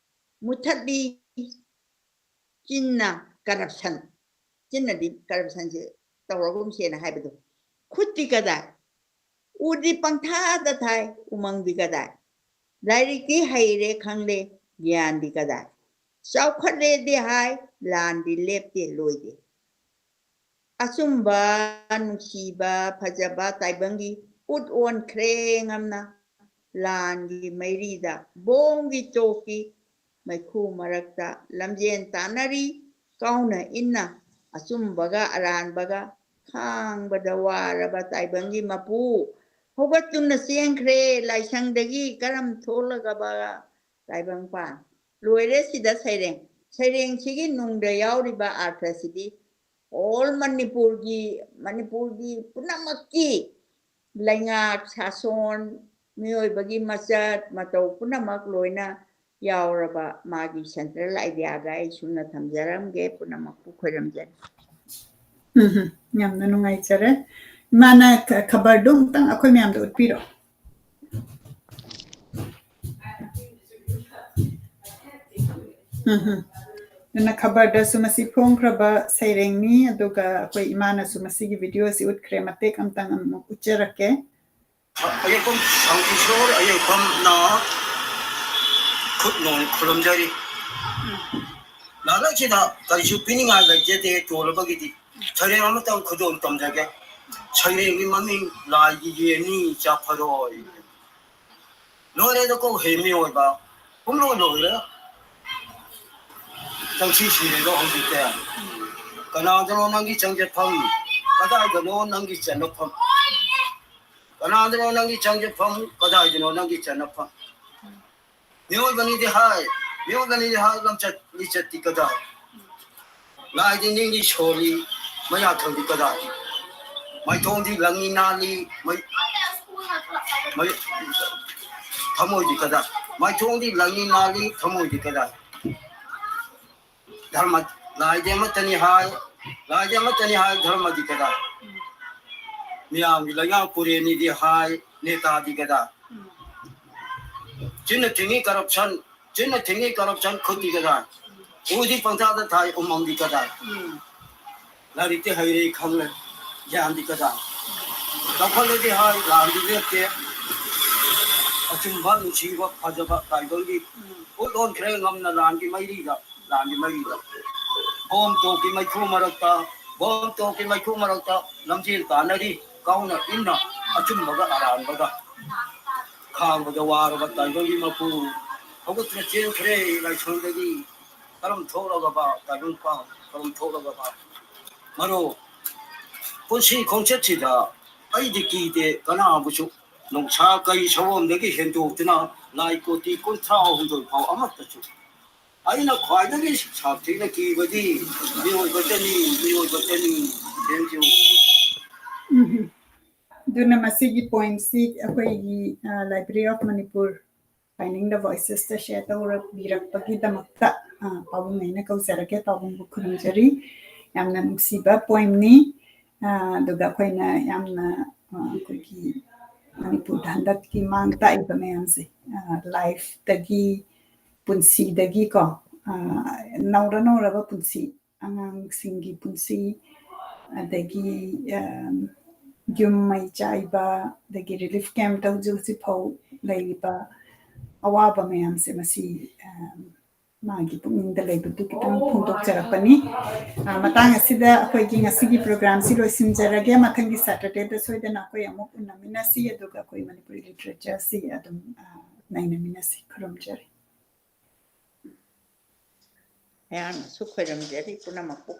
ꯃꯨꯊꯠꯂꯤ ꯆꯤꯟꯅ corruption, ꯆꯤꯟꯅꯗꯤ corruptionꯁꯦ ꯇꯧꯔꯒꯨꯝꯁꯦꯅ ꯍꯥꯏꯕꯗꯣ, ꯈꯨꯠꯇꯤ ꯀꯗꯥꯏ? ꯎꯗꯤ ꯄꯪꯊꯥꯗ ꯊꯥꯏ, ꯎꯃꯪꯗꯤ ꯀꯗꯥꯏ? ꯂꯥꯏꯔꯤꯛꯇꯤ ꯍꯩꯔꯦ ꯈꯪꯂꯦ, ꯒ꯭ꯌꯥꯟꯗꯤ ꯀꯗꯥꯏ? ꯆꯥꯎꯈꯠꯂꯦꯗꯤ ꯍꯥꯏ, ꯂꯥꯟꯗꯤ ꯂꯦꯞꯇꯦ ꯂꯣꯏꯗꯦ꯫ ꯑꯆꯨꯝꯕ, ꯅꯨꯡꯁꯤꯕ, ꯐꯖꯕ ꯇꯥꯏꯕꯪꯒꯤ ꯎꯠ ꯑꯣꯟꯈ꯭ꯔꯦ ꯉꯝꯅ꯫ ꯂꯥꯟꯒꯤ ꯃꯩꯔꯤꯗ ꯕꯣꯝꯒꯤ ꯆꯣꯛꯀꯤ ꯃꯩꯈꯨ ꯃꯔꯛꯇ ꯂꯝꯖꯦꯟ ꯇꯥꯟꯅꯔꯤ, ꯀꯥꯎꯅ ꯏꯟꯅ ꯑꯆꯨꯝꯕꯒ ꯑꯔꯥꯟꯕꯒ ꯈꯥꯡꯕꯗ ꯋꯥꯔꯕ ꯇꯥꯏꯕꯪꯒꯤ ꯃꯄꯨ ꯍꯧꯒꯠꯇꯨꯅ ꯆꯦꯟꯈ꯭ꯔꯦ ꯂꯥꯏꯁꯪꯗꯒꯤ ꯀꯔꯝ ꯊꯣꯛꯂꯒꯕ ꯇꯥꯏꯕꯪꯄꯥꯟ꯫ ꯂꯣꯏꯔꯦ ꯁꯤꯗ ꯁꯩꯔꯦꯡ꯫ ꯁꯩꯔꯦꯡꯁꯤꯒꯤ ꯅꯨꯡꯗ ꯌꯥꯎꯔꯤꯕ ꯑꯥꯔꯊꯁꯤꯗꯤ all ꯃꯅꯤꯄꯨꯔꯒꯤ, ꯃꯅꯤꯄꯨꯔꯒꯤ ꯄꯨꯝꯅꯃꯛꯀꯤ ꯂꯩꯉꯥꯛ, ꯁꯥꯁꯣꯟ, ꯃꯤꯑꯣꯏꯕꯒꯤ ꯃꯆꯠ ꯃꯇꯧ ꯄꯨꯝꯅꯃꯛ ꯂꯣꯏꯅ ꯌꯥꯎꯔꯕ ꯃꯥꯒꯤ central ideaꯒ ꯑꯩ ꯁꯨꯝꯅ ꯊꯝꯖꯔꯝꯒꯦ꯫ ꯄꯨꯝꯅꯃꯛꯄꯨ ꯈꯣꯏꯔꯝꯖꯔꯤ꯫ ꯎꯝ, ꯌꯥꯝꯅ ꯅꯨꯡꯉꯥꯏꯖꯔꯦ꯫ ꯏꯃꯥꯅ ꯈ-, ꯈꯕꯔꯗꯣ ꯑꯃꯨꯛꯇꯪ ꯑꯩꯈꯣꯏ ꯃꯌꯥꯝꯗ ꯎꯠꯄꯤꯔꯣ꯫ ꯎꯝ, ꯎꯝ꯫ ꯑꯗꯨꯅ ꯈꯕꯔꯗꯁꯨ ꯃꯁꯤ ꯐꯣꯡꯈ꯭ꯔꯕ ꯁꯩꯔꯦꯡꯅꯤ, ꯑꯗꯨꯒ ꯑꯩꯈꯣꯏ ꯏꯃꯥꯅꯁꯨ ꯃꯁꯤꯒꯤ video ꯑꯁꯤ ꯎꯠꯈ꯭ꯔꯦ꯫ ꯃꯇꯦꯛ ꯑꯃꯇꯪ ꯑꯃꯨꯛ ꯎꯠꯆꯔꯛꯀꯦ꯫ ꯑꯌꯦꯛꯐꯝ ꯁꯥꯡꯀꯤꯁꯣꯔ ꯑꯌꯦꯛꯐꯝꯅ ꯈꯨꯠ ꯅꯣꯡ ꯈꯨꯔꯨꯝꯖꯔꯤ꯫ ꯂꯥꯂꯛꯁꯤꯗ ꯀꯔꯤꯁꯨ ꯄꯤꯅꯤꯡꯉꯥꯏ ꯂꯩꯖꯗꯦ ꯇꯣꯜꯂꯕꯒꯤꯗꯤ꯫ ꯁꯩꯔꯦꯡ ꯑꯃꯇꯪ ꯈꯨꯗꯣꯜ ꯇꯝꯖꯒꯦ꯫ ꯁꯩꯔꯦꯡꯒꯤ ꯃꯃꯤꯡ ꯂꯥꯏꯒꯤ ꯌꯦꯟꯅꯤ ꯆꯥꯐꯔꯣꯏ꯫ ꯂꯣꯏꯔꯦꯗꯀꯣ ꯍꯦ ꯃꯤꯑꯣꯏꯕ, ꯄꯨꯝꯂꯣꯏ ꯂꯣꯏꯔꯦ꯫ ꯆꯪꯁꯤ ꯁꯤꯔꯦꯗꯣ ꯍꯧꯖꯤꯛꯇꯤ꯫ ꯀꯅꯥꯗꯅꯣ ꯅꯪꯒꯤ ꯆꯪꯖꯐꯝ? ꯀꯗꯥꯏꯗꯅꯣ ꯅꯪꯒꯤ ꯆꯟꯅꯐꯝ? ꯀꯅꯥꯗꯅꯣ ꯅꯪꯒꯤ ꯆꯪꯖꯐꯝ? ꯀꯗꯥꯏꯗꯅꯣ ꯅꯪꯒꯤ ꯆꯟꯅꯐꯝ? ꯃꯤꯑꯣꯏꯕꯅꯤꯗꯤ ꯍꯥꯏ, ꯃꯤꯑꯣꯏꯕꯅꯤꯗꯤ ꯍꯥꯏ, ꯂꯝꯆꯠ ꯂꯤꯆꯠꯇꯤ ꯀꯗꯥꯏ? ꯂꯥꯏꯗꯤ ꯅꯤꯡꯗꯤ ꯁꯣꯜꯂꯤ, ꯃꯌꯥꯊꯪꯗꯤ ꯀꯗꯥꯏ? ꯃꯥꯏꯊꯣꯡꯗꯤ ꯂꯪꯉꯤ ꯅꯥꯜꯂꯤ, ꯃꯩ-, ꯃꯩ-, ꯊꯃꯣꯏꯗꯤ ꯀꯗꯥꯏ? ꯃꯥꯏꯊꯣꯡꯗꯤ ꯂꯪꯉꯤ ꯅꯥꯜꯂꯤ, ꯊꯃꯣꯏꯗꯤ ꯀꯗꯥꯏ? ꯙꯔꯃ, ꯂꯥꯏꯗꯤ ꯑꯃꯠꯇꯅꯤ ꯍꯥꯏ, ꯂꯥꯏꯗꯤ ꯑꯃꯠꯇꯅꯤ ꯍꯥꯏ, ꯙꯔꯃꯗꯤ ꯀꯗꯥꯏ? ꯃꯤꯌꯥꯝꯒꯤ ꯂꯩꯉꯥꯛ ꯀꯨꯔꯦꯟꯅꯤꯗꯤ ꯍꯥꯏ, ꯅꯦꯇꯥꯗꯤ ꯀꯗꯥꯏ? ꯆꯤꯟꯅ ꯊꯤꯡꯉꯤ corruption, ꯆꯤꯟꯅ ꯊꯤꯡꯉꯤ corruption, ꯈꯨꯠꯇꯤ ꯀꯗꯥꯏ? ꯎꯗꯤ ꯄꯪꯊꯥꯗ ꯊꯥꯏ, ꯎꯃꯪꯗꯤ ꯀꯗꯥꯏ? ꯎꯝ꯫ ꯂꯥꯏꯔꯤꯛꯇꯤ ꯍꯩꯔꯦ ꯈꯪꯂꯦ, ꯒ꯭ꯌꯥꯟꯗꯤ ꯀꯗꯥꯏ? ꯆꯥꯎꯈꯠꯂꯦꯗꯤ ꯍꯥꯏ, ꯂꯥꯟꯗꯤ ꯂꯦꯞꯇꯦ꯫ ꯑꯆꯨꯝꯕ, ꯅꯨꯡꯁꯤꯕ, ꯐꯖꯕ ꯇꯥꯏꯕꯪꯒꯤ ꯎꯝ꯫ ꯎꯠ ꯂꯣꯟꯈ꯭ꯔꯦ ꯉꯝꯅ ꯂꯥꯟꯒꯤ ꯃꯩꯔꯤꯗ, ꯂꯥꯟꯒꯤ ꯃꯩꯔꯤꯗ꯫ ꯕꯣꯝ ꯇꯣꯛꯀꯤ ꯃꯩꯈꯨ ꯃꯔꯛꯇ, ꯕꯣꯝ ꯇꯣꯛꯀꯤ ꯃꯩꯈꯨ ꯃꯔꯛꯇ ꯂꯝꯖꯦꯜ ꯇꯥꯟꯅꯔꯤ, ꯀꯥꯎꯅ ꯏꯟꯅ ꯑꯆꯨꯝꯕꯒ ꯑꯔꯥꯟꯕꯒ꯫ ꯈꯥꯡꯕꯗ ꯋꯥꯔꯕ ꯇꯥꯏꯕꯪꯒꯤ ꯃꯄꯨ ꯍꯧꯒꯠꯇꯨꯅ ꯆꯦꯟꯈ꯭ꯔꯦ ꯂꯥꯏꯁꯪꯗꯒꯤ꯫ ꯀꯔꯝ ꯊꯣꯛꯂꯒꯕ ꯇꯥꯏꯕꯪ ꯄꯥꯎ, ꯀꯔꯝ ꯊꯣꯛꯂꯒꯕ ꯃꯔꯣ? ꯄꯨꯟꯁꯤ ꯈꯣꯡꯆꯠꯁꯤꯗ ꯑꯩꯗꯤ ꯀꯤꯗꯦ ꯀꯅꯥꯕꯨꯁꯨ꯫ ꯅꯣꯡꯁꯥ ꯀꯩ ꯁꯑꯣꯝꯗꯒꯤ ꯍꯦꯟꯗꯣꯛꯇꯨꯅ ꯂꯥꯏ ꯀꯣꯇꯤ ꯀꯨꯟꯊ꯭ꯔꯥ ꯍꯨꯝꯗꯣꯏ ꯐꯥꯎ ꯑꯃꯠꯇꯁꯨ꯫ ꯑꯩꯅ ꯈ꯭ꯋꯥꯏꯗꯒꯤ ꯁꯥꯊꯤꯅ ꯀꯤꯕꯗꯤ ꯃꯤꯑꯣꯏꯕꯇꯅꯤ, ꯃꯤꯑꯣꯏꯕꯇꯅꯤ꯫ Thank you꯫ ꯎꯝ꯫ ꯑꯗꯨꯅ ꯃꯁꯤꯒꯤ pointꯁꯤ ꯑꯩꯈꯣꯏꯒꯤ, ꯑ, Library of Manipur Finding the Voicesꯇ share ꯇꯧꯔꯛꯄꯤꯔꯛꯄꯒꯤꯗꯃꯛꯇ, ꯑ, ꯄꯥꯕꯨꯡ ꯑꯩꯅ ꯀꯧꯖꯔꯒꯦ, ꯄꯥꯕꯨꯡꯕꯨ ꯈꯨꯔꯨꯝꯖꯔꯤ꯫ ꯌꯥꯝꯅ ꯅꯨꯡꯁꯤꯕ poemꯅꯤ꯫ ꯑ, ꯑꯗꯨꯒ ꯑꯩꯈꯣꯏꯅ ꯌꯥꯝꯅ, ꯑ, ꯑꯩꯈꯣꯏꯒꯤ ꯃꯅꯤꯄꯨꯔꯗ ꯍꯟꯗꯛꯀꯤ ꯃꯥꯡ ꯇꯥꯛꯏꯕ ꯃꯌꯥꯝꯁꯦ, ꯑ, lifeꯇꯒꯤ, ꯄꯨꯟꯁꯤꯗꯒꯤꯀꯣ, ꯑ, ꯅꯧꯔ ꯅꯧꯔꯕ ꯄꯨꯟꯁꯤ, ꯑꯉꯥꯡꯁꯤꯡꯒꯤ ꯄꯨꯟꯁꯤ, ꯑꯗꯒꯤ, ꯑ, ꯌꯨꯝ ꯃꯩ ꯆꯥꯏꯕ, ꯑꯗꯒꯤ relief campꯇ ꯍꯧꯖꯤꯛ ꯍꯧꯖꯤꯛ ꯐꯥꯎ ꯂꯩꯔꯤꯕ ꯑꯋꯥꯕ ꯃꯌꯥꯝꯁꯦ ꯃꯁꯤ, ꯑ, ꯃꯥꯒꯤ ꯄꯨꯛꯅꯤꯡꯗ ꯂꯩꯕꯗꯨ ꯈꯤꯇꯪ ꯐꯣꯡꯗꯣꯛꯆꯔꯛꯄꯅꯤ꯫ ꯑ, ꯃꯇꯥꯡ ꯑꯁꯤꯗ ꯑꯩꯈꯣꯏꯒꯤ ꯉꯁꯤꯒꯤ programꯁꯤ ꯂꯣꯏꯁꯤꯟꯖꯔꯒꯦ꯫ ꯃꯊꯪꯒꯤ Saturdayꯗ ꯁꯣꯏꯗꯅ ꯑꯩꯈꯣꯏ ꯑꯃꯨꯛ ꯎꯅꯃꯤꯟꯅꯁꯤ, ꯑꯗꯨꯒ ꯑꯩꯈꯣꯏ ꯃꯅꯤꯄꯨꯔꯤ literature ꯑꯁꯤ ꯑꯗꯨꯝ, ꯑ, ꯅꯩꯅꯃꯤꯟꯅꯁꯤ꯫ ꯈꯨꯔꯨꯝꯖꯔꯤ꯫ ꯃꯌꯥꯝꯅꯁꯨ ꯈꯣꯏꯔꯝꯖꯔꯤ ꯄꯨꯝꯅꯃꯛꯄꯨ꯫